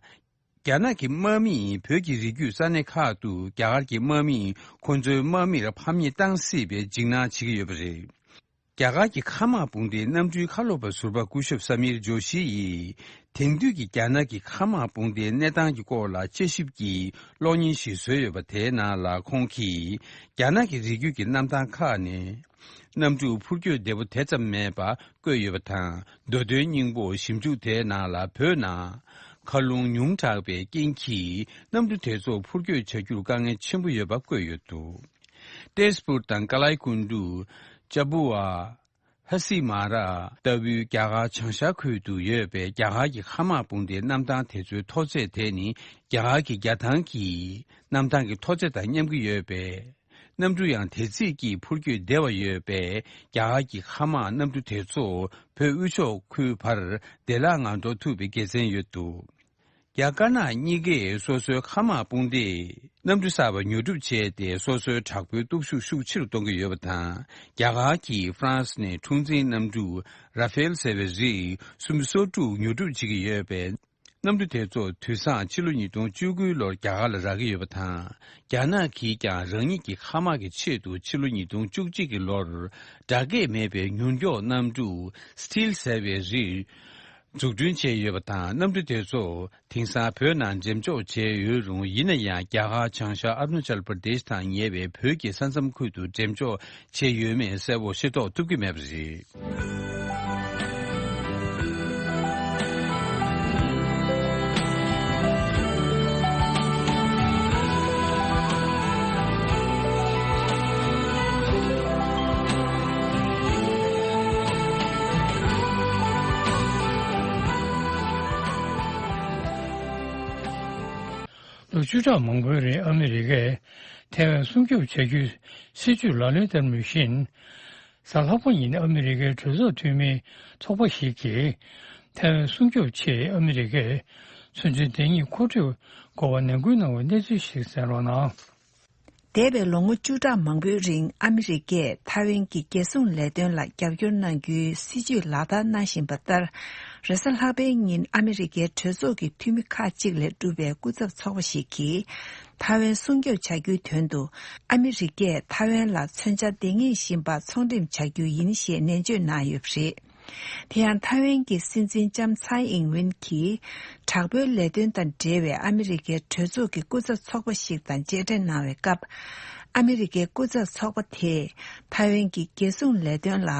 རྒྱ་ནག་གི་དམག་མིས་བོད་ཀྱི་རི་རྒྱུད་ས་གནས་ཁག་ཏུ་རྒྱ་གར་གྱི་དམག་མིས་ཁོ་ཚོའི་དམག་མིར་ཕམ་ཉེས་བཏང་སྲིད་པའི་འཇིགས་སྣང་བྱེད་ཀྱི་ཡོད་པ་རེད། རྒྱ་གར་གྱི་མཁའ་དམག་དཔུང་སྡེའི་གནམ་གྲུའི་མཁའ་སློབ་པ་ཟུར་པ་སྐུ་ཞབས་ས་མིར་ཇོ་ཤི་ཡིས། དེང་དུས་ཀྱི་རྒྱ་ནག་གི་མཁའ་དམག་དཔུང་སྡེའི་གནས་སྟངས་ཀྱི་སྐོར་ལ་དཔྱད་ཞིབ་ཀྱི་གློག་བརྙན་ཞིག་བཟོས་ཡོད་པ་དེའི་ནང་ལ། ཁོང་གིས་རྒྱ་ནག་གི་རི་རྒྱུད་ཀྱི་གནམ་ཐང་ཁག་ནས་གནམ་གྲུ་འཕུར་སྐྱོད་བདེ་པོ་དེ་ཙམ་མེད་པ་བཀོད་ཡོད་པ་དང་། མདོ་དོན་སྙིང་པོ་ཞིབ་འཇུག་དེའི་ནང་ལ། བོད་ནང་མཁའ་རླུང་ཉུང་དྲགས་པའི་རྐྱེན་གྱིས་གནམ་གྲུ་དེ་ཚོ་འཕུར་སྐྱོད་བྱ་རྒྱུར་དཀའ་ངལ་ཆེན་པོ་ཡོད་པ་བཀོད་ཡོད་འདུག་ཏེས་པུར་དང་ཀ་ལའི་ཀུན་ཏུ། ཅ་བུ་བ། ཧ་སི་མ་ར་ལྟ་བུའི་རྒྱ་གར་བྱང་ཤར་ཁུལ་དུ་ཡོད་པའི་རྒྱ་གར་གྱི་མཁའ་དམག་དཔུང་སྡེའི་གནམ་ཐང་དེ་ཚོའི་མཐོ་ཚད་དེ་ནི་རྒྱ་གར་གྱི་རྒྱ་ཐང་གི་གནམ་ཐང་གི་མཐོ་ཚད་དང་མཉམ་གྱི་ཡོད་པས། གནམ་གྲུ་ཡང་དེ་རྩིས་ཀྱིས་འཕུར་སྐྱོད་བདེ་བ་ཡོད་པས། རྒྱ་གར་གྱི་མཁའ་དམག་གནམ་གྲུ་དེ་ཚོ་བོད་དབུས་ཕྱོགས་ཁུལ་བར་བདེ་བླག་ངང་འགྲོ་ཐུབ་པའི་དགེ་མཚན་ཡོད་འདུག། རྒྱ་དཀར་ནག་གཉིས་ཀས་སོ་སོའི་མཁའ་དམག་དཔུང་སྡེས་གནམ་གྲུ་གསར་པ་ཉོ་སྒྲུབ་བྱས་ཏེ། སོ་སོའི་དྲག་པོའི་སྟོབས་ཤུགས་ཤུགས་ཆེ་རུ་གཏོང་གི་ཡོད་པ་དང་། རྒྱ་གར་གྱིས་ཧྥ་རན་སི་ནས་འཁྲུག་འཛིང་གནམ་གྲུ་ར་ཧྥེལ་ཟེར་བའི་རིགས་སུམ་ཅུ་སོ་དྲུག་ཉོ་སྒྲུབ་བྱེད་ཀྱི་ཡོད་པས། གནམ་གྲུ་དེ་ཚོ་དུས་སང་ཕྱི་ལོ་ཉིས་སྟོང་བཅུ་དགུ་ལོར་རྒྱ་གར་ལ་རག་གི་ཡོད་པ་དང་། རྒྱ་ནག་གིས་ཀྱང་རང་ཉིད་ཀྱི་མཁའ་དམག་གི་ཆེད་དུ་ཕྱི་ལོ་ཉིས་སྟོང་བཅུ་གཅིག་གི་ལོར་བརྡ་སྐད་མེད་པའི་མྱུར་མགྱོགས་གནམ་གྲུ་སི་ཊིལ་ཟེར་བའི་རིགས་འཛུགས་སྐྲུན་བྱས་ཡོད་པ་དང་། གནམ་གྲུ་དེ་ཚོ་དེང་སང་བོད་ནང་འགྲེམས་འཇོག་བྱས་ཡོད་རུང་། ཡིན་ན་ཡང་རྒྱ་གར་བྱང་ཤར་ཨ་རུ་ན་ཅལ་པར་དེཤ་དང་ཉེ་བའི་བོད་ཀྱི་ས་མཚམས་ཁུལ་དུ་འགྲེམས་འཇོག་བྱས་ཡོད་མེད་གསལ་བོ་ཤེས་རྟོགས་ཐུབ་ཀྱི་མེད་པ་རེད། ལོ་བཅུ་ཕྲག་མང་པོའི་རིང་ཨ་མི་རི་ཀས་ཐའེ་ཝན་སྲུང་སྐྱོབ་བྱ་རྒྱུའི་སྲིད་ཇུས་ལག་ལེན་བསྟར་མུས་བཞིན། གཟའ་ལྷག་པ་ཉིན་ཨ་མི་རི་ཀའི་གྲོས་ཚོགས་འཐུས་མིའི་ཚོགས་པ་ཞིག་གིས་ཐའེ་ཝན་སྲུང་སྐྱོབ་ཆེད་ཨ་མི་རི་ཀས་མཚོན་ཆ་འདི་ཉིད་མཁོ་སྤྲོད་དགོས་པ་ནན་སྐུལ་གནང་བའི་གནས་ཚུལ་ཞིག་གསན་རོགས་གནང་། འདས་པའི་ལོ་ངོ་བཅུ་ཕྲག་མང་པོའི་རིང་ཨ་མི་རི་ཀས་ཐའེ་ཝན་གྱི་རྒྱལ་སྲུང་ལས་དོན་ལ་རྒྱབ་སྐྱོར་གནང་རྒྱུའི་སྲིད་ཇུས་ལག་བསྟར་གནང་བཞིན་པ་ལྟར། རེས་གཟའ་ལྷག་པའི་ཉིན་ཨ་མི་རི་ཀའི་གྲོས་ཚོགས་ཀྱི་འཐུས་མི་ཁག་ཅིག་ལས་གྲུབ་པའི་སྐུ་ཚབ་ཚོགས་པ་ཞིག་གིས། ཐའེ་ཝན་སྲུང་སྐྱོབ་བྱ་རྒྱུའི་དོན་དུ། ཨ་མི་རི་ཀས་ཐའེ་ཝན་ལ་མཚོན་ཆ་འདེད་ངེས་བཞིན་པ་ཚོང་འགྲེམས་བྱ་རྒྱུ་ཡིན་ཞེས་ནན་བརྗོད་གནང་ཡོད་པ་རེད། དེ་ཡང་ཐའེ་ཝན་གྱི་སྲིད་འཛིན་ལྕམ་ཚའེ་ཨིང་ཝེན་གྱིས། དྲག་པོའི་ལས་དོན་དང་འབྲེལ་བའི་ཨ་མི་རི་ཀའི་གྲོས་ཚོགས་ཀྱི་སྐུ་ཚབ་ཚོགས་པ་ཞིག་དང་མཇལ་འཕྲད་གནང་བའི་སྐབས། ཨ་མི་རི་ཀའི་སྐུ་ཚབ་ཚོགས་པ་དེས་ཐའེ་ཝན་གྱི་རྒྱལ་སྲུང་ལས་དོན་ལ་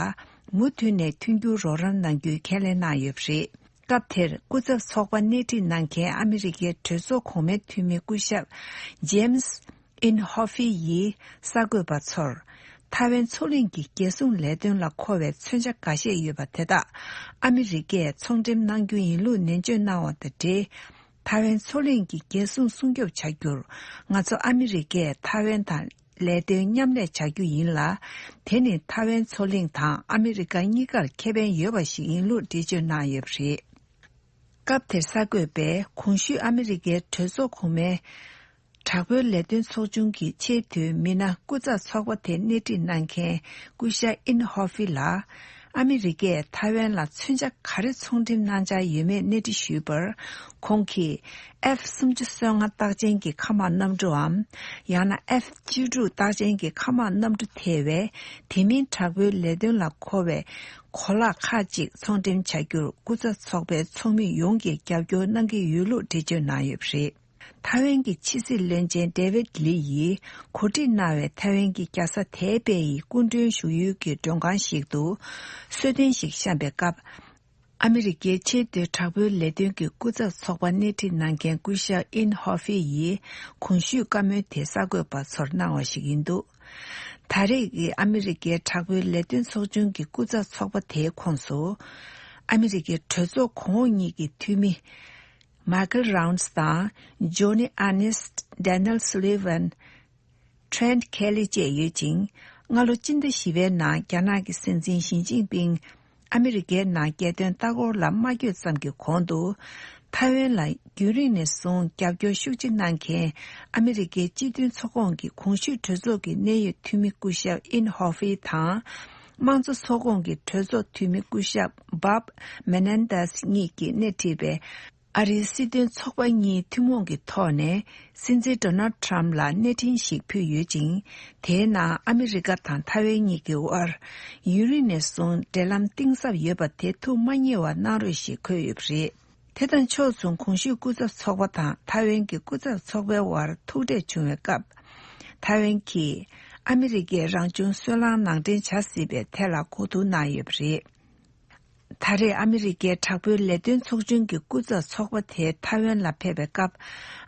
མུ་མཐུད་ནས་མཐུན་འགྱུར་རོགས་རམ་གནང་རྒྱུའི་ཁས་ལེན་གནང་ཡོད་པ་རེད། སྐབས་དེར་སྐུ་ཚབ་ཚོགས་པ་སྣེ་ཁྲིད་གནང་མཁན་ཨ་མི་རི་ཀའི་གྲོས་ཚོགས་གོང་མའི་འཐུས་མི་སྐུ་ཞབས་ཇེམ་སི་ཨིན་ཧོ་ཧྥི་ཡིས་གསར་འགོད་པ་ཚོར། ཐའེ་ཝན་མཚོ་གླིང་གི་རྒྱལ་སྲུང་ལས་དོན་ལ་མཁོ་བའི་མཚོན་ཆ་འགའ་ཤས་ཡོད་པ་དེ་དག་ཨ་མི་རི་ཀས་ཚོང་འགྲེམས་གནང་རྒྱུ་ཡིན་ལུགས་ནན་བརྗོད་གནང་བ་དང་འབྲེལ། ཐའེ་ཝན་མཚོ་གླིང་གི་རྒྱལ་སྲུང་སྲུང་སྐྱོབ་བྱ་རྒྱུར་ང་ཚོ་ཨ་མི་རི་ཀས་ཐའེ་ཝན་དང་ལས་དོན་མཉམ་ལས་བྱ་རྒྱུ་ཡིན་ལ། དེ་ནི་ཐའེ་ཝན་མཚོ་གླིང་དང་ཨ་མི་རི་ཀ་གཉིས་ཀར་ཁེ་ཕན་ཡོད་པ་ཞིག་ཡིན་ལུགས་འགྲེལ་བརྗོད་གནང་ཡོད་པ་རེད། སྐབས་དེར་གསར་འགོད་པས་གོང་ཞུས་ཨ་མི་རི་ཀའི་གྲོས་ཚོགས་གོང་མའི་དྲག་པོའི་ལས་དོན་ཚོགས་ཆུང་གི་ཆེས་མཐོའི་མི་སྣ་སྐུ་ཚབ་ཚོགས་པ་དེ་སྣེ་ཁྲིད་གནང་མཁན་སྐུ་ཞབས་ཨིན་ཧོ་ཧྥི་ལ། ཨ་མི་རི་ཀས་ཐའེ་ཝན་ལ་མཚོན་ཆ་ག་རེ་ཚོང་འགྲེམས་གནང་འཆར་ཡོད་མེད་གནས་འདྲི་ཞུས་པར། ཁོང་གིས་ཨེཕ་སུམ་ཅུ་སོ་ལྔ་རྟགས་ཅན་གྱི་མཁའ་དམག་གནམ་གྲུའམ། ཡང་ན་ཨེཕ་བཅུ་དྲུག་རྟགས་ཅན་གྱི་མཁའ་དམག་གནམ་གྲུ་ཐེ་བའི་དེ་མིན་དྲག་པོའི་ལས་དོན་ལ་མཁོ་བའི་གོ་ལག་ཁག་ཅིག་ཚོང་འགྲེམས་བྱ་རྒྱུར་སྐུ་ཚབ་ཚོགས་པའི་ཚོགས་མི་ཡོངས་ཀྱིས་རྒྱབ་སྐྱོར་གནང་གི་ཡོད་ལུགས་འགྲེལ་བརྗོད་གནང་ཡོད་པ་རེད། ཐའེ་ཝན་གྱི་ཕྱི་སྲིད་བློན་ཆེན་ཌེ་ཝིད་ལི་ཡིས་གོ་སྒྲིག་གནང་བའི་ཐའེ་ཝན་གྱི་རྒྱལ་ས་ཐའེ་པེ་ཡི་སྐུ་མགྲོན་བཞུགས་ཡུལ་གྱི་མགྲོན་ཁང་ཞིག་ཏུ་གསོལ་སྟོན་ཞིག་བཤམས་པའི་སྐབས། ཨ་མི་རི་ཀའི་ཆེས་མཐོའི་དྲག་པོའི་ལས་དོན་གྱི་སྐུ་ཚབ་ཚོགས་པ་སྣེ་ཁྲིད་གནང་མཁན་སྐུ་ཞབས་ཨིན་ཧོ་ཧྥི་ཡིས་གོང་ཞུས་བཀའ་མོལ་དེ་གསར་འགོད་པ་ཚོར་གནང་བ་ཞིག་ཡིན་འདུག། ད་རེས་ཀྱི་ཨ་མི་རི་ཀའི་དྲག་པོའི་ལས་དོན་ཚོགས་ཆུང་གི་སྐུ་ཚབ་ཚོགས་པ་དེའི་ཁོངས་སུ། ཨ་མི་རི་ཀའི་གྲོས་ཚོགས་གོང་འོག་གཉིས་ཀྱི་འཐུས་མི། མའི་ཀལ་རའུན་སི་དང་། ཇོ་ནི་ཨ་ནེ་སི། ཌེ་ནེལ་སུ་ལི་ཝན། ཊྲེན་ཊི་ཁེ་ལི་བཅས་ཡོད་ཅིང་། སྔ་ལོ་སྤྱི་ཟླ་བཞི་པའི་ནང་རྒྱ་ནག་གི་སྲིད་འཛིན་ཞི་ཅིན་ཕིང་ཨ་མི་རི་ཀའི་ནང་རྒྱལ་དོན་ལྟ་སྐོར་ལ་མ་བསྐྱོད་ཙམ་གྱི་གོང་དུ། ཐའེ་ཝན་ལ་རྒྱུན་རིང་ནས་བཟུང་རྒྱབ་སྐྱོར་ཤུགས་ཆེ་གནང་མཁན་ཨ་མི་རི་ཀའི་སྤྱི་མཐུན་ཚོགས་ཁོངས་ཀྱི་གོང་ཞུས་གྲོས་ཚོགས་ཀྱི་གནད་ཡོད་འཐུས་མི་སྐུ་ཞབས་ཨིན་ཧོ་ཧྥི་དང་། དམངས་གཙོ་ཚོགས་ཁོངས་ཀྱི་གྲོས་ཚོགས་འཐུས་མི་སྐུ་ཞབས་བྷབ་མེ་ནན་དཱས་གཉིས་ཀྱིས་སྣེ་ཁྲིད་པའི། ཨ་རིའི་སྲིད་དོན་ཚོགས་པ་གཉིས་ཐུན་མོང་གི་ཐོག་ནས་སྲིད་འཛིན་ཌོ་ནལ་ཌི་ཊརམ་ཕི་ལ་གནས་འཕྲིན་ཞིག་ཕུལ་ཡོད་ཅིང་། དེའི་ནང་ཨ་མི་རི་ཀ་དང་ཐའེ་ཝན་གཉིས་ཀྱི་དབར་ཡུན་རིང་ནས་བཟུང་འབྲེལ་ལམ་གཏིང་ཟབ་ཡོད་པ་དེ་ཐུགས་མ་མཉེས་པ་གནང་རོགས་ཞེས་འཁོད་ཡོད་པ་རེད། དེ་དང་ཕྱོགས་མཚུངས་གོང་ཞུས་སྐུ་ཚབ་ཚོགས་པ་དང་ཐའེ་ཝན་གྱི་སྐུ་ཚབ་ཚོགས་པའི་དབར་ཐུག་འཕྲད་བྱུང་བའི་སྐབས། ཐའེ་ཝན་གྱིས་ཨ་མི་རི་ཀས་རང་བྱུང་སོལ་རླངས་ནང་འདྲེན་བྱ་སྲིད་པའི་ཐད་ལ་གོ་བསྡུར་གནང་ཡོད་པ་རེད། ད་རེས་ཨ་མི་རི་ཀའི་དྲག་པོའི་ལས་དོན་ཚོགས་ཆུང་གི་སྐུ་ཚབ་ཚོགས་པ་དེ་ཐའེ་ཝན་ལ་ཕེབས་པའི་སྐབས།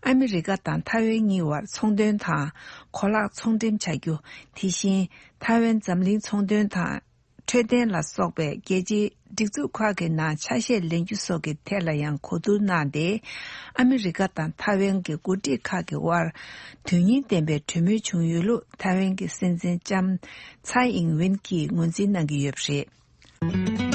ཨ་མི་རི་ཀ་དང་ཐའེ་ཝན་གཉིས་བར་ཚོང་དོན་དང་གོ་ལག་ཚོང་འགྲེམས་བྱ་རྒྱུ། དེ་བཞིན་ཐའེ་ཝན་འཛམ་གླིང་ཚོང་དོན་དང་ འཕྲོད་བསྟེན་ལ་སོགས་པའི་རྒྱལ་སྤྱིའི་སྒྲིག་འཛུགས་ཁག་གི་ནང་ཆ་ཤས་ལེན་རྒྱུ་སོགས་ཀྱི་ཐད་ལ་ཡང་གོ་བསྡུར་གནང་སྟེ། ཨ་མི་རི་ཀ་དང་ཐའེ་ཝན་གྱི་འགོ་ཁྲིད་ཁག་གི་དབར་དོན་སྙིང་ལྡན་པའི་གྲོས་མོལ་བྱུང་ཡོད་ལུགས་ཐའེ་ཝན་གྱི་སྲིད་འཛིན་ལྕམ་ཚའེ་ཨིང་ཝེན་གྱིས་ངོས་འཛིན་གནང་གི་ཡོད་པ་རེད།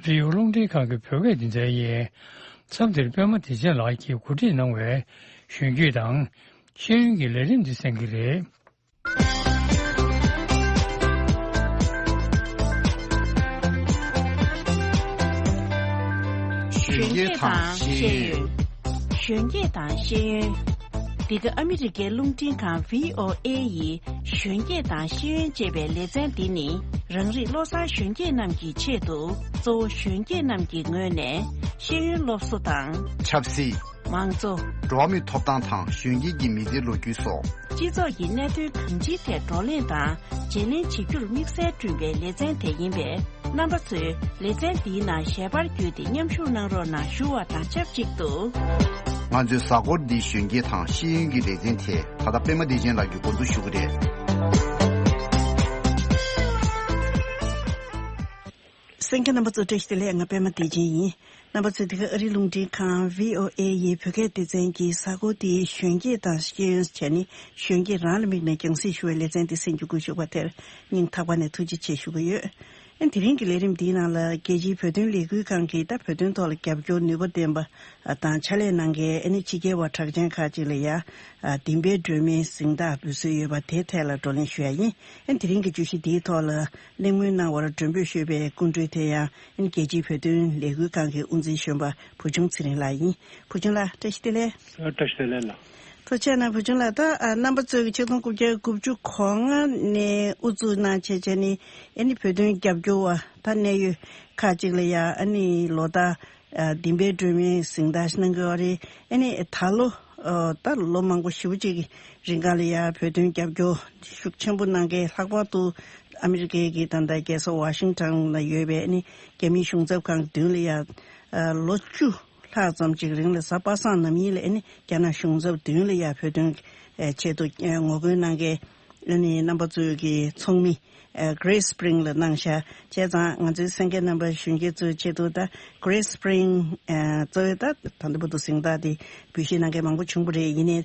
རེད། རླུང་འཕྲིན་ཁང་གི་བོད་སྐད་སྡེ་ཚན་ཡིན། མཚམས་འདིར་པད་མ་བདེ་ཆེན་ལགས་ཀྱིས་གོ་སྒྲིག་གནང་བའི་གཞོན་སྐྱེས་དང་ཤེས་ཡོན་གྱི་ལས་རིམ་འདི་གསན་གྱི་རེད། གཞོན་སྐྱེས་དང་ཤེས་ཡོན། གཞོན་སྐྱེས་དང་ཤེས་ཡོན། འདི་ག་ཨ་མི་རི་ཀའི་རླུང་འཕྲིན་ཁང་བྷི་ཨོ་ཨེ་ཡི་གཞོན་སྐྱེས་དང་ཤེས་ཡོན་ཅེས་པའི་ལེ་ཚན་འདི་ནི། རང་རིགས་བློ་བཟང་གཞོན་སྐྱེས་རྣམས་ཀྱི་ཆེད་དུ། གཙོ་བོ་གཞོན་སྐྱེས་རྣམས་ཀྱི་ངོས་ནས་ཤེས་ཡོན་སློབ་གསོ་དང་། ཆབ་སྲིད། མང་གཙོ། འགྲོ་བ་མིའི་ཐོབ་ཐང་དང་གཞོན་སྐྱེས་ཀྱི་མི་ཚེའི་ལོ་རྒྱུས་སོགས། སྤྱི་ཚོགས་ཀྱི་གནད་དོན་གང་ཅིའི་ཐད་བགྲོ་གླེང་དང་བརྗེ་ལེན་བྱེད་རྒྱུར་དམིགས་བསལ་བསྐྲུན་པའི་ལེ་ཚན་དེ་ཡིན་པས། རྣམ་པ་ཚོས་ལེ་ཚན་འདིའི་ནང་ཞལ་པར་བརྒྱུད་དེ་མཉམ་ཞུགས་གནང་རོགས་གནང་ཞུ་བ་དང་ཆབས་ཅིག་ཏུ། ང་ཚོའི་གཟའ་འཁོར་འདིའི་གཞོན་སྐྱེས་དང་ཤེས་ཡོན་གྱི་ལེ་ཚན་དེ་ད་ལྟ་པད་མ་བདེ་ཆེན་ལགས་ཀྱིས་འགོ་འཛུགས་ཞུ་གི་རེད། གསན་མཁན་རྣམ་པ་ཚོ་བཀྲ་ཤིས་བདེ་ལེགས། ང་པད་མ་བདེ་ཆེན་ཡིན། རྣམ་པ་ཚོས་འདི་ག་ཨ་རིའི་རླུང་འཕྲིན་ཁང་བྷི་ཨོ་ཨེ་ཡི་བོད་སྐད་སྡེ་ཚན་གྱི་གཟའ་འཁོར་འདིའི་གཞོན་སྐྱེས་དང་ཤེས་ཡོན་བྱས་ནས་གཞོན་སྐྱེས་རང་ལ་དམིགས་ནས་རྒྱང་སྲིང་ཞུ་བའི་ལེ་ཚན་འདི་གསན་རྒྱུ་བཀོད་ཞུ་བ་དེར་སྙིང་ཐག་པ་ནས་ཐུགས་རྗེ་ཆེ་ཞུ་གི་ཡོད། ཨ་ནི་དེ་རིང་གི་ལས་རིམ་འདིའི་ནང་ལ་རྒྱལ་སྤྱིའི་བོད་དོན་ལས་འགུལ་ཁང་གིས་ད་བོད་དོན་ཐོག་ལ་རྒྱབ་སྐྱོར་ནུས་པ་ལྡན་པ་དང་ཕྱག་ལས་གནང་མཁན་ཨ་ནི་ཕྱི་རྒྱལ་བ་གྲགས་ཅན་ཁག་ཅིག་ལ་ཡ་བདེན་པའི་སྒྲོན་མེའི་གཟེངས་རྟགས་འབུལ་སྲོལ་ཡོད་པ་དེའི་ཐད་ལ་བགྲོ་གླེང་ཞུ་ཡ་ཡིན། ཨ་ནི་དེ་རིང་གི་བརྗོད་གཞི་འདིའི་ཐོག་ལ་གླེང་མོལ་གནང་བར་མགྲོན་འབོད་ཞུས་པའི་སྐུ་མགྲོན་དེ་ཡང་ཨ་ནི་རྒྱལ་སྤྱིའི་བོད་དོན་ལས་འགུལ་ཁང་གི་དབུ་འཛིན་གཞོན་པ་བུ་ཆུང་ཚེ་རིང་ལགས་ཡིན། བུ་ཆུང་ལགས་བཀྲ་ཤིས་བདེ་ལེགས། བཀྲ་ཤིས་བདེ་ལེགས་ལགས། ཐུགས་རྗེ་གནང་བུ་ཆུང་ལགས། ད་ཨ་རྣམ་པ་ཚོས་ཀྱི་ཆིག་སྟོང་དགུ་བརྒྱ་དགུ་བཅུ་གོ་ལྔ་ནས་དབུ་འཛུགས་གནང་བྱས་བྱས་ནས་ཨ་ནི་བོད་དོན་རྒྱབ་སྐྱོར་བ་ད་གནད་ཡོད་ཁག་ཅིག་ལ་ཡ་ཨ་ནི་ལོ་ལྟར་ཨ་བདེན་པའི་སྒྲོན་མེའི་གཟེངས་རྟགས་གནང་གི་ཡོད་རེད། ཨ་ནི་ད་ལོ་ཨ་ད་ལོ་མང་པོ་ཞེ་པོ་ཅིག་གི་རིང་ག་ལ་ཡ་བོད་དོན་རྒྱབ་སྐྱོར་ཤུགས་ཆེན་པོ་གནང་མཁན། ལྷག་པར་དུ་ཨ་མི་རི་ཀའི་གི་ད་ལྟ་རྒྱལ་ས་ཝ་ཤིང་ཊོན་ལ་ཡོད་པའི་ཨ་ནི་རྒྱ་མིའི་གཞུང་ཚབ་ཁང་གི་མདུན་ལ་ཡ་ཨ་ལོ་བཅུ་ལྷག་ཙམ་ཅིག་རིང་ལ་གཟའ་པ་སངས་ནམ་ཡིན་ལ་ཨ་ནི་རྒྱ་ནག་གཞུང་ཚབ་མདུན་ལ་ཡ་བོད་དོན་ཨེ་ཆེད་དུ་ཨེ་ངོ་རྒོལ་གནང་མཁན་ཨ་ནི་རྣམ་པ་ཚོའི་གི་ཚོགས་མི་ཨེ་Grace Spring ལ་གནང་ཤག་བྱས་ཙང་ང་ཚོའི་གསན་མཁན་རྣམ་པ་གཞོན་སྐྱེས་ཚོའི་ཆེད་དུ་ད་Grace Spring ཨེ་གཙོ་བོའི་ད་ད་ལྟ་བར་དུ་གཟེངས་རྟགས་དེ་འབུལ་བཞེས་གནང་མཁན་མང་པོ་བྱུང་བ་རེད། ཡིན་ནའི་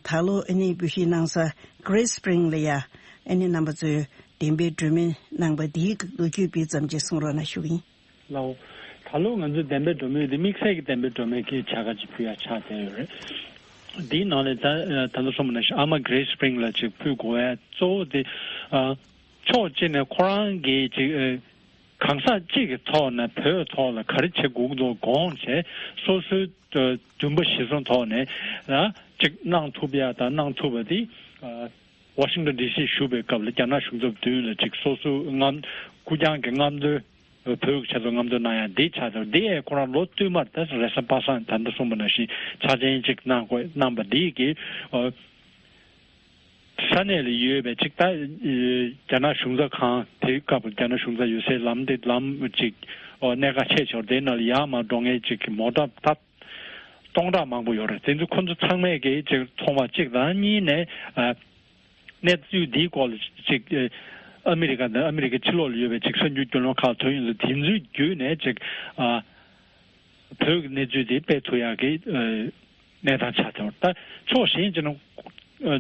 ད་ལོ་ཨ་ནི་འབུལ་བཞེས་གནང་ས་Grace Spring ལ་ཡ་ཨ་ནི་རྣམ་པ་ཚོས་བདེན་པའི་སྒྲོན་མེ་གནང་པ་འདིའི་ལོ་རྒྱུས་སྤེལ་ཙམ་ཅིག་གསུང་རོགས་གནང་ཞུ་གི་ཡིན། ལའོ། ད་ལོ་ང་ཚོའི་བདེན་པའི་སྒྲོན་མེ་འདི་དམིགས་བསལ་གྱི་བདེན་པའི་སྒྲོན་མེ་གི་བྱ་དགའ་ཅིག་ཕུལ་ཡ་ཆགས་བསྡད་ཡོད་རེད། འདིའི་ནང་ནས་ད་ད་ལྟ་གསུངས་པ་ནང་བཞིན་ཨ་མ་Grace Spring ལ་ཅིག་ཕུལ་དགོས་ཡ་གཙོ་བོ་དེ་ཨ་ཕྱོགས་གཅིག་ནས་ཁོ་རང་གིས་ཅིག་ཨ་གང་ཟག་གཅིག་གི་ཐོག་ནས་བོད་ཐོག་ལ་ག་རེ་བྱེད་དགོས་འདུག་དགོངས་བྱས་སོ་སོའི་ཨ་འདུན་པ་གཞིར་བཟུང་ཐོག་ནས་ཨ་ཅིག་གནང་ཐུབ་ཡ་དང་གནང་ཐུབ་པ་དེ་ཨ་Washington D C བཞུགས་པའི་སྐབས་ལ་རྒྱ་ནག་གཞུང་ཚབ་མདུན་ལ་ཅིག་སོ་སོའི་རྔམ་ཁུར་གྱང་གི་རྔམ་སྟོན། བོད་ཀྱི་ཆེད་དུ་རྔམ་སྟོན་གནང་ཡ་འདི་ཆགས་ཚར། འདི་ཡས་ཁོ་རང་ལོ་བསྟུད་མར་ད་རེས་གཟའ་པ་སངས་ད་ལྟ་གསུངས་པ་ནང་བཞིན་ཕྱག་ཆེན་ཅིག་གནང་དགོས་གནང་པ་འདི་གིས་ཨ་ས་གནས་ལ་ཡོད་པའི་ཅིག་ད་ཨ་རྒྱ་ནག་གཞུང་ཚབ་ཁང་དེའི་སྐབས་རྒྱ་ནག་གཞུང་ཚབ་ཡོད་སའི་ལམ་དེ་ལམ་ཅིག་ཨ་གནད་འགག་ཆེ་ཆེ་བ་དེའི་ནང་ལ་ཡར་མར་འགྲོ་མཁན་ཅིག་གི་མོ་ཊ་ད་སྟོང་ཕྲག་མང་པོ་ཡོད་རེད། དེ་ཚོ་ཁོ་ཚོ་ཚང་མས་ཀྱིས་ཅིག་མཐོང་བ་གཅིག་དང་། གཉིས་ནས་ཨ་གནས་ཚུལ་འདིའི་སྐོར་ལ་ཅིག་ཨ་མི་རི་ཀ་དང་ཨ་མི་རི་ཀའི་ཕྱི་ལོགས་ལ་ཡོད་པའི་ཅིག་གསར་འགྱུར་བརྒྱུད་ལམ་ཁག་ཐོན་ཡོང་དུས་དེ་ཚོའི་བརྒྱུད་ནས་ཅིག་ཨ་བོད་ཀྱི་གནས་ཚུལ་འདི་སྤེལ་ཐུབ་ཡག་གི་ཨ་གནས་སྟངས་ཆགས་ཐུབ། ད་ཕྱོགས་གཞན་གྱི་ནང་ཨ་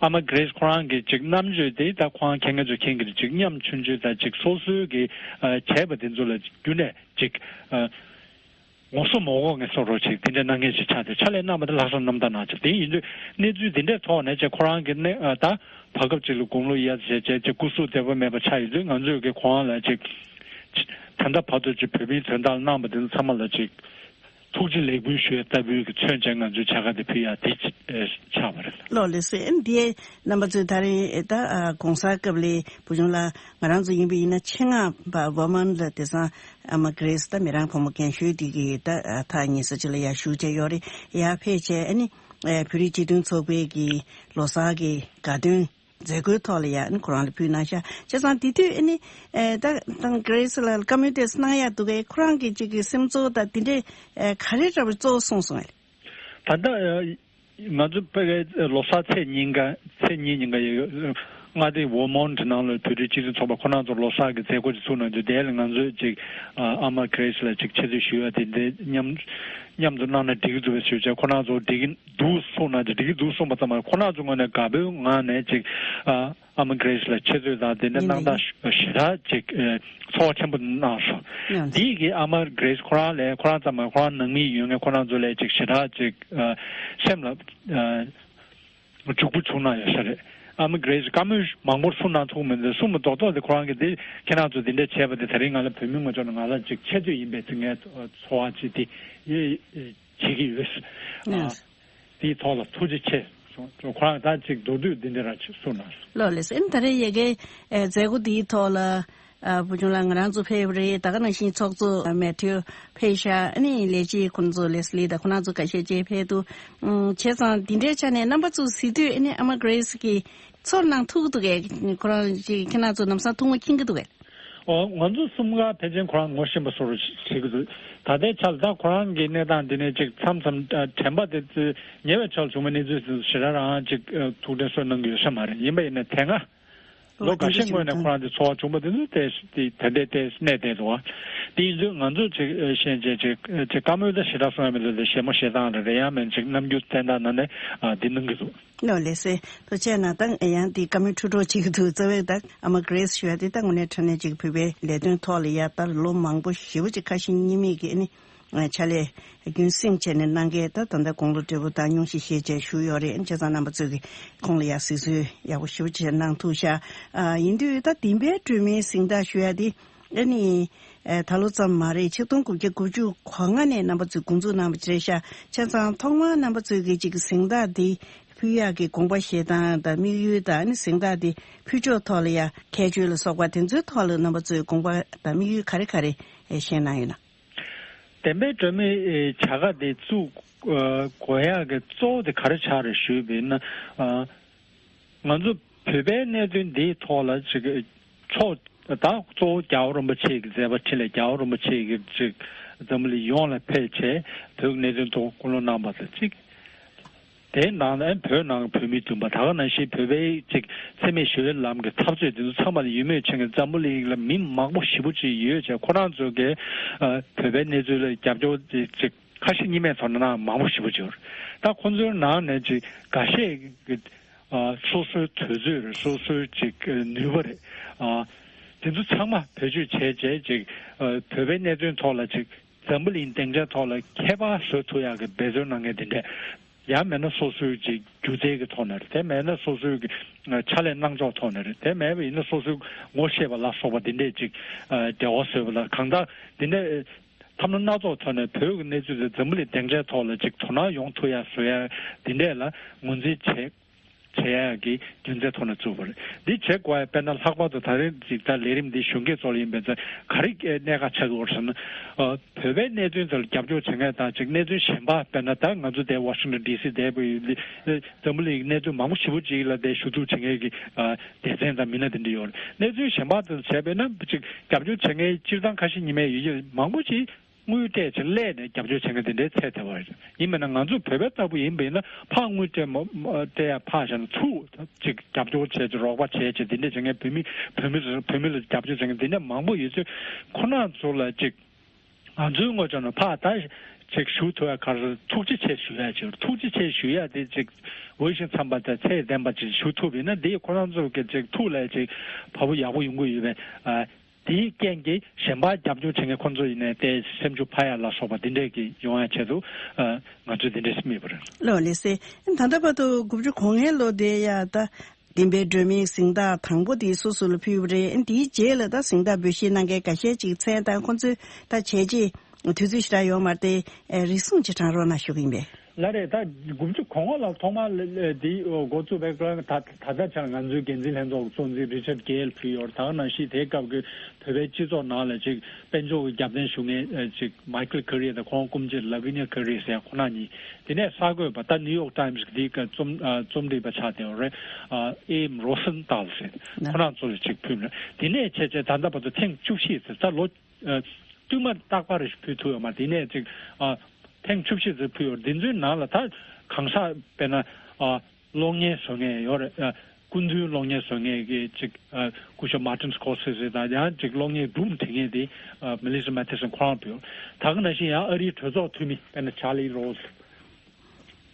ཨ་མ་Grace ཁོ་རང་གི་ཅིག་རྣམ་དཔྱོད་དེ་ད་ཁོ་རང་མཁྱེན་མཁན་ཚོས་མཁྱེན་གྱི་རེད། ཅིག་ཉམ་ཆུང་ཆུང་དང་ཅིག་སོ་སོའི་གི་ཨ་བྱས་པ་དེ་ཚོ་ལ་བརྒྱུད་ནས་ཅིག་ཨ་ངོ་སོ་མ་གོ་ངེས་སོ་རོ་ཅིག་དེ་འདྲ་གནང་མཁན་ཞིག་ཆགས་ཏེ་ཕྱག་ལས་གནང་བ་དེ་ལྷག་བསམ་རྣམ་དག་གནང་ཅིག་དེ་ཡིན་དུས་གནས་ཚུལ་དེ་འདྲའི་ཐོག་ནས་ཅིག་ཁོ་རང་གི་གནས་ཨ་ད་བར་སྐབས་ཅིག་ལ་དགུང་ལོ་ཡར་བྱས་བྱས་ཅིག་སྐུ་གཟུགས་བདེ་པོ་མེད་པ་ཆགས་ཡོད་དུས་ང་ཚོས་ཀྱི་ཁོ་རང་ལ་ཅིག་ད་ལྟ་བར་དུ་ཅིག་བོད་མིའི་དོན་དག་གནང་བ་དེ་ཚོ་ཚང་མ་ལ་ཅིག་ཐུགས་རྗེ་ལེགས་འབུལ་ཞུ་ཡ་ལྟ་བུའི་གི་མཚོན་བྱེད་ང་ཚོའི་བྱ་དགའ་དེ་ཕུལ་ཡ་དེ་ཅིག་ཆགས་པ་རེད། ལགས་ལགས་སོ། ཨ་ནི་དེ་རྣམ་པ་ཚོས་ད་རེས་ད་ཨ་གོང་ས་སྐབས་ལས་བུ་ཆུང་ལགས་ང་རང་ཚོ་ཡིན་པ་ཡིན་ན་ཆེད་མངགས་པ་ཝར་མན་ལ་དེང་སང་ཨ་མ་Grace ད་མི་རང་ཕོ་མོ་རྒན་ཤོས་དེ་གི་ད་ཐག་ཉེ་ས་ཅིག་ལ་ཡར་བཞུགས་བྱས་ཡོད་རེད། ཡར་ཕེབས་བྱས་ཨ་ནི་ཨ་བོད་རིགས་སྤྱི་མཐུན་ཚོགས་པའི་གི་ལོ་གསར་གི་དགའ་སྟོན་ མཛད་སྒོའི་ཐོག་ལ་ཡ་ཨ་ནི་ཁོ་རང་ལ་ཕུལ་གནང་ཤག་བྱས་ཙང་དེ་དུས་ཨ་ནི་ཨེ་ད་དང་Grace་ལ་བཀའ་མོལ་དེ་གནང་ཡ་འདུག་གས། ཁོ་རང་གི་ཅིག་གི་སེམས་ཚོར་དང་དེ་འདྲས་ཨེ་ག་རེ་འདྲ་བོ་གཙོ་བོ་གསུངས་སོང་ངས། ད་ལྟ་ཨེ་ང་ཚོ་ཕ་གིའི་ལོ་གསར་ཚེས་གཉིས་ཀ་ཚེས་གཉིས་ཉིན་ཀ་ཡོད། མངའ་སྡེ་ཝར་མོན་ཊི་ནང་ལ་བོད་རིགས་སྤྱི་མཐུན་ཚོགས་པ་ཁོ་རང་ཚོ་ལོ་གསར་གྱི་མཛད་སྒོ་ཅིག་ཚུགས་གནང་རྒྱུ་དེ་ལ་ང་ཚོས་ཅིག་ཨ་ཨ་མ་Grace་ལ་ཅིག་ཆེ་བསྟོད་ཞུ་ཡ་དེ་འདྲས་མཉམ་མཉམ་དུ་གནང་ན་འགྲིག་གི་འདུག་པས་ཞུས་བྱས། ཁོ་རང་ཚོ་འགྲིག་གི་འདུག་གསུངས་གནང་རྒྱུ། འགྲིག་གི་འདུག་གསུངས་པ་ཙམ་མ་ཡིན་པར་ཁོ་རང་ཚོ་ངོས་ནས་དགའ་པོའི་ངང་ནས་ཅིག་ཨ་ཨ་མ་Grace་ལ་ཆེ་བསྟོད་དང་དེ་འདྲ་གནང་སྟངས་ཞེ་དྲག་ཅིག་ཨ་ཚོར་བ་ཆེན་པོ་གནང་སོང་། ཡང་འདི་གི་ཨ་མ་Grace་ཁོ་རང་ལ་ཁོ་རང་ཙམ་མ་ཡིན་པར་ཁོ་རང་ནང་མི་ཡོད་མཁན་ཁོ་རང་ཚོ་ལ་ཅིག་ཞེ་དྲག་ཅིག་ཨ་སེམས་ལ་ཨ་འཇུག་པོ་བྱུང་གནང་ཡོད་ས་རེད། ཨ་མ་Grace་བཀའ་མོལ་མང་པོ་གསུང་གནང་ཐུབ་མི་འདུག། གསུང་མི་ཏོག་ཏོག་དེ་ཁོ་རང་གིས་དེ་ཁྱེད་རང་ཚོ་དེ་འདྲ་བྱས་པ་དེ་ད་རིང་ང་ལ་བོད་མི་ངོས་ཕྱོགས་ནས་ང་ལ་ཅིག་ཆེ་བསྟོད་ཡིན་པའི་ཚིག་ངའི་ཚོར་བ་ཅིག་དེ་ཡེ་བྱེད་ཀྱི་ཡོད། ཨ་དེའི་ཐོག་ལ་ཐུགས་རྗེ་ཆེ་གསུངས། ཁོ་རང་ད་ཅིག་མདོར་བསྡུས་འདི་འདྲ་ར་ཅིག་གསུངས་གནང་སོང་། ལགས་ལགས་སོ། ཨ་ནི་ད་རེས་ཡ་གིའི་ཨེ་མཛད་སྒོ་འདིའི་ཐོག་ལ་ཨ་བུ་ཆུང་ལགས་ང་རང་ཚོ་ཕེབས་པ་རེད། ད་ག་ནང་བཞིན་ཚོགས་གཙོ་མལ་ཁྲིར་ཕེབས་ཤག་ཨ་ནི་ལས་བྱེད་ཁོང་ཚོ་ལེ་སི་ལི་དང་ཁོང་རང་ཚོ་ཁ་ཤས་ཅིག་ཕེབས་འདུག། ཨུམ། བྱས་ཙང་འདི་འདྲའི་ཆ་ནས་རྣམ་པ་ཚོ་གཟིགས་དུས་ཨ་ནི་ཨ་མ་Grace་གི་ཚོར་སྣང་ཐུག་གི་འདུག་གས། ཁོ་རང་ཅིག་ཁྱེད་རང་ཚོ་ལམ་སང་ཐུག་མ་མཁྱེན་གྱི་འདུག་གས། ཨོ་ང་ཚོ་གསུམ་ཀ་ཕལ་ཆེར་ཁོ་རང་ངོ་ཤེས་པ་བཟོ་འདྲ་བྱེད་ཀྱི་འདུག། ད་ལྟའི་ཆར་ད་ཁོ་རང་གི་གནས་སྟངས་འདི་ནས་ཅིག་མཚམས་མཚམས་ཨ་དྲན་པ་དེ་ཚོ་ཉེ་བའི་ཆར་བྱུང་བའི་གནས་ཚུལ་དེ་ཚོ་ཞེ་དྲག་རང་ཅིག་ཨ་ཐུགས་དྲན་གསོ་གནང་གི་ཡོད་ས་མ་རེད། ཡིན་པ་ཡིན་ན་དེ་སྔ་ལོ་འགའ་ཤས་སྔོན་ནས་ཁོ་རང་དེ་ཚོར་བ་བྱུང་བ་དེ་ཚོ་ཏོག་ཙམ་དེ་ད་ལྟའི་ཏོག་ཙམ་གནས་བསྡད་འདུག་བ། དེ་ཡིན་དུས་ང་ཚོ་ཅིག་ཨ་ཤེས་བྱས་ཅིག་ཨ་ཅིག་བཀའ་མོལ་ད་ཞེ་དྲག་གསུང་ཡ་མི་འདུག། དེ་བཞད་མོ་བཞད་སྟངས་རེ་རེ་ཡང་མིན་ཅིག་རྣམ་འགྱུར་བསྟན་སྟངས་ནང་ནས་ཨ་འདི་གནང་གི་འདུག། ལགས་ལགས་སེ། ཐུགས་རྗེ་གནང་། ད་ཡང་འདི་བཀའ་མོལ་འཁྲུལ་སྒྲོག་བྱེད་ཀྱི་འདུག། རྩ་བའི་ད་ཨ་མ་Grace་ཞུ་ཡ་དེ་ད་དངོས་གནས་དྲང་གནས་ཅིག་བོད་པའི་ལས་དོན་ཐོག་ལ་ཡ་ད་ལོ་མང་པོ་ཞེ་པོ་ཅིག་ཁ་ཞེ་གཉིས་མེད་ཀྱི་ཨ་ནི་ཕྱག་ལས་རྒྱུན་བསྲིངས་བྱས་ནས་གནང་མཁན། ད་ད་ལྟ་དགུང་ལོ་བགྲེས་པོ་དང་སྙུང་གཞི་ཞེ་བྱས་བཞུགས་ཡོད་རེད། བྱས་ཙང་རྣམ་པ་ཚོས་ཀྱིས་ཁོང་ལ་ཡ་གཟིགས་ཚུལ་ཡག་པོ་ཞེ་པོ་ཅིག་གནང་ཐུབ་ཤག། ཨ་ཡིན་དུས་ད་བདེན་པའི་སྒྲོན་མེའི་གཟེངས་རྟགས་ཞུ་ཡ་དེ་ཨ་ནི་ཨ་ད་ལོ་ཙམ་མ་རེད། ཆིག་སྟོང་དགུ་བརྒྱ་དགུ་བཅུ་གོ་ལྔ་ནས་རྣམ་པ་ཚོས་འགོ་འཛུགས་གནང་བ་ཅིག་རེད་ཤག། བྱས་ཙང་ཐོག་མར་རྣམ་པ་ཚོས་ཀྱིས་ཅིག་གཟེངས་རྟགས་འདི་ཕུལ་ཡག་གི་དགོངས་པ་བཞེས་སྟངས་དང་དམིགས་ཡུལ་དང་ཨ་ནི་གཟེངས་རྟགས་འདི་ཕུལ་ཕྱོགས་ཐོག་ལ་ཡ་ཁྱད་ཆོས་ལ་སོགས་པ་དེ་ཚོའི་ཐོག་ལ་རྣམ་པ་ཚོས་དགོངས་པ་དང་དམིགས་ཡུལ་ག་རེ་ག་རེ་བཞེས་གནང་ཡོད་ན། བདེན་པའི་སྒྲོན་མེ་བྱ་དགའ་དེ་བཙུགས་དགོས་ཡག་གི་གཙོ་བོ་དེ་ག་རེ་ཆགས་རེད་ཞུས་པ་ཡིན་ན། ང་ཚོ་བོད་པའི་གནད་དོན་འདིའི་ཐོག་ལ་ཅིག་ཕྱོགས་ད་གཙོ་བོ་རྒྱལ་བ་རིན་པོ་ཆེ་གི་མཛད་པ་འཕྲིན་ལས་རྒྱལ་བ་རིན་པོ་ཆེ་གི་ཅིག་འཛམ་བུ་གླིང་ཡོངས་ལ་ཕེབས་བྱས་བོད་ཀྱི་གནད་དོན་ཐོག་སྐུ་ལོ་གནང་བ་དང་གཅིག། དེའི་ནང་ནས་བོད་ནང་གི་བོད་མི་བདུན་པ་ད་ག་ནང་བཞིན་བོད་པའི་ཅིག་འཚེ་མེད་ཞི་བའི་ལམ་གྱི་འཐབ་རྩོད་དེ་ཚོ་ཚང་མ་ལ་ཡིད་མོས་བྱེད་མཁན་འཛམ་བུ་གླིང་ལ་མི་མང་པོ་ཞེ་པོ་ཅིག་ཡོད་ཅེས་ཁོ་རང་ཚོ་གིས་བོད་པའི་གནས་ཚུལ་ལ་རྒྱབ་སྐྱོར་ཅིག་ཁ་ཞེ་གཉིས་མེད་ཚོར་སྣང་མང་པོ་ཞེ་པོ་ཅིག་ཡོད་རེད། ད་ཁོ་ཚོའི་ནང་ནས་ཅིག་འགའ་ཤས་ཀྱིས་སོ་སོའི་དུས་ཚོད་རེད། སོ་སོའི་ཅིག་ནུས་པ་རེད། དེ་ཚོ་ཚང་མ་བེད་སྤྱོད་བྱས་བྱས་ཅིག་བོད་པའི་གནད་དོན་ཐོག་ལ་ཅིག་འཛམ་བུ་གླིང་སྡིངས་ཆའི་ཐོག་ལ་ཁྱད་པར་བཟོ་ཐུབ་ཡག་གི་འབད་བརྩོན་གནང་མཁན་དེ་འདྲས། ཡང་མེད་ན་སོ་སོའི་ཅིག་སྒྱུ་རྩལ་གྱི་ཐོག་ནས་རེད། དེ་མེད་ན་སོ་སོའི་གི་ཕྱག་ལས་གནང་ཕྱོགས་ཐོག་ནས་རེད། དེ་མེད་པ་ཡིན་ན་སོ་སོའི་ངོ་ཤེས་པ་ལ་སོགས་པ་དེ་འདྲས་ཅིག་འབྲེལ་བ་བཟོས་པ་ལ་གང་ལྟར་དེ་འདྲས་ཐབས་སྣ་སྣ་ཚོགས་ཐོག་ནས་བོད་ཀྱི་གནས་ཚུལ་དེ་འཛམ་བུ་གླིང་སྡིངས་ཆའི་ཐོག་ལ་ཅིག་དོ་སྣང་ཡོང་ཐུབ་ཡག་བཟོ་ཡག་དེ་འདྲས་ལ་ངོས་འཛིན་བྱས། བྱེད་ཡག་གི་རྒྱུ་མཚན་ཐོག་ནས་བཙུགས་པ་རེད། འདི་བྱེད་དགོས་ཡ་དཔེར་ན་ལྷག་པར་དུ་ད་རེས་ཅིག་ད་ལས་རིམ་འདི་གཞོན་སྐྱེས་ཚོ་ལ་ཡིན་པའི་ཚེ་ག་རེ་གནད་འགག་ཆགས་ཀྱི་ཡོད་རེད་ཟེར་ན། བོད་པའི་གནད་དོན་ཚོ་ལ་རྒྱབ་སྐྱོར་བྱེད་མཁན་དང་ཅིག་གནད་དོན་གཞན་པ་དཔེར་ན་ད་ང་ཚོ་དེ་ཝ་ཤིང་ཊོན་ཌི་སི་བསྡད་པའི་འཛམ་བུ་གླིང་གི་གནད་དོན་མང་པོ་ཞེ་པོ་ཅིག་ལ་དེ་ཞུ་གཏུག་བྱེད་མཁན་གྱི་སྡེ་ཚན་དང་མི་སྣ་དེ་འདྲ་ཡོད་རེད། གནད་དོན་གཞན་པ་དེ་ཚོ་བྱས་པས་ན་ཅིག་རྒྱབ་སྐྱོར་བྱེད་མཁན་སྤྱིར་བཏང་ཁ་ཞེ་གཉིས་མེད་ཡོད་ཀྱི་མང་པོ་ཅིག་དངུལ་སྤྲད་ཅིག་སླེབས་ནས་རྒྱབ་སྐྱོར་བྱེད་མཁན་དེ་འདྲའི་ཚད་དེ་བ་རེད། ཡིན་མིན་ན་ང་ཚོ་བོད་པའི་ལྟ་བུ་ཡིན་པ་ཡིན་ན་ཕར་དངུལ་སྤྲད་མ་སྤྲད་ཡ་ཕར་བཞག་ན་ཚུར་ཅིག་རྒྱབ་སྐྱོར་བྱས་ཅིག་རོགས་པ་བྱས་ཅིག་དེ་འདྲ་བྱེད་མཁན་བོད་མི་བོད་མི་བོད་མི་ལ་རྒྱབ་སྐྱོར་བྱེད་མཁན་དེ་འདྲ་མང་པོ་ཡོད་ཚུལ་ཁོ་རང་ཚོ་ལ་ཅིག་ང་ཚོའི་ངོས་ཕྱོགས་ནས་ཕར་ད་ཅིག་ཞུ་ཐུབ་ཡ་ག་རེ་ཐུགས་རྗེ་ཆེ་ཞུ་ཡ་ཅིག་ཐུགས་རྗེ་ཆེ་ཞུ་ཡ་དེ་ཅིག་འོས་ཤིང་འཚམས་པ་དང་ཚད་ལྡན་པ་ཅིག་ཞུ་ཐུབ་ཡིན་ན་དེ་ཁོ་རང་ཚོ་གི་ཅིག་ཐུགས་ལ་ཅིག་བབ་པོ་ཡག་པོ་ཡོང་གི་ཡོད་པས། དེའི་རྐྱེན་གྱིས་གཞན་པ་རྒྱབ་སྐྱོར་བྱེད་མཁན་ཁོང་ཚོ་ཡིན་ནའི་དེ་སེམས་ཤུགས་འཕར་ཡ་ལ་སོགས་པ་འདི་འདྲས་ཀྱི་ཡོང་ཡ་ཆེད་དུ་ང་ཚོས་འདི་འདྲས་སྨྲས་པ་རེད། ལགས་ལགས་སེ། ད་ལྟ་བར་དུ་དགུ་བཅུ་གོ་ལྔའི་ལོ་དེ་ཡ་ད་བདེན་པའི་སྒྲོན་མེའི་གཟེངས་རྟགས་དང་པོ་དེ་སོ་སོ་ལ་ཕུལ་བ་རེད། དེའི་རྗེས་ལ་ད་གཟེངས་རྟགས་འབུལ་བཞེས་གནང་མཁན་འགའ་ཤས་ཅིག་མཚན་དང་ཁོང་ཚོའི་ད་བྱས་རྗེས་དུས་ཚོད་ཞེ་དྲག་ཡོད་མ་རེད་དེ། རེ་ཟུང་ཅིག་དྲང་རོགས་གནང་ཞུ་གི་ཡིན་པས། ལ་རེད། ད་དགུ་བཅུ་གོ་ལྔ་ལ་ཐོག་མར་ལ་ལ་འདི་འགོ་བཙུགས་པའི་སྐབས་ད་ད་ལྟ་ཆར་ང་ཚོའི་འགན་འཛིན་ལྷན་ཚོགས་གཙོ་འཛིན་རི་ཆར་གེལ་ཕུལ་ཡོད། ད་ག་ནང་བཞིན་དེའི་སྐབས་ཀྱི་བོད་པའི་སྤྱི་ཚོགས་ནང་ལ་ཅིག་དཔལ་འབྱོར་གྱི་རྒྱབ་རྟེན་ཞུ་མཁན་ཅིག་མའི་ཁལ་ཁེ་རི་དང་ཁོང་སྐུ་མཆེད་ལ་ཝི་ནི་ཡ་ཁེ་རི་ཟེར་ཁོ་ན་གཉིས། དེ་ནས་གསར་འགོད་པ་ད་ནིའུ་ཡོག་ཊའིམ་སི་འདི་ག་རྩོམ་རྩོམ་སྒྲིག་པ་ཆགས་བསྡད་ཡོད་རེད། ཨེ་ཨེམ་རོ་སན་ཏཱལ་ཟེར་ཁོ་ན་ཚོ་ལ་ཅིག་ཕུལ་ནས། དེ་ནས་བྱས་བྱས་ད་ལྟ་བར་དུ་ཐེངས་བཅུ་བཞི་ཙམ་ད་ལོ། ཨ། བསྟུད་མར་རྟག་པར་ཕུལ་ཐུབ་ཡོད་མ་རེད། དེ་ནས་ཅིག་ཨ། ཐེངས་བཅུ་བཞི་ཙམ་ཕུལ་ཡོད་རེད། འདི་ཚོའི་ནང་ལ་ད་གང་ཟག་དཔེར་ན་ཨ། གློག་བརྙན་བཟོ་མཁན་ཡོད་རེད། ཨ། སྐུ་མདུན་གློག་བརྙན་བཟོ་མཁན་གྱི་ཅིག་ཨ། སྐུ་ཞབས་མར་ཏིན་སི་ཀོར་སེ་སེ་དང་ཡང་ཅིག་གློག་བརྙན་སྒྲུང་འབྲི་མཁན་དེ་ཨ། མེ་ལི་ས་མེ་ཐི་སན་ཁོ་རང་ཕུལ་ཡོད། ད་ག་ནང་བཞིན་ཡང་ཨ་རིའི་གྲོས་ཚོགས་འཐུས་མི་དཔེར་ན་ཆར་ལི་རོ་སི།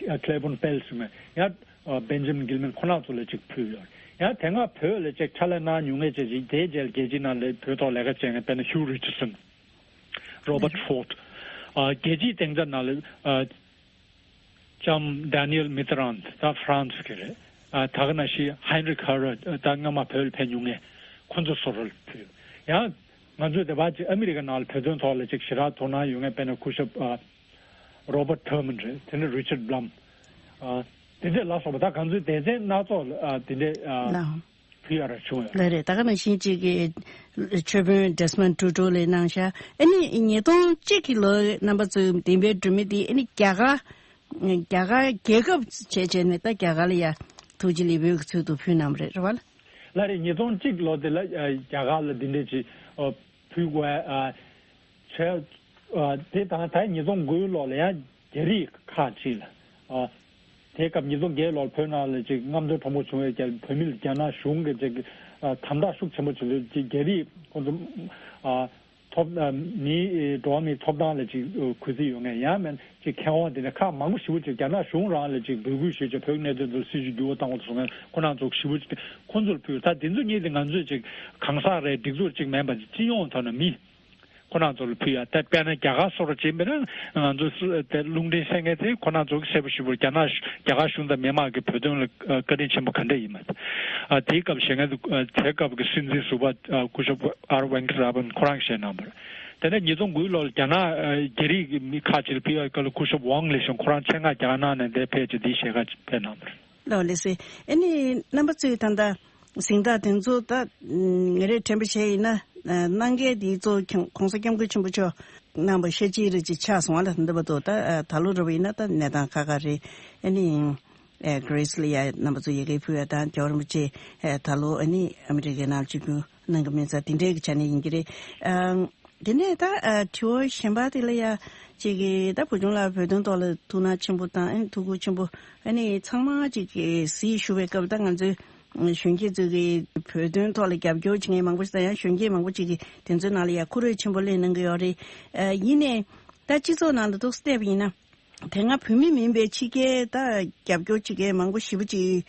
ཨ། ཀླེ་བོན་པེལ་ཟེར་མཁན་ཡང་ཨ། བེན་ཇ་མིན་གིལ་མན་ཁོ་རང་ཚོ་ལ་ཅིག་ཕུལ་ཡོད། ཡང་དེ་སྔ་བོད་ལ་ཅིག་ཕྱག་ལས་གནང་མྱོང་མཁན་ཅིག་རེད། དེའི་རྗེས་ལ་རྒྱལ་སྤྱིའི་ནང་ལ་བོད་ཐོག་ལས་ཀ་བྱེད་མཁན་དཔེར་ན་ཧིའུ་རི་ཅར་སན། རོ་བར་ཕོར་ཌི། ཨ། རྒྱལ་སྤྱིའི་སྟེང་ཆ་ནང་ལ་ཨ། ལྕམ་ཌེ་ནི་ཡལ་མི་ཏི་རན་ད་ཧྥ་རན་སི་གི་རེད། ཨ། ད་ག་ནང་བཞིན་ཧན་རི་ཁ་ར་ད་སྔ་མ་བོད་ལ་ཕེབས་མྱོང་མཁན་ཁོ་ཚོ་སོ་སོར་ཕུལ། ཡང་ང་ཚོས་དེ་བར་ཅིག་ཨ་མི་རི་ཀ་ནང་ལ་བོད་དོན་ཐོག་ལ་ཅིག་ཞེ་དྲག་དོ་སྣང་ཡོད་མཁན་དཔེར་ན་སྐུ་ཞབས་ཨ། རོ་བར་ཐར་མན་རེད། དེ་ནས་རི་ཆར་བྷ་ལམ། ཨ། དེ་འདྲས་ལ་སོགས་པ་ད་གང་ཚོའི་སྡེ་ཚན་སྣ་ཚོགས་ལ་ཨ། དེ་འདྲས་ཨ། ལའང་། ཕུལ་ཡ་ར་བྱུང་ཡོད། ལགས་རེད། ད་ག་ནང་བཞིན་གཅིག་གི་ཆོས་དཔོན་ཌེ་སི་མོན་ཊུ་ཊོ་ལས་གནང་ཤག་ཨ་ནི་ཉིས་སྟོང་གཅིག་གི་ལོའི་རྣམ་པ་ཚོའི་བདེན་པའི་སྒྲོན་མེ་འདི་ཨ་ནི་རྒྱ་གར་རྒྱ་གར་རྒྱལ་ཁབ་བྱས་བྱས་ནས་ད་རྒྱ་གར་ལ་ཡ་ཐུགས་རྗེ་ལེགས་འབུལ་གྱི་ཚུལ་དུ་ཕུལ་གནང་བ་རེད། རེད་བ། ལགས་རེད། ཉིས་སྟོང་གཅིག་ལོ་དེ་ལ་ཨ། རྒྱ་གར་ལ་འདི་འདྲས་ཅིག་ཨ། ཕུལ་དགོས་ཨ། བྱས། ཨ། དེ་དང་ད་ཉིས་སྟོང་དགུའི་ལོ་ལ་ཡང་རྒྱ་རིགས་ཁག་ཅིག་ལ། ཨ། དེའི་སྐབས་ཉིས་སྟོང་བརྒྱད་ལོར་བོད་ནང་ལ་ཅིག་རྔམ་སྟོན་གྲུང་པོ་བྱུང་བའི་རྐྱེན་བོད་མི་ལ་རྒྱ་ནག་གཞུང་གིས་ཅིག་ཨ། དམ་དྲག་ཤུགས་ཆེན་པོ་བྱེད་དུས་ཅིག་རྒྱ་རིགས་ཁོང་ཚོ་ཨ། ཐོབ་ཨ། མིའི་འགྲོ་བ་མིའི་ཐོབ་ཐང་ལ་ཅིག་གུས་བརྩི་ཡོད་མཁན་ཡང་མིན་ཅིག་མཁས་དབང་དེ་འདྲ་ཁག་མང་པོ་ཞེ་པོ་ཅིག་རྒྱ་ནག་གཞུང་རང་ལ་ཅིག་འབོད་སྐུལ་ཞུས་བྱས་བོད་ཀྱི་གནད་དོན་དུ་སྲིད་ཇུས་འགྱུར་བ་བཏང་བ་དང་སོགས་མཁན་ཁོ་རང་ཚོ་ཞེ་པོ་ཅིག་ཁོང་ཚོར་ཕུལ། ད་དེ་ཚོ་གཉིས་དེ་ང་ཚོས་ཅིག་གང་ཟག་རེད། སྒྲིག་འཛུགས་ཅིག་མིན་པ་སྤྱི་ཡོངས་ཐོག་ནས་མི། ཁོ་རང་ཚོ་ལ་ཕུལ་ཡ། ད་དཔེར་ན་རྒྱ་གར་སོགས་ལ་བྱེད་པ་ན་ང་ཚོ་སུ་དེ་རླུང་འཕྲིན་བསད་མཁན་དེ་ཁོ་རང་ཚོ་གི་གསལ་པོ་ཞེ་པོ་རྒྱ་ནག་རྒྱ་གར་གཞུང་དང་མི་མང་གི་བོད་དོན་ལ་བཀའ་དྲིན་ཆེན་པོ་ག་འདྲ་ཡིན་མ། ཨ། དེའི་སྐབས་བྱེད་མཁན་དེ་དེའི་སྐབས་ཀྱི་སྲིད་འཛིན་ཟུར་པ་སྐུ་ཞབས་ཨར་ཝེང་ཀི་ར་མན་ཁོ་རང་བཤད་གནང་བ་རེད། དེ་ནས་ཉིས་སྟོང་དགུའི་ལོར་རྒྱ་ནག་རྒྱ་རིགས་ཀྱི་མི་ཁག་ཅིག་ལ་ཕུལ་ཡ་སྐབས་ལ་སྐུ་ཞབས་ཝང་ལེ་ཤང་ཁོ་རང་ཆེད་མངགས་རྒྱ་གར་ནང་ནས་འདིར་ཕེབས་བྱས་འདིའི་ཞལ་ཁ་ཕེབས་གནང་བ་རེད། ལགས་ལགས་སེ། ཨ་ནི་རྣམ་པ་ཚོས་ད་ལྟ་གཟེངས་རྟགས་དེ་ཚོ་ད་ངས་རེ་དྲན་པ་བྱས་ཡིན་ན་གནང་མཁན་དེ་ཚོ་༸གོང་ས་༸སྐྱབས་མགོན་ཆེན་པོ་མཆོག་གནང་བ་ཤེས་ཀྱི་རེད་ཅེས་ཆགས་སོང་བ་ལ། འདི་བར་དུ་ད་ད་ལོ་རེ་བ་ཡིན་ན་ད་གནས་སྟངས་ཁག་ཁག་རེད། ཨ་ནི་གྷི་རེ་སི་ལ་ཡ་རྣམ་པ་ཚོ་ཡི་གེ་ཕུལ་བ་དང་རྒྱལ་བ་རིན་པོ་ཆེ་ད་ལོ་ཨ་ནི་ཨ་མི་རི་ཀའི་ནང་ཆིབས་བསྒྱུར་གནང་གི་མིན་ཙང་དེ་འདྲའི་གི་ཆ་ནས་ཡིན་གྱི་རེད། དེ་ནས་ད་ཨ་དྲི་བ་གཞན་པ་དེ་ལ་ཡ་ཅིག་གི་ད་བུ་ཆུང་ལགས་བོད་དོན་ཐོག་ལ་ཐུགས་སྣང་ཆེན་པོ་དང་ཨ་ནི་ཐུགས་ཁུར་ཆེན་པོ་ཨ་ནི་ཚང་མ་ཅིག་གི་གཟིགས་ཞུ་བའི་སྐབས་ད་ང་ཚོའི་གཞོན་སྐྱེས་ཚོས་གི་བོད་དོན་ཐོག་ལ་རྒྱབ་སྐྱོར་བྱེད་མཁན་མང་པོ་ཞིག་དང་ཡང་གཞོན་སྐྱེས་མང་པོ་ཅིག་གི་དེ་ཚོའི་ནང་ལ་ཡ་ཁོ་རེ་ཆེན་པོ་ལེན་གནང་གི་ཡོད་རེད། ཡིན་ནའི་ད་སྤྱི་ཚོགས་ནང་ལ་ཏོག་ཙམ་བལྟས་པ་ཡིན་ན། དེ་སྔ་བོད་མི་མིན་པའི་ཕྱི་རྒྱལ་ད་རྒྱབ་སྐྱོར་བྱེད་མཁན་མང་པོ་ཞེ་པོ་ཅིག་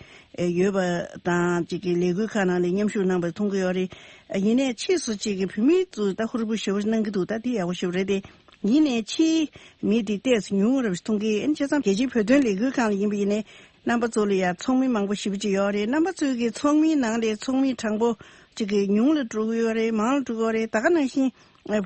ཡོད་པ་དང་ཅིག་གི་ལས་འགུལ་ཁག་ནང་ལ་མཉམ་ཞུགས་གནང་པ་མཐོང་གི་ཡོད་རེད། ཡིན་ནའི་ཕྱིས་སུ་ཅིག་གི་བོད་མི་ཚོས་ད་ཧུར་པོ་ཞེ་པོ་གནང་གི་འདུག་ད་དེ་ཡག་པོ་ཞེ་པོ་རེད་དེ། ཡིན་ནའི་ཕྱིའི་མི་དེ་ཏོག་ཙམ་ཉུང་རབས་མཐོང་གི་ཨ་ནི་བྱས་ཙང་རྒྱལ་སྤྱིའི་བོད་དོན་ལས་འགུལ་ཁང་ལ་ཡིན་པ་ཡིན་ནའི་རྣམ་པ་ཚོ་ལ་ཡང་ཚོགས་མི་མང་པོ་ཞེ་པོ་ཅིག་ཡོད་རེད། རྣམ་པ་ཚོའི་གི་ཚོགས་མིའི་ནང་ལས་ཚོགས་མི་གྲངས་པོ་ཅིག་གི་ཉུང་ལ་འགྲོ་གི་ཡོད་རེད། མང་ལ་འགྲོ་གི་ཡོད་རེད། ད་ག་ནང་བཞིན་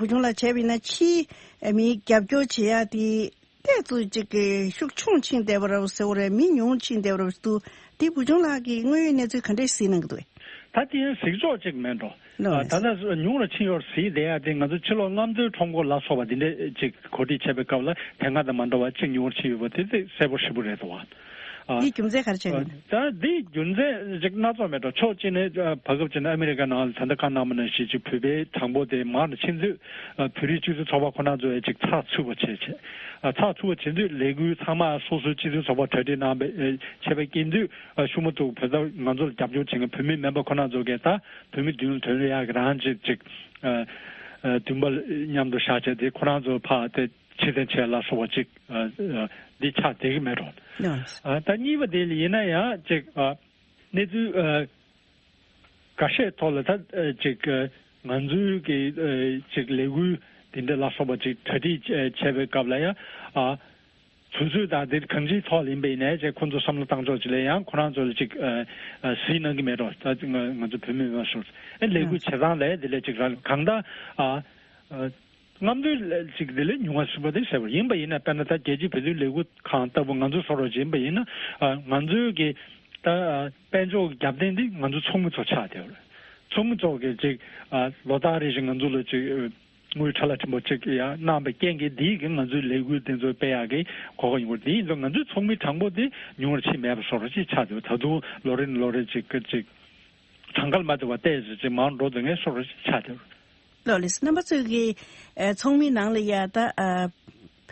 བུ་ཆུང་ལགས་བྱས་པ་ཡིན་ན་ཕྱིའི་མི་རྒྱབ་སྐྱོར་བྱེད་ཡ་དེ། ཏོག་ཙམ་ཅིག་གི་ཤུགས་ཆུང་ཕྱིན་བསྡད་པ་རེད་ཟེར་བ་རེད། མི་ཉུང་ཕྱིན་བསྡད་པ་རེད་འདུག་དེ་བུ་ཆུང་ལགས་ཀྱིས་དངོས་ཡོད་གནས་ཚུལ་ག་འདྲས་གཟིགས་གནང་གི་འདུག་ད་དེ་ཡང་གཟིགས་ཕྱོགས་གཅིག་མེད་འགྲོ། ལགས། ད་ལྟ་ཉུང་རུ་ཕྱིན་ཡོད་གཟིགས་བསྡད་ཡ་དེ་ང་ཚོ་ཕྱི་ལོ་ལྔ་བདོའི་ཁྲོམ་སྐོར་ལ་སོགས་པ་དེ་འདྲས་ཅིག་གོ་སྒྲིག་བྱས་པའི་སྐབས་ལ་དེ་སྔ་དང་མ་འདྲ་བ་གཅིག་ཉུང་རུ་ཕྱིན་ཡོད་པ་དེ་དེ་གསལ་པོ་ཧྲིལ་པོ་རེད་འདུག་བ། ཨ། འདིའི་རྒྱུ་མཚན་ག་རེ་ཆགས་ཀྱི་འདུག་ད་འདིའི་རྒྱུ་མཚན་ཅིག་སྣ་ཚོགས་མེད་འགྲོ། ཕྱོགས་གཅིག་ནས་བར་སྐབས་ཅིག་ནས་ཨ་མི་རི་ཀ་ནང་ལ་ད་ལྟ་བཀའ་གནང་བ་ནང་བཞིན་ཅིག་བོད་པའི་གྲངས་འབོར་དེ་མང་རུ་ཕྱིན་དུས། བོད་རིགས་སྤྱི་མཐུན་ཚོགས་པ་ཁོ་ན་ཚོ་ཡང་ཅིག་ཚགས་ཚུད་པོ་བྱས་བྱས། ཨ། ཚགས་ཚུད་པོ་བྱེད་དུས་ལས་འགུལ་ཚང་མ་སོ་སོའི་སྤྱི་མཐུན་ཚོགས་པ་གྲ་སྒྲིག་གནང་བའི་བྱས་པའི་རྐྱེན་དུས། ཨ། ཤུགས་མ་ཐུག་བོད་ས་ང་ཚོར་རྒྱབ་སྐྱོར་བྱེད་མཁན་བོད་མི་མིན་པ་ཁོ་ན་ཚོ་གིས་ད་བོད་མི་མདུན་ལ་ཐོན་ཡག་གི་རང་ཅིག་ཅིག་ཨ། ཨ། འདུན་པ་མཉམ་དུ་བཞག་བྱས་དེ་ཁོ་རང་ཚོ་ཕར་དེ་ཕྱིར་འཐེན་བྱས་ལ་སོགས་པ་ཅིག་ཨ། ཨ། འདི་ཆགས་བསྡད་ཀྱི་མེད་འགྲོ། ཨ། ད་གཉིས་པ་དེ་ལ་ཡིན་ན་ཡང་ཅིག་ཨ། གནས་ཚུལ་ཨ། འགའ་ཤས་ཐོག་ལ་ད་ཨ། ཅིག་ཨ། ང་ཚོའི་གི་ཨ། ཅིག་ལས་འགུལ་དེ་འདྲ་ལ་སོགས་པ་ཅིག་གྲ་སྒྲིག་བྱས་པའི་སྐབས་ལ་ཡང་ཨ། དུས་ཚོད་དང་དེ་གང་ཅིའི་ཐོག་ལ་ཡིན་པ་ཡིན་ནའི་ཅིག་ཁོང་ཚོ་བསམ་བློ་བཏང་ཕྱོགས་ཅིག་ལ་ཡང་ཁོ་རང་ཚོ་ལ་ཅིག་ཨ། ཨ། གཟིགས་གནང་གི་མེད་འགྲོ། ད་ང་ང་ཚོ་བོད་མི་མ་ཤོར་ཨ། ལས་འགུལ་བྱེད་སྟངས་ལ་དེ་ལས་ཅིག་རང་གང་ལྟར་ཨ། ཨ། རྔམ་སྟོན་ལ་ཅིག་དེ་ལས་ཉུང་བ་ཞིག་པ་དེ་ཟེར་བ་ཡིན་པ་ཡིན་ན། དཔེར་ན་ད་རྒྱལ་སྤྱིའི་བོད་དོན་ལས་འགུལ་ཁང་ལྟ་བུ་ང་ཚོ་སོ་རོགས་ཡིན་པ་ཡིན་ན། ཨ་ང་ཚོའི་གི་ད་ཨ་དཔལ་འབྱོར་རྒྱབ་རྟེན་འདི་ང་ཚོ་ཚོགས་མི་ཚོ་ཆགས་བསྡད་ཡོད་རེད། ཚོགས་མི་ཚོ་གི་ཅིག་ཨ་ལོ་ལྟར་རེ་བཞིན་ང་ཚོ་ལ་ཅིག་དངུལ་ཁྲ་ལ་ཕྲན་བུ་ཅིག་ཡ་གནང་བའི་རྐྱེན་གྱིས་འདིས་གི་ང་ཚོའི་ལས་འགུལ་དེ་ཚོ་སྤེལ་ཡག་གི་གོ་སྐབས་ཡོང་གི་རེད། དེ་ཡིན་ཙང་ང་ཚོའི་ཚོགས་མི་གྲངས་འབོར་དེ་ཉུང་བར་ཕྱིན་མེད་པ་སོ་རོགས་ཅིག་ཆགས་བསྡད་ཡོད། ད་དུང་ལོ་རེ་ནས་ལོ་རེ་ཅིག་གི་ཅིག་གྲངས་ཀ་ལ་མ་བརྩི་བར་ཏོག་ཙམ་ཅིག་མང་འགྲོ་བསྡད་མཁན་སོ་རོགས་ཅིག་ཆགས་བསྡད་ཡོད། ལགས་ལགས། རྣམ་པ་ཚོས་ཀྱི་ཨ་ཚོགས་མི་ནང་ལ་ཡ་ད་ཨ་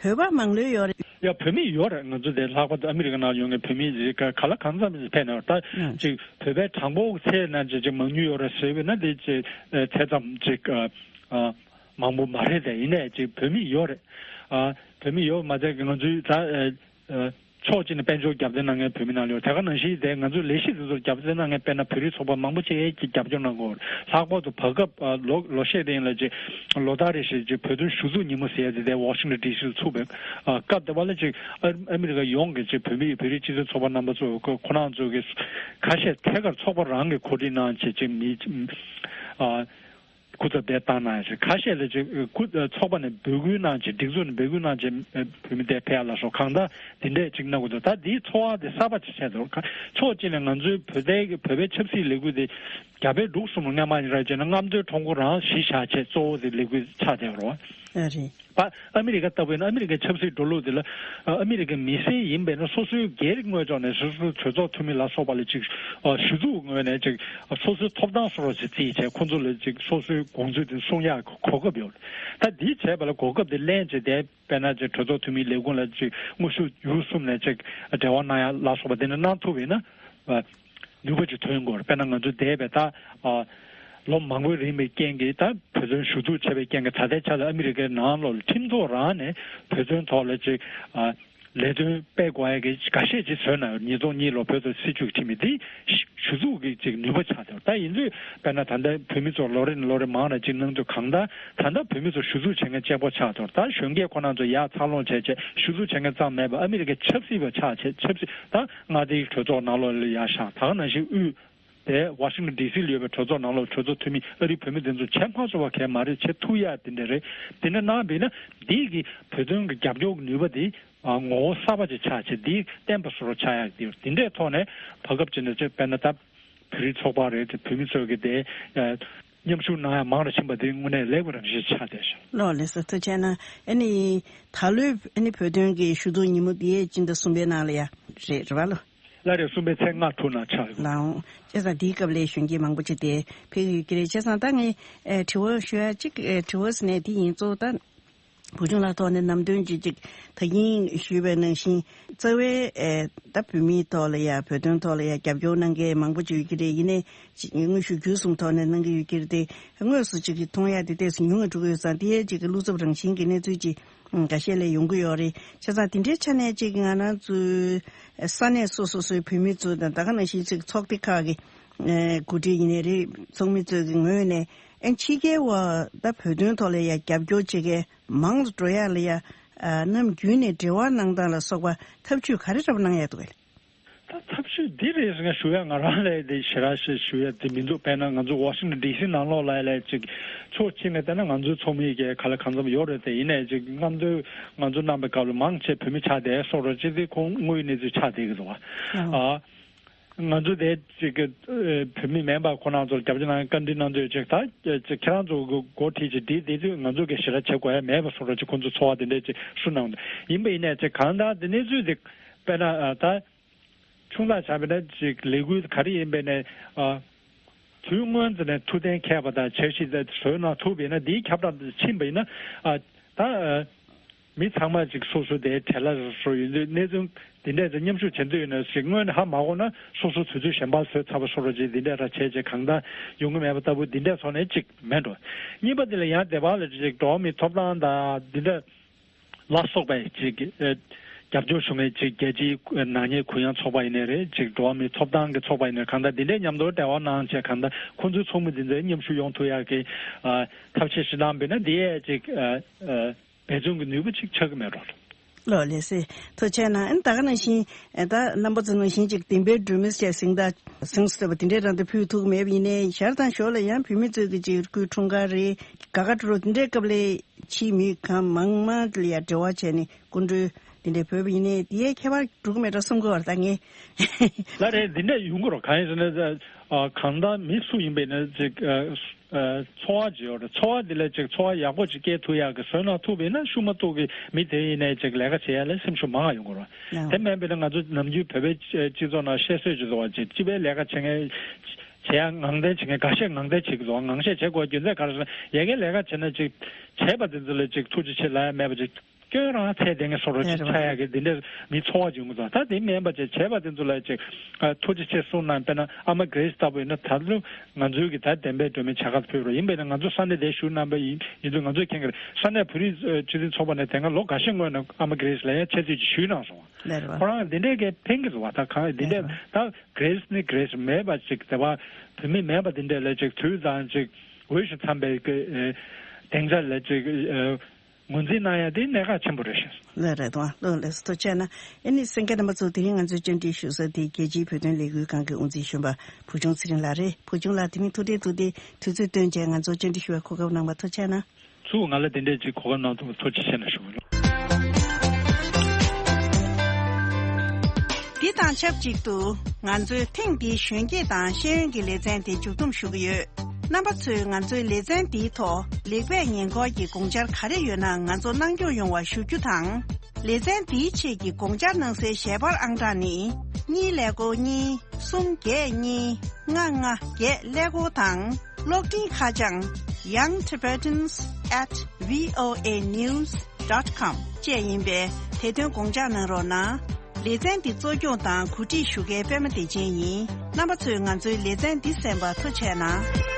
བོད་པ་མང་ལོས་ཡོད་རེད། ཡ་བོད་མི་ཡོད་རེད། ང་ཚོ་དེ་ལྷག་པར་དུ་ཨ་མི་རི་ཀ་ནང་ཡོད་མཁན་བོད་མི་ཞིག་ག་ག་ལ་གང་འཚམ་ཞིག་ཕེབས་ནས་ད་ཨ་ཅིག་བོད་པའི་གྲངས་འབོར་ཚད་ན་ཅིག་ཅིག་མང་ཉུང་ཡོད་རེད་ཟེར་བས་ན་དེ་ཅིག་ཨ་དེ་ཙམ་ཅིག་ཨ་ཨ་མང་པོ་མ་རེད། དེ་ཡིན་ནའི་ཅིག་བོད་མི་ཡོད་རེད། ཨ་བོད་མི་ཡོད་མ་ཚད་ཀྱི་ང་ཚོའི་ད་ཨ་ཨ་ཕྱོགས་གཅིག་ནས་དཔལ་འབྱོར་རྒྱབ་རྟེན་གནང་མཁན་བོད་མི་ནང་ལ་ཡོད། དེ་ག་ནང་བཞིན་དེ་ང་ཚོའི་ལས་གཞི་དེ་ཚོར་རྒྱབ་རྟེན་གནང་མཁན་དཔེར་ན་བོད་རིགས་ཚོགས་པ་མང་པོ་ཅིག་གིས་རྒྱབ་སྐྱོར་གནང་གི་ཡོད་རེད། ལྷག་པར་དུ་བར་སྐབས་ཨ་ལོ་ལོ་ཤས་རིང་ལ་ཅིག་ལོ་ལྟར་རེ་བཞིན་ཅིག་བོད་དོན་ཞུ་གཏུག་ཉིན་མོ་ཟེར་ཡ་དེ་དེ་ཝ་ཤིང་ཊོན་ཌི་སི་ལ་ཚུགས་པའི་ཨ་སྐབས་དེ་བ་ལ་ཅིག་ཨ་ཨ་མི་རི་ཀ་ཡོངས་ཀྱི་ཅིག་བོད་མི་བོད་རིགས་སྤྱི་མཐུན་ཚོགས་པ་རྣམ་པ་ཚོ་ཁོ་ཁོ་རང་ཚོ་གི་ཁ་ཤས་ཐད་ཀར་ཚོགས་པ་རང་གི་གོ་སྒྲིག་གནང་བྱས་ཅིག་མི་ཨ་སྐུ་ཚབ་དེ་བཏང་གནང་ཡ་ཞིག་ཁ་ཤས་ལ་ཅིག་སྐུ་ཚོགས་པ་ནས་འབོད་སྐུལ་གནང་ཅིག་སྒྲིག་འཛུགས་ནས་འབོད་སྐུལ་གནང་ཅིག་བོད་མི་དེ་ཕེབས་ཡ་ལ་སོགས་གང་ལྟར་དེ་འདྲས་ཅིག་གནང་དགོས་འདུག་ད་འདིའི་ཚོར་བ་དེ་གསར་པ་ཅིག་བྱས་འདུག་ཕྱོགས་གཅིག་ནས་ང་ཚོའི་བོད་དའི་བོད་པའི་ཆབ་སྲིད་ལས་འགུལ་དེ་རྒྱ་བལ་འབྲུག་གསུམ་ལ་སྔ་མ་ཡིན་ར་བྱས་ན་རྔམ་སྟོན་ཁྲོམ་སྐོར་རང་གཞི་བཞག་བྱས་གཙོ་བོ་དེ་ལས་འགུལ་ཆགས་བསྡད་པ་རེད་བ། ཨ་རེད། པ་ཨ་མི་རི་ཀ་ལྟ་བུ་ཡིན་ན་ཨ་མི་རི་ཀའི་ཆབ་སྲིད་འགྲོ་ལུགས་དེ་ལ་ཨ་མི་རི་ཀའི་མི་སེར་ཡིན་པས་ན་སོ་སོའི་སྒེར་དངོས་ཕྱོགས་ནས་སོ་སོའི་གྲོས་ཚོགས་འཐུས་མི་ལ་སོགས་པ་ལ་ཅིག་ཨ་ཞུ་གཏུག་ངོས་ནས་ཅིག་སོ་སོའི་ཐོབ་ཐང་སོགས་ཅིག་རྩིས་བྱས་ཁོང་ཚོ་ལ་ཅིག་སོ་སོའི་དགོངས་ཚུལ་དེ་གསུང་ཡག་གོ་སྐབས་ཡོད། ད་འདི་བྱས་པ་ལ་གོ་སྐབས་དེ་ལེན་བྱས་ཏེ་དཔེར་ན་ཅིག་གྲོས་ཚོགས་འཐུས་མིའི་ལས་ཁུངས་ལ་ཅིག་དངོས་ཤུགས་ཡུལ་གསུམ་ནས་ཅིག་འབྲེལ་བ་གནང་ཡག་ལ་སོགས་པ་དེ་འདྲ་གནང་ཐུབ་པ་ཡིན་ན། ནུས་པ་ཅིག་ཐོན་དགོས་རེད། དཔེར་ན་ང་ཚོ་འདས་པའི་ད་ཨ་ལོ་མང་པོའི་རིང་བའི་རྐྱེན་གྱིས་ད་བོད་དོན་ཞུ་གཏུག་བྱས་པའི་རྐྱེན་གྱིས་ད་ལྟའི་ཆ་ལ་ཨ་མི་རི་ཀའི་ནང་ལོགས་ལ་ཁྲིམས་ཐོག་རང་ནས་བོད་དོན་ཐོག་ལ་ཅིག་ཨ་ལས་དོན་སྤེལ་དགོས་ཡ་གི་འགའ་ཤས་ཅིག་བཟོས་གནང་ཡོད། ཉིས་སྟོང་གཉིས་ལོ་བོད་དོན་སྲིད་བྱུས་ཀྱི་ཁྲིམས་མི་འདི་ཞུ་གཏུག་གི་ཅིག་ནུས་པ་ཆགས་ཐུབ། ད་ཡིན་དུས་དཔེར་ན་ད་ལྟ་བོད་མི་ཚོ་ལོ་རེ་ནས་ལོ་རེ་མང་ར་ཅིག་གནང་དུས་གང་ལྟར་ད་ལྟ་བོད་མི་ཚོ་ཞུ་གཏུག་བྱེད་མཁན་གཅིག་པོ་ཆགས་ཐུབ། ད་གཞོན་སྐྱེས་ཁོ་རང་ཚོ་ཡར་འཚར་ལོངས་བྱས་བྱས་ཞུ་གཏུག་བྱེད་མཁན་ཙམ་མེད་པར་ཨ་མི་རི་ཀའི་ཆབ་སྲིད་པ་ཆགས་བྱས་ཆབ་སྲིད་ད། མངའ་སྡེའི་གྲོས་ཚོགས་ནང་ལོགས་ལ་ཡར་བཞེངས། ད་ག་ནང་བཞིན་དབུས་དེ་ཝ་ཤིང་ཊོན་ཌི་སི་ལ་ཡོད་པའི་གྲོས་ཚོགས་ནང་ལོགས་གྲོས་ཚོགས་འཐུས་མི་ཨ་རིའི་བོད་མི་དེ་ཚོ་བྱེད་མ་ཆོག་པ་གང་ཡང་མ་རེད། བྱེད་ཐུབ་ཡ་དེ་འདྲ་རེད། དེ་འདྲ་གནང་བས་ན་འདི་གི་བོད་དོན་གྱི་རྒྱབ་སྐྱོར་གྱི་ནུས་པ་དེ་ངོ་བོ་གསར་པ་ཅིག་ཆགས་བྱས་འདི་བརྟན་པ་བཟོ་འདྲ་ཆགས་ཡག་དེ་དེ་འདྲའི་ཐོག་ནས་བར་སྐབས་ཅིག་ནས་ཅིག་དཔེར་ན་ད་བོད་རིགས་ཚོགས་པ་རེད་དེ་བོད་མི་ཚོས་ཀྱི་དེ་མཉམ་ཞུགས་གནང་ཡ་མང་རུ་ཕྱིན་པ་དེ་དངོས་གནས་ལེགས་པ་རང་བཞིན་ཆགས་བསྡད་ཤག་ལགས་ལགས་སོ། ཐུགས་རྗེ་གནང་། ཨ་ནི་ད་ལོའི་ཨ་ནི་བོད་དོན་གྱི་ཞུ་གཏུག་ཉིན་མོ་འདི་སྤྱི་ཟླ་གསུམ་པའི་ནང་ལ་ཡ་རེད་རེད་བ་ལོ། ལ་རེ་གསུམ་པའི་ཚེས་ལྔ་དྲུག་ནང་ཆགས་ཡོད། ལའང་བྱས་ཙང་འདིའི་སྐབས་ལ་གཞོན་སྐྱེས་མང་པོ་ཅིག་དེ་ཕེབས་ཀྱི་ཡོད་ཀྱི་རེད། བྱས་ཙང་ད་ངས་ཨེ་དྲི་བ་ཞུ་ཡ་གཅིག་ཨེ་དྲི་བ་ཟེར་ནས་དེ་ཡིན། གཙོ་བོ་ད་བུ་ཆུང་ལགས་ཐོག་ནས་ནམ་དོན་ཅིག་ཅིག་ད་གིན་ཞུས་པའི་ནང་བཞིན་རྩ་བའི་ཨེ་ད་བོད་མིའི་ཐོག་ལ་ཡ་བོད་དོན་ཐོག་ལ་ཡ་རྒྱབ་སྐྱོར་གནང་མཁན་མང་པོ་ཅིག་ཡོད་ཀྱི་རེད། ཡིན་ནའི་ཅིག་དངོས་ཤུགས་བརྒྱུད་གསུམ་ཐོག་ནས་གནང་གི་ཡོད་ཀྱི་རེད་དེ། དངོས་སུ་ཅིག་གི་མཐོང་ཡ་དེ་ཏོག་ཙམ་ཉུང་ངུ་འགྲོ་གི་ཡོད་ཙང་དེ་ཡས་ཅིག་གི་བློ་འཚབ་རང་བཞིན་གྱི་གནས་ཚུལ་ཅིག་འགའ་ཤས་ལ་ཡོང་གི་ཡོད་རེད། བྱས་ཙང་དེ་འདྲའི་ཆ་ནས་ཅིག་ང་རང་ཚོའི་ས་གནས་སོ་སོ་སོའི་བོད་མི་ཚོ་དང་ད་ག་ནང་བཞིན་ཅིག་ཚོགས་སྡེ་ཁག་གི་འགོ་ཁྲིད་ཡིན་ནའི་རེད། ཚོགས་མི་ཚོའི་གི་ངོས་ནས་ཨ་ཕྱི་རྒྱལ་བ་ད་བོད་དོན་ཐོག་ལ་ཡ་རྒྱབ་སྐྱོར་བྱེད་མཁན་མང་དུ་འགྲོ་ཡ་ལ་ཡ་ནམ་རྒྱུན་ནས་འབྲེལ་བ་གནང་སྟངས་ལ་སོགས་པ་ཐབས་ཇུས་ག་རེ་འདྲ་པོ་གནང་ཡ་འདུག་གས། ད་ཐབས་ཤེས་འདི་རེད་ཟེར་ན་ཞུ་ཡ་ང་རང་ལ་དེ་ཞེ་དྲག་ཞེས་ཞུ་ཡ་དེ་མི་འདུག་དཔེར་ན་ང་ཚོ་ཝ་ཤིང་ཊོན་ཌི་སི་ནང་ལོགས་ལ་ལས་ཅིག་ཕྱོགས་གཅིག་ནས་བལྟས་ན་ང་ཚོའི་ཚོགས་མི་གི་ག་ལ་གང་འཚམ་ཡོད་རེད་དེ། ཡིན་ནའི་ཅིག་རྔམ་སྟོན་ང་ཚོ་གནང་པའི་སྐབས་ལ་མང་ཆེ་བོད་མི་ཆགས་བསྡད་སོགས་རེད། ཅི་སྟེ་ཁོང་དངོས་ཡོད་གནས་ཚུལ་ཆགས་བསྡད་ཀྱི་འདུག་བ། ཨ། ང་ཚོ་དེ་ཅིག་གི་བོད་མི་མིན་པ་ཁོ་རང་ཚོར་རྒྱབ་སྐྱོར་གནང་བཀའ་འདྲི་གནང་འདོད་ཅིག་ད་ཅིག་ཁྱེད་རང་ཚོ་གི་འགོ་ཁྲིད་ཅིག་བསྒྲིགས་བསྡད་དུས་ང་ཚོ་གི་ཞེ་དྲག་བྱེད་དགོས་ཡ་མེད་པ་སོགས་རེད། ཅིག་ཁོང་ཚོ་ཚོར་བ་དེ་འདྲས་ཅིག་ཞུ་གནང་འདུག་ཡིན་པ་ཡིན་ནའི་ཅིག་གང་ལྟར་དེ་གནས་ཚུལ་དེ་དཔེར་ན་ད། ཆུང་ལ་ཆགས་པས་ན་ཅིག་ལས་འགུལ་ག་རེ་ཡིན་པས་ནས་ཨ། དུས་སྔོན་དུ་ནས་ཐུགས་གཏན་འཁེལ་བ་དང་འཆར་གཞི་དེ་བཟོས་གནང་ཐུབ་པས་ན་འདིའི་ཁྱབ་བསྒྲགས་དེ་ཕྱིན་པ་ཡིན་ན་ཨ། ད་ཨ། མི་ཚང་མ་ཅིག་སོ་སོ་དེའི་གྲལ་ལ་སོ་ཡོད་དུས་གནས་ཚུལ་འདི་འདྲས་ཚོ་མཉམ་ཞུགས་བྱེད་འདོད་ཡོད་ན་ཞིག་སྔོན་ནས་ཧ་མ་གོ་ན་སོ་སོ་དུས་ཚོད་གཞན་པ་བཟོས་ཚར་བ་སོ་རོ་ཅིག་འདི་འདྲས་ར་བྱས་བྱས་གང་ལྟར་ཡོང་གི་མེད་པ་ལྟ་བུ་འདི་འདྲས་ཚོ་ནས་ཅིག་མེད་འགྲོ། གཉིས་པ་དེ་ལ་ཡང་སྡེ་བ་ལ་ཅིག་འགྲོ་བ་མིའི་ཐོབ་ཐང་དང་འདི་འདྲས། ལ་སོགས་པའི་ཅིག་ཨ། རྒྱབ་སྐྱོར་ཞུ་མཁན་ཅིག་རྒྱལ་སྤྱིའི་ནག་ཉེས་གུ་ཡངས་ཚོགས་པ་ཡིན་ནའི་རེད། ཅིག་འགྲོ་བ་མིའི་ཐོབ་ཐང་གི་ཚོགས་པ་ཡིན་ནའི་གང་ལྟར་འདི་འདྲའི་མཉམ་དུ་འབྲེལ་བ་གནང་བྱས་གང་ལྟར་ཁོང་ཚོའི་ཚོགས་མི་འདི་ཚོའི་མཉམ་ཞུགས་ཡོང་ཐུབ་ཡག་གི་ཨ། ཐབས་ཤེས་ཤིག་གནང་བས་ན་འདི་ཡས་ཅིག་ཨ། ཨ། འབད་བརྩོན་གྱི་ནུས་པ་ཅིག་ཆགས་ཀྱི་མེད་འགྲོ། ལགས་ལགས་སེ། ཐུགས་རྗེ་གནང་། ཨ་ནི་ད་ག་ནང་བཞིན་ཨ། ད་རྣམ་པ་ཚོ་ནང་བཞིན་ཅིག་བདེན་པའི་སྒྲོན་མེ་ཟེར་ཟིང་ད་ཟིང་སོ་བ་འདི་འདྲའི་རང་དུ་ཕུལ་ཐུབ་ཀྱི་མེད་པ་ཡིན་ནའི་ཞར་དང་ཞོར་ལ་ཡང་བོད་མི་ཚོས་ཀྱི་ཅིག་སྐུའི་འཁྲུངས་སྐར་རེད། དགའ་དགའ་སྤྲོ་སྤྲོ་འདི་འདྲའི་སྐབས་ལ། ཕྱིའི་མི་གང་མང་མང་ལ་ཡང་འབྲེལ་བ་བྱས་ནས་སྐུ་མགྲོན་འདི་འདྲའི་ཕེབས་པ་ཡིན་ནའི་དེའི་ཁྱད་པར་འགྲོ་གི་མེད་འགྲོ་བསམ་གི་བར་ད་ངས། ལ་རེད། འདི་འདྲ་ཡོང་གི་རོ། གང་ཡིན་ཟེར་ན། ཨ། གང་ལྟར་མི་སུ་ཡིན་པས་ན་ཅིག་ཨ། ཨ། འཚོ་བ་ཅིག་ཡོད་རེད། འཚོ་བ་འདི་ལ་ཅིག་འཚོ་བ་ཡག་པོ་ཅིག་སྐྱེལ་ཐུབ་ཡག་གི་བཟོས་གནང་ཐུབ་པ་ཡིན་ན་ཤུགས་མ་ཐུག་གི་མི་དེ་ཡིན་ནའི་ཅིག་ལས་ཀ་བྱེད་ཡག་ལ་སེམས་ཤུགས་མང་བ་ཡོང་གི་རོ། ལགས། དེ་མིན་པས་ན་ང་ཚོ་ནམ་རྒྱུན་བོད་པའི་སྤྱི་ཚོགས་ནང་བཤད་སྲོལ་ཅིག་འདུག་པ། ཅིག་སྤྱི་པའི་ལས་ཀ་བྱེད་མཁན། བྱེད་ཡག་ངང་འདོན་བྱེད་མཁན། འགའ་ཤས་ངང་འདོན་བྱེད་ཀྱི་འདུག་ངང་བཤད་བྱེད་དགོས་རྒྱུ་མཚན་ག་རེ་ཟེར་ན། ཡ་གིའི་ལས་ཀ་བྱེད་ན་ཅིག་བྱས་པ་དེ་ཚོ་ལ་ཅིག་ཐུགས་རྗེ་ཆེ་ལབ་ཡག་མེད་པ། ཅིག་སྐྱོན་རང་འཚོལ་བསྡད་མཁན་བཟོ་འདྲ་ཅིག་ཆགས་ཡག་གི་འདི་འདྲའི་མི་ཚོར་བ་ཅིག་ཡོང་གི་འདུག་ད་དེ་མིན་པ་ཅིག་བྱས་པ་དེ་ཚོ་ལ་ཅིག་ཨ། ཐུགས་རྗེ་ཆེ་གསུངས་གནང་། དཔེར་ན་ཨ་མ་གྷི་རེ་སི་ལྟ་བུ་ཡིན་ན། ད་ལོ་ང་ཚོའི་གི་ད་བདེན་པའི་སྒྲོན་མེ་བྱ་དགའ་ཕུལ་རོགས། ཡིན་པས་ན་ང་ཚོ་ས་གནས་དེར་བཞུགས་གནང་པ་ཡིན་ཡིན་དུས་ང་ཚོས་མཁྱེན་གྱི་རེད། ས་གནས་བོད་རིགས་སྤྱི་མཐུན་ཚོགས་པ་ནས་དེ་སྔ་ལོ་འགའ་ཤས་སྔོན་ནས་ཨ་མ་གྷི་རེ་སི་ལ་ཡང་ཆེ་བསྟོད་ཅིག་ཞུས་གནང་སོང་བ། ལགས་རེད་པ། ཁོ་རང་འདི་འདྲའི་གི་ཕན་གྱི་རེད་པ། ད་གང་འདི་འདྲའི། ལགས་རེད་པ། ད་གྷི་རེ་སི་ནི་གྷི་རེ་སི་མེད་པ་ཅིག་དེ་བ་བུད་མེད་མེད་པ་འདི་འདྲ་ལ་ཅིག་དུས་དང་ཅིག་འོས་ཤིང་འཚམས་པའི་གི་ཨེ། སྡིངས་ཆ་ལ་ཅིག་ཨེ། ངོས་འཛིན་གནང་ཡ་དེ་གནད་འགག་ཆེན་པོ་རེད་ཤག་ལགས་རེད་དོ། ལགས་ལགས་སོ། ཐུགས་རྗེ་ཆེ་གནང་། ཨ་ནི་གསན་མཁན་རྣམ་པ་ཚོ། དེ་རིང་ང་ཚོའི་བཅར་འདྲི་ཞུ་ས་དེ་རྒྱལ་སྤྱིའི་བོད་དོན་ལས་འགུལ་ཁང་གི་དབུ་འཛིན་གཞོན་པ་བུ་ཆུང་ཚེ་རིང་ལགས་རེད། བུ་ཆུང་ལགས་དེ་རིང་ཐུགས་ཁྲལ་འདུག་སྟེ་དུས་ཚོད་བཏོན་བྱས་ང་ཚོ་བཅར་འདྲི་ཞུ་བའི་གོ་སྐབས་གནང་བར་ཐུགས་རྗེ་ཆེ་གནང་། ཚུར་ང་ལ་དེ་འདྲའི་ཅིག་གོ་སྐབས་གནང་ཐུབ་པར་ཐུགས་རྗེ་ཆེ་ཞུ་གི་ཡོད། འདི་དང་ཆབས་ཅིག་ཏུ་ང་ཚོའི་ཐེངས་འདིའི་གཞོན་སྐྱེས་དང་ཤེས་ཡོན་གྱི་ལེ་ཚན་དེ་མཇུག་བསྡོམས་ཞུ་གི་ཡོད། རྣམ་པ་ཚོས་ང་ཚོའི་ལེ་ཚན་འདིའི་ཐོག་ལེགས་སྤེལ་ཉེས་འཁོར་གྱི་དགོངས་འཆར་ག་རེ་ཡོད་ན་ང་ཚོ་གནང་སྐྱོང་ཡོང་བ་ཞུ་རྒྱུ་དང་། ལེ་ཚན་འདིའི་ཆེད་ཀྱི་དགོངས་འཆར་གནང་སའི་ཞལ་པར་ཨང་གྲངས་ནི། གཉིས་ཀླད་ཀོར་གཉིས། གསུམ་བརྒྱད་གཉིས། ལྔ་ལྔ་བརྒྱད་ཀླད་ཀོར་དང་། གློག་འཕྲིན་ཁ་བྱང་young tibetans at voa news dot com བཅས་ཡིན་པས། དེ་དོན་དགོངས་འཇགས་གནང་རོགས་གནང་། ལེ་ཚན་འདི་གཙོ་སྐྱོང་དང་གོ་སྒྲིག་ཞུ་མཁན་པད་མ་བདེ་ཆེན་ཡིན། རྣམ་པ་ཚོས་ང་ཚོའི་ལེ་ཚན་འདི་གསན་པར་ཐུགས་རྗེ་གནང་།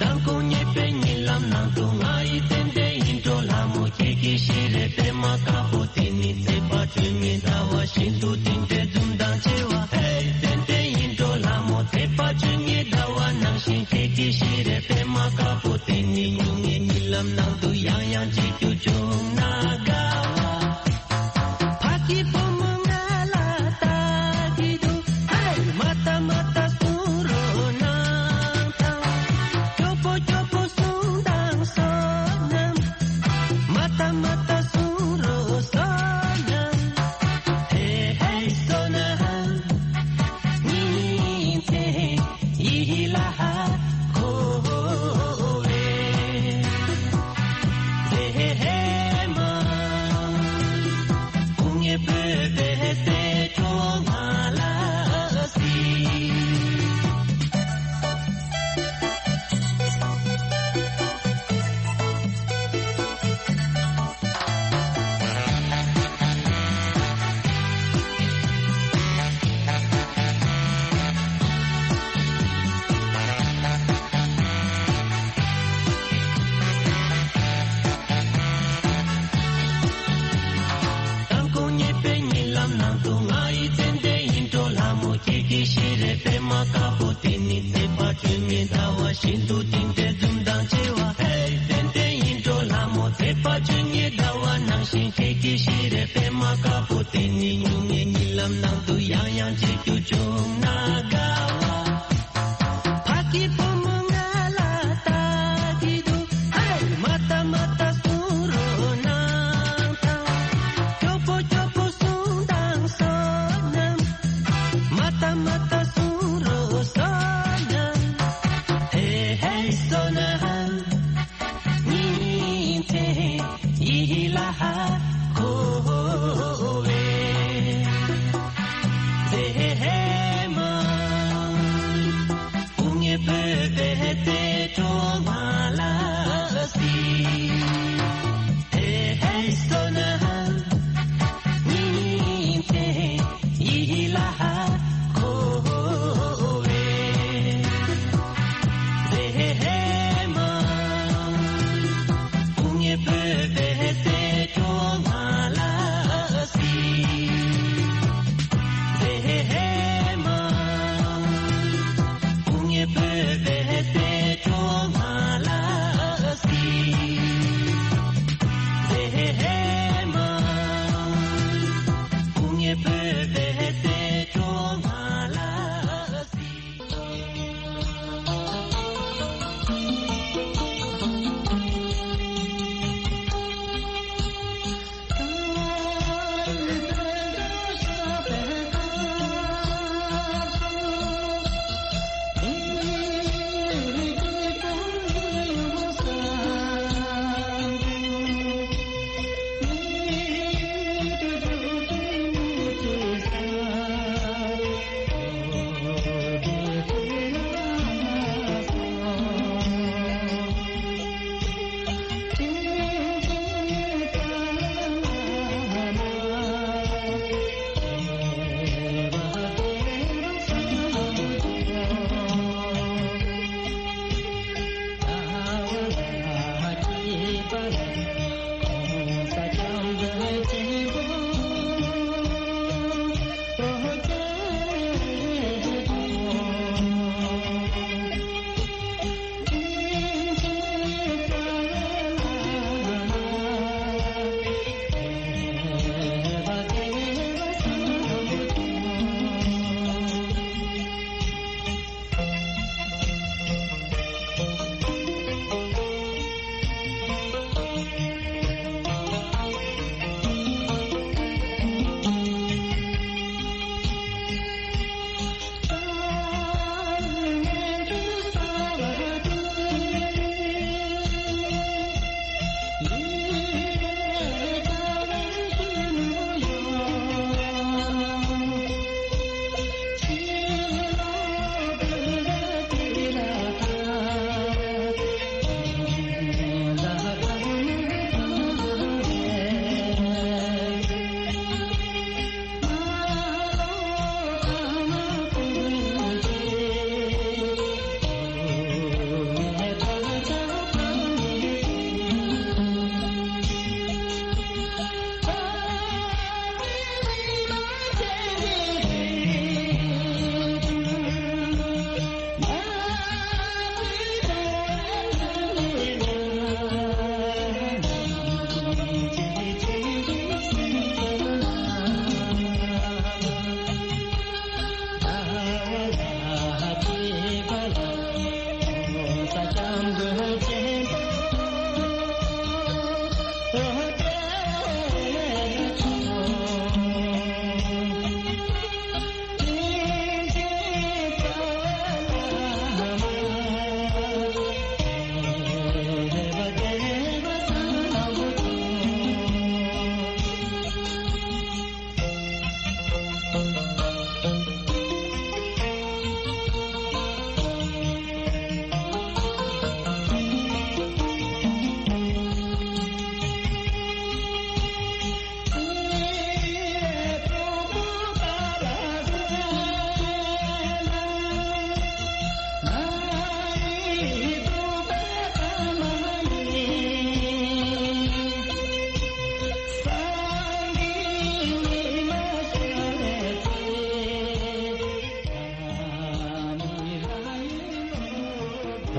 མདང་དགོང་ཉེས་པའི་གཉིད་ལམ་ནང་དུ་ང་ཡི་ཏན་ཏན་ཡིན་འགྲོ་ལྷ་མོ། ཁྱེད་ཀྱི་ཤེས་རབ་པད་མ་དཀར་པོ་དེ་ནི་ཚེ་དཔག་བཅོ་ལྔའི་ཟླ་བ་བཞིན་དུ་དེ་འདྲའི་འཛུམ་མདངས་ཆེ་བ། ཧེ། ཏན་ཏན་ཡིན་འགྲོ་ལྷ་མོ། ཚེ་དཔག་བཅོ་ལྔའི་ཟླ་བ་ནང་བཞིན་ཁྱེད་ཀྱི་ཤེས་རབ་པད་མ་དཀར་པོ་དེ་ནི་སྨྱུང་གནས་གཉིད་ལམ་ནང་དུ་ཡང་ཡང་མཇལ་རྒྱུ་བྱུང་ན་དགའ་བ། ཕ་གི་བུ་མོ་ང་ལ་ལྟ་གི་འདུག་ཧེ། མ་ལྟ་མ་ལྟ་གསུང་རོགས་གནང་དང་། སྐྱོ་པོ་སྐྱོ་པོ་གསུང་དང་བསོད་ནམས། མ་ལྟ་མ་ལྟ་གསུང་རོགས་བསོད་ནམས། ཧེ་ཧེ་བསོད་ནམས། ཉིན་མཚན་ཡིད་ལ་འཁོར་བའི་མཛེས་མ། པདྨ་དཀར་པོ་དེ་ནི་ཚེས་པ་བཅུ་གཉིས་ཟླ་བ་བཞིན་དུ་དེང་འདྲའི་འཛུམ་མདངས་ཆེ་བ། ཧེ་ཏན་ཏན་ཡིན་འགྲོ་ལྷ་མོ། ཚེས་པ་བཅུ་གཉིས་ཟླ་བ་ནང་བཞིན་ཁྱེད་ཀྱི་ཤེས་རེ། པདྨ་དཀར་པོ་དེ་ནི་སྨྱུང་གནས་གཉིད་ལམ་ནང་དུ་ཡང་ཡང་མཇལ་རྒྱུ་བྱུང་ན་དགའ་བ། ཕ་གི་བུ་མོ་ང་ལ་ལྟ་གི་འདུག་ཧེ། མ་ལྟ་མ་ལྟ་གསུང་རོགས་གནང་དང་། སྐྱོ་པོ་སྐྱོ་པོ་གསུང་དང་བསོད་ནམས། མ་ལྟ་མ་ལྟ་གསུང་རོགས་བསོད་ནམས། ཧེ་ཧེ་བསོད་ནམས། ཉིན་མཚན་ཡིད་ལ་འཁོར་བའི་མཛེས་མ། དཔུང་གཉེན་བོད་པའི་མཛེས་སྒྲོན་མ་ལ་གཟིགས། ཧེ་ཧེ་བསོད་ནམས། ཉིན་མཚན་ཡིད་ལ་འཁོར་བའི་མཛེས་མ། དཔུང་གཉེན་བོད་པའི་མཛེས་སྒྲོན་མ་ལ།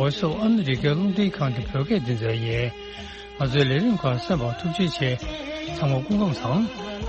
Voice of America རླུང་འཕྲིན་ཁང་གི་བོད་སྐད་སྡེ་ཚན་ཡིན། ང་ཚོའི་ལས་རིམ་ཁག་གསན་པར་ཐུགས་རྗེ་ཆེ། ཚང་མ་སྐུ་ཁམས་བཟང་།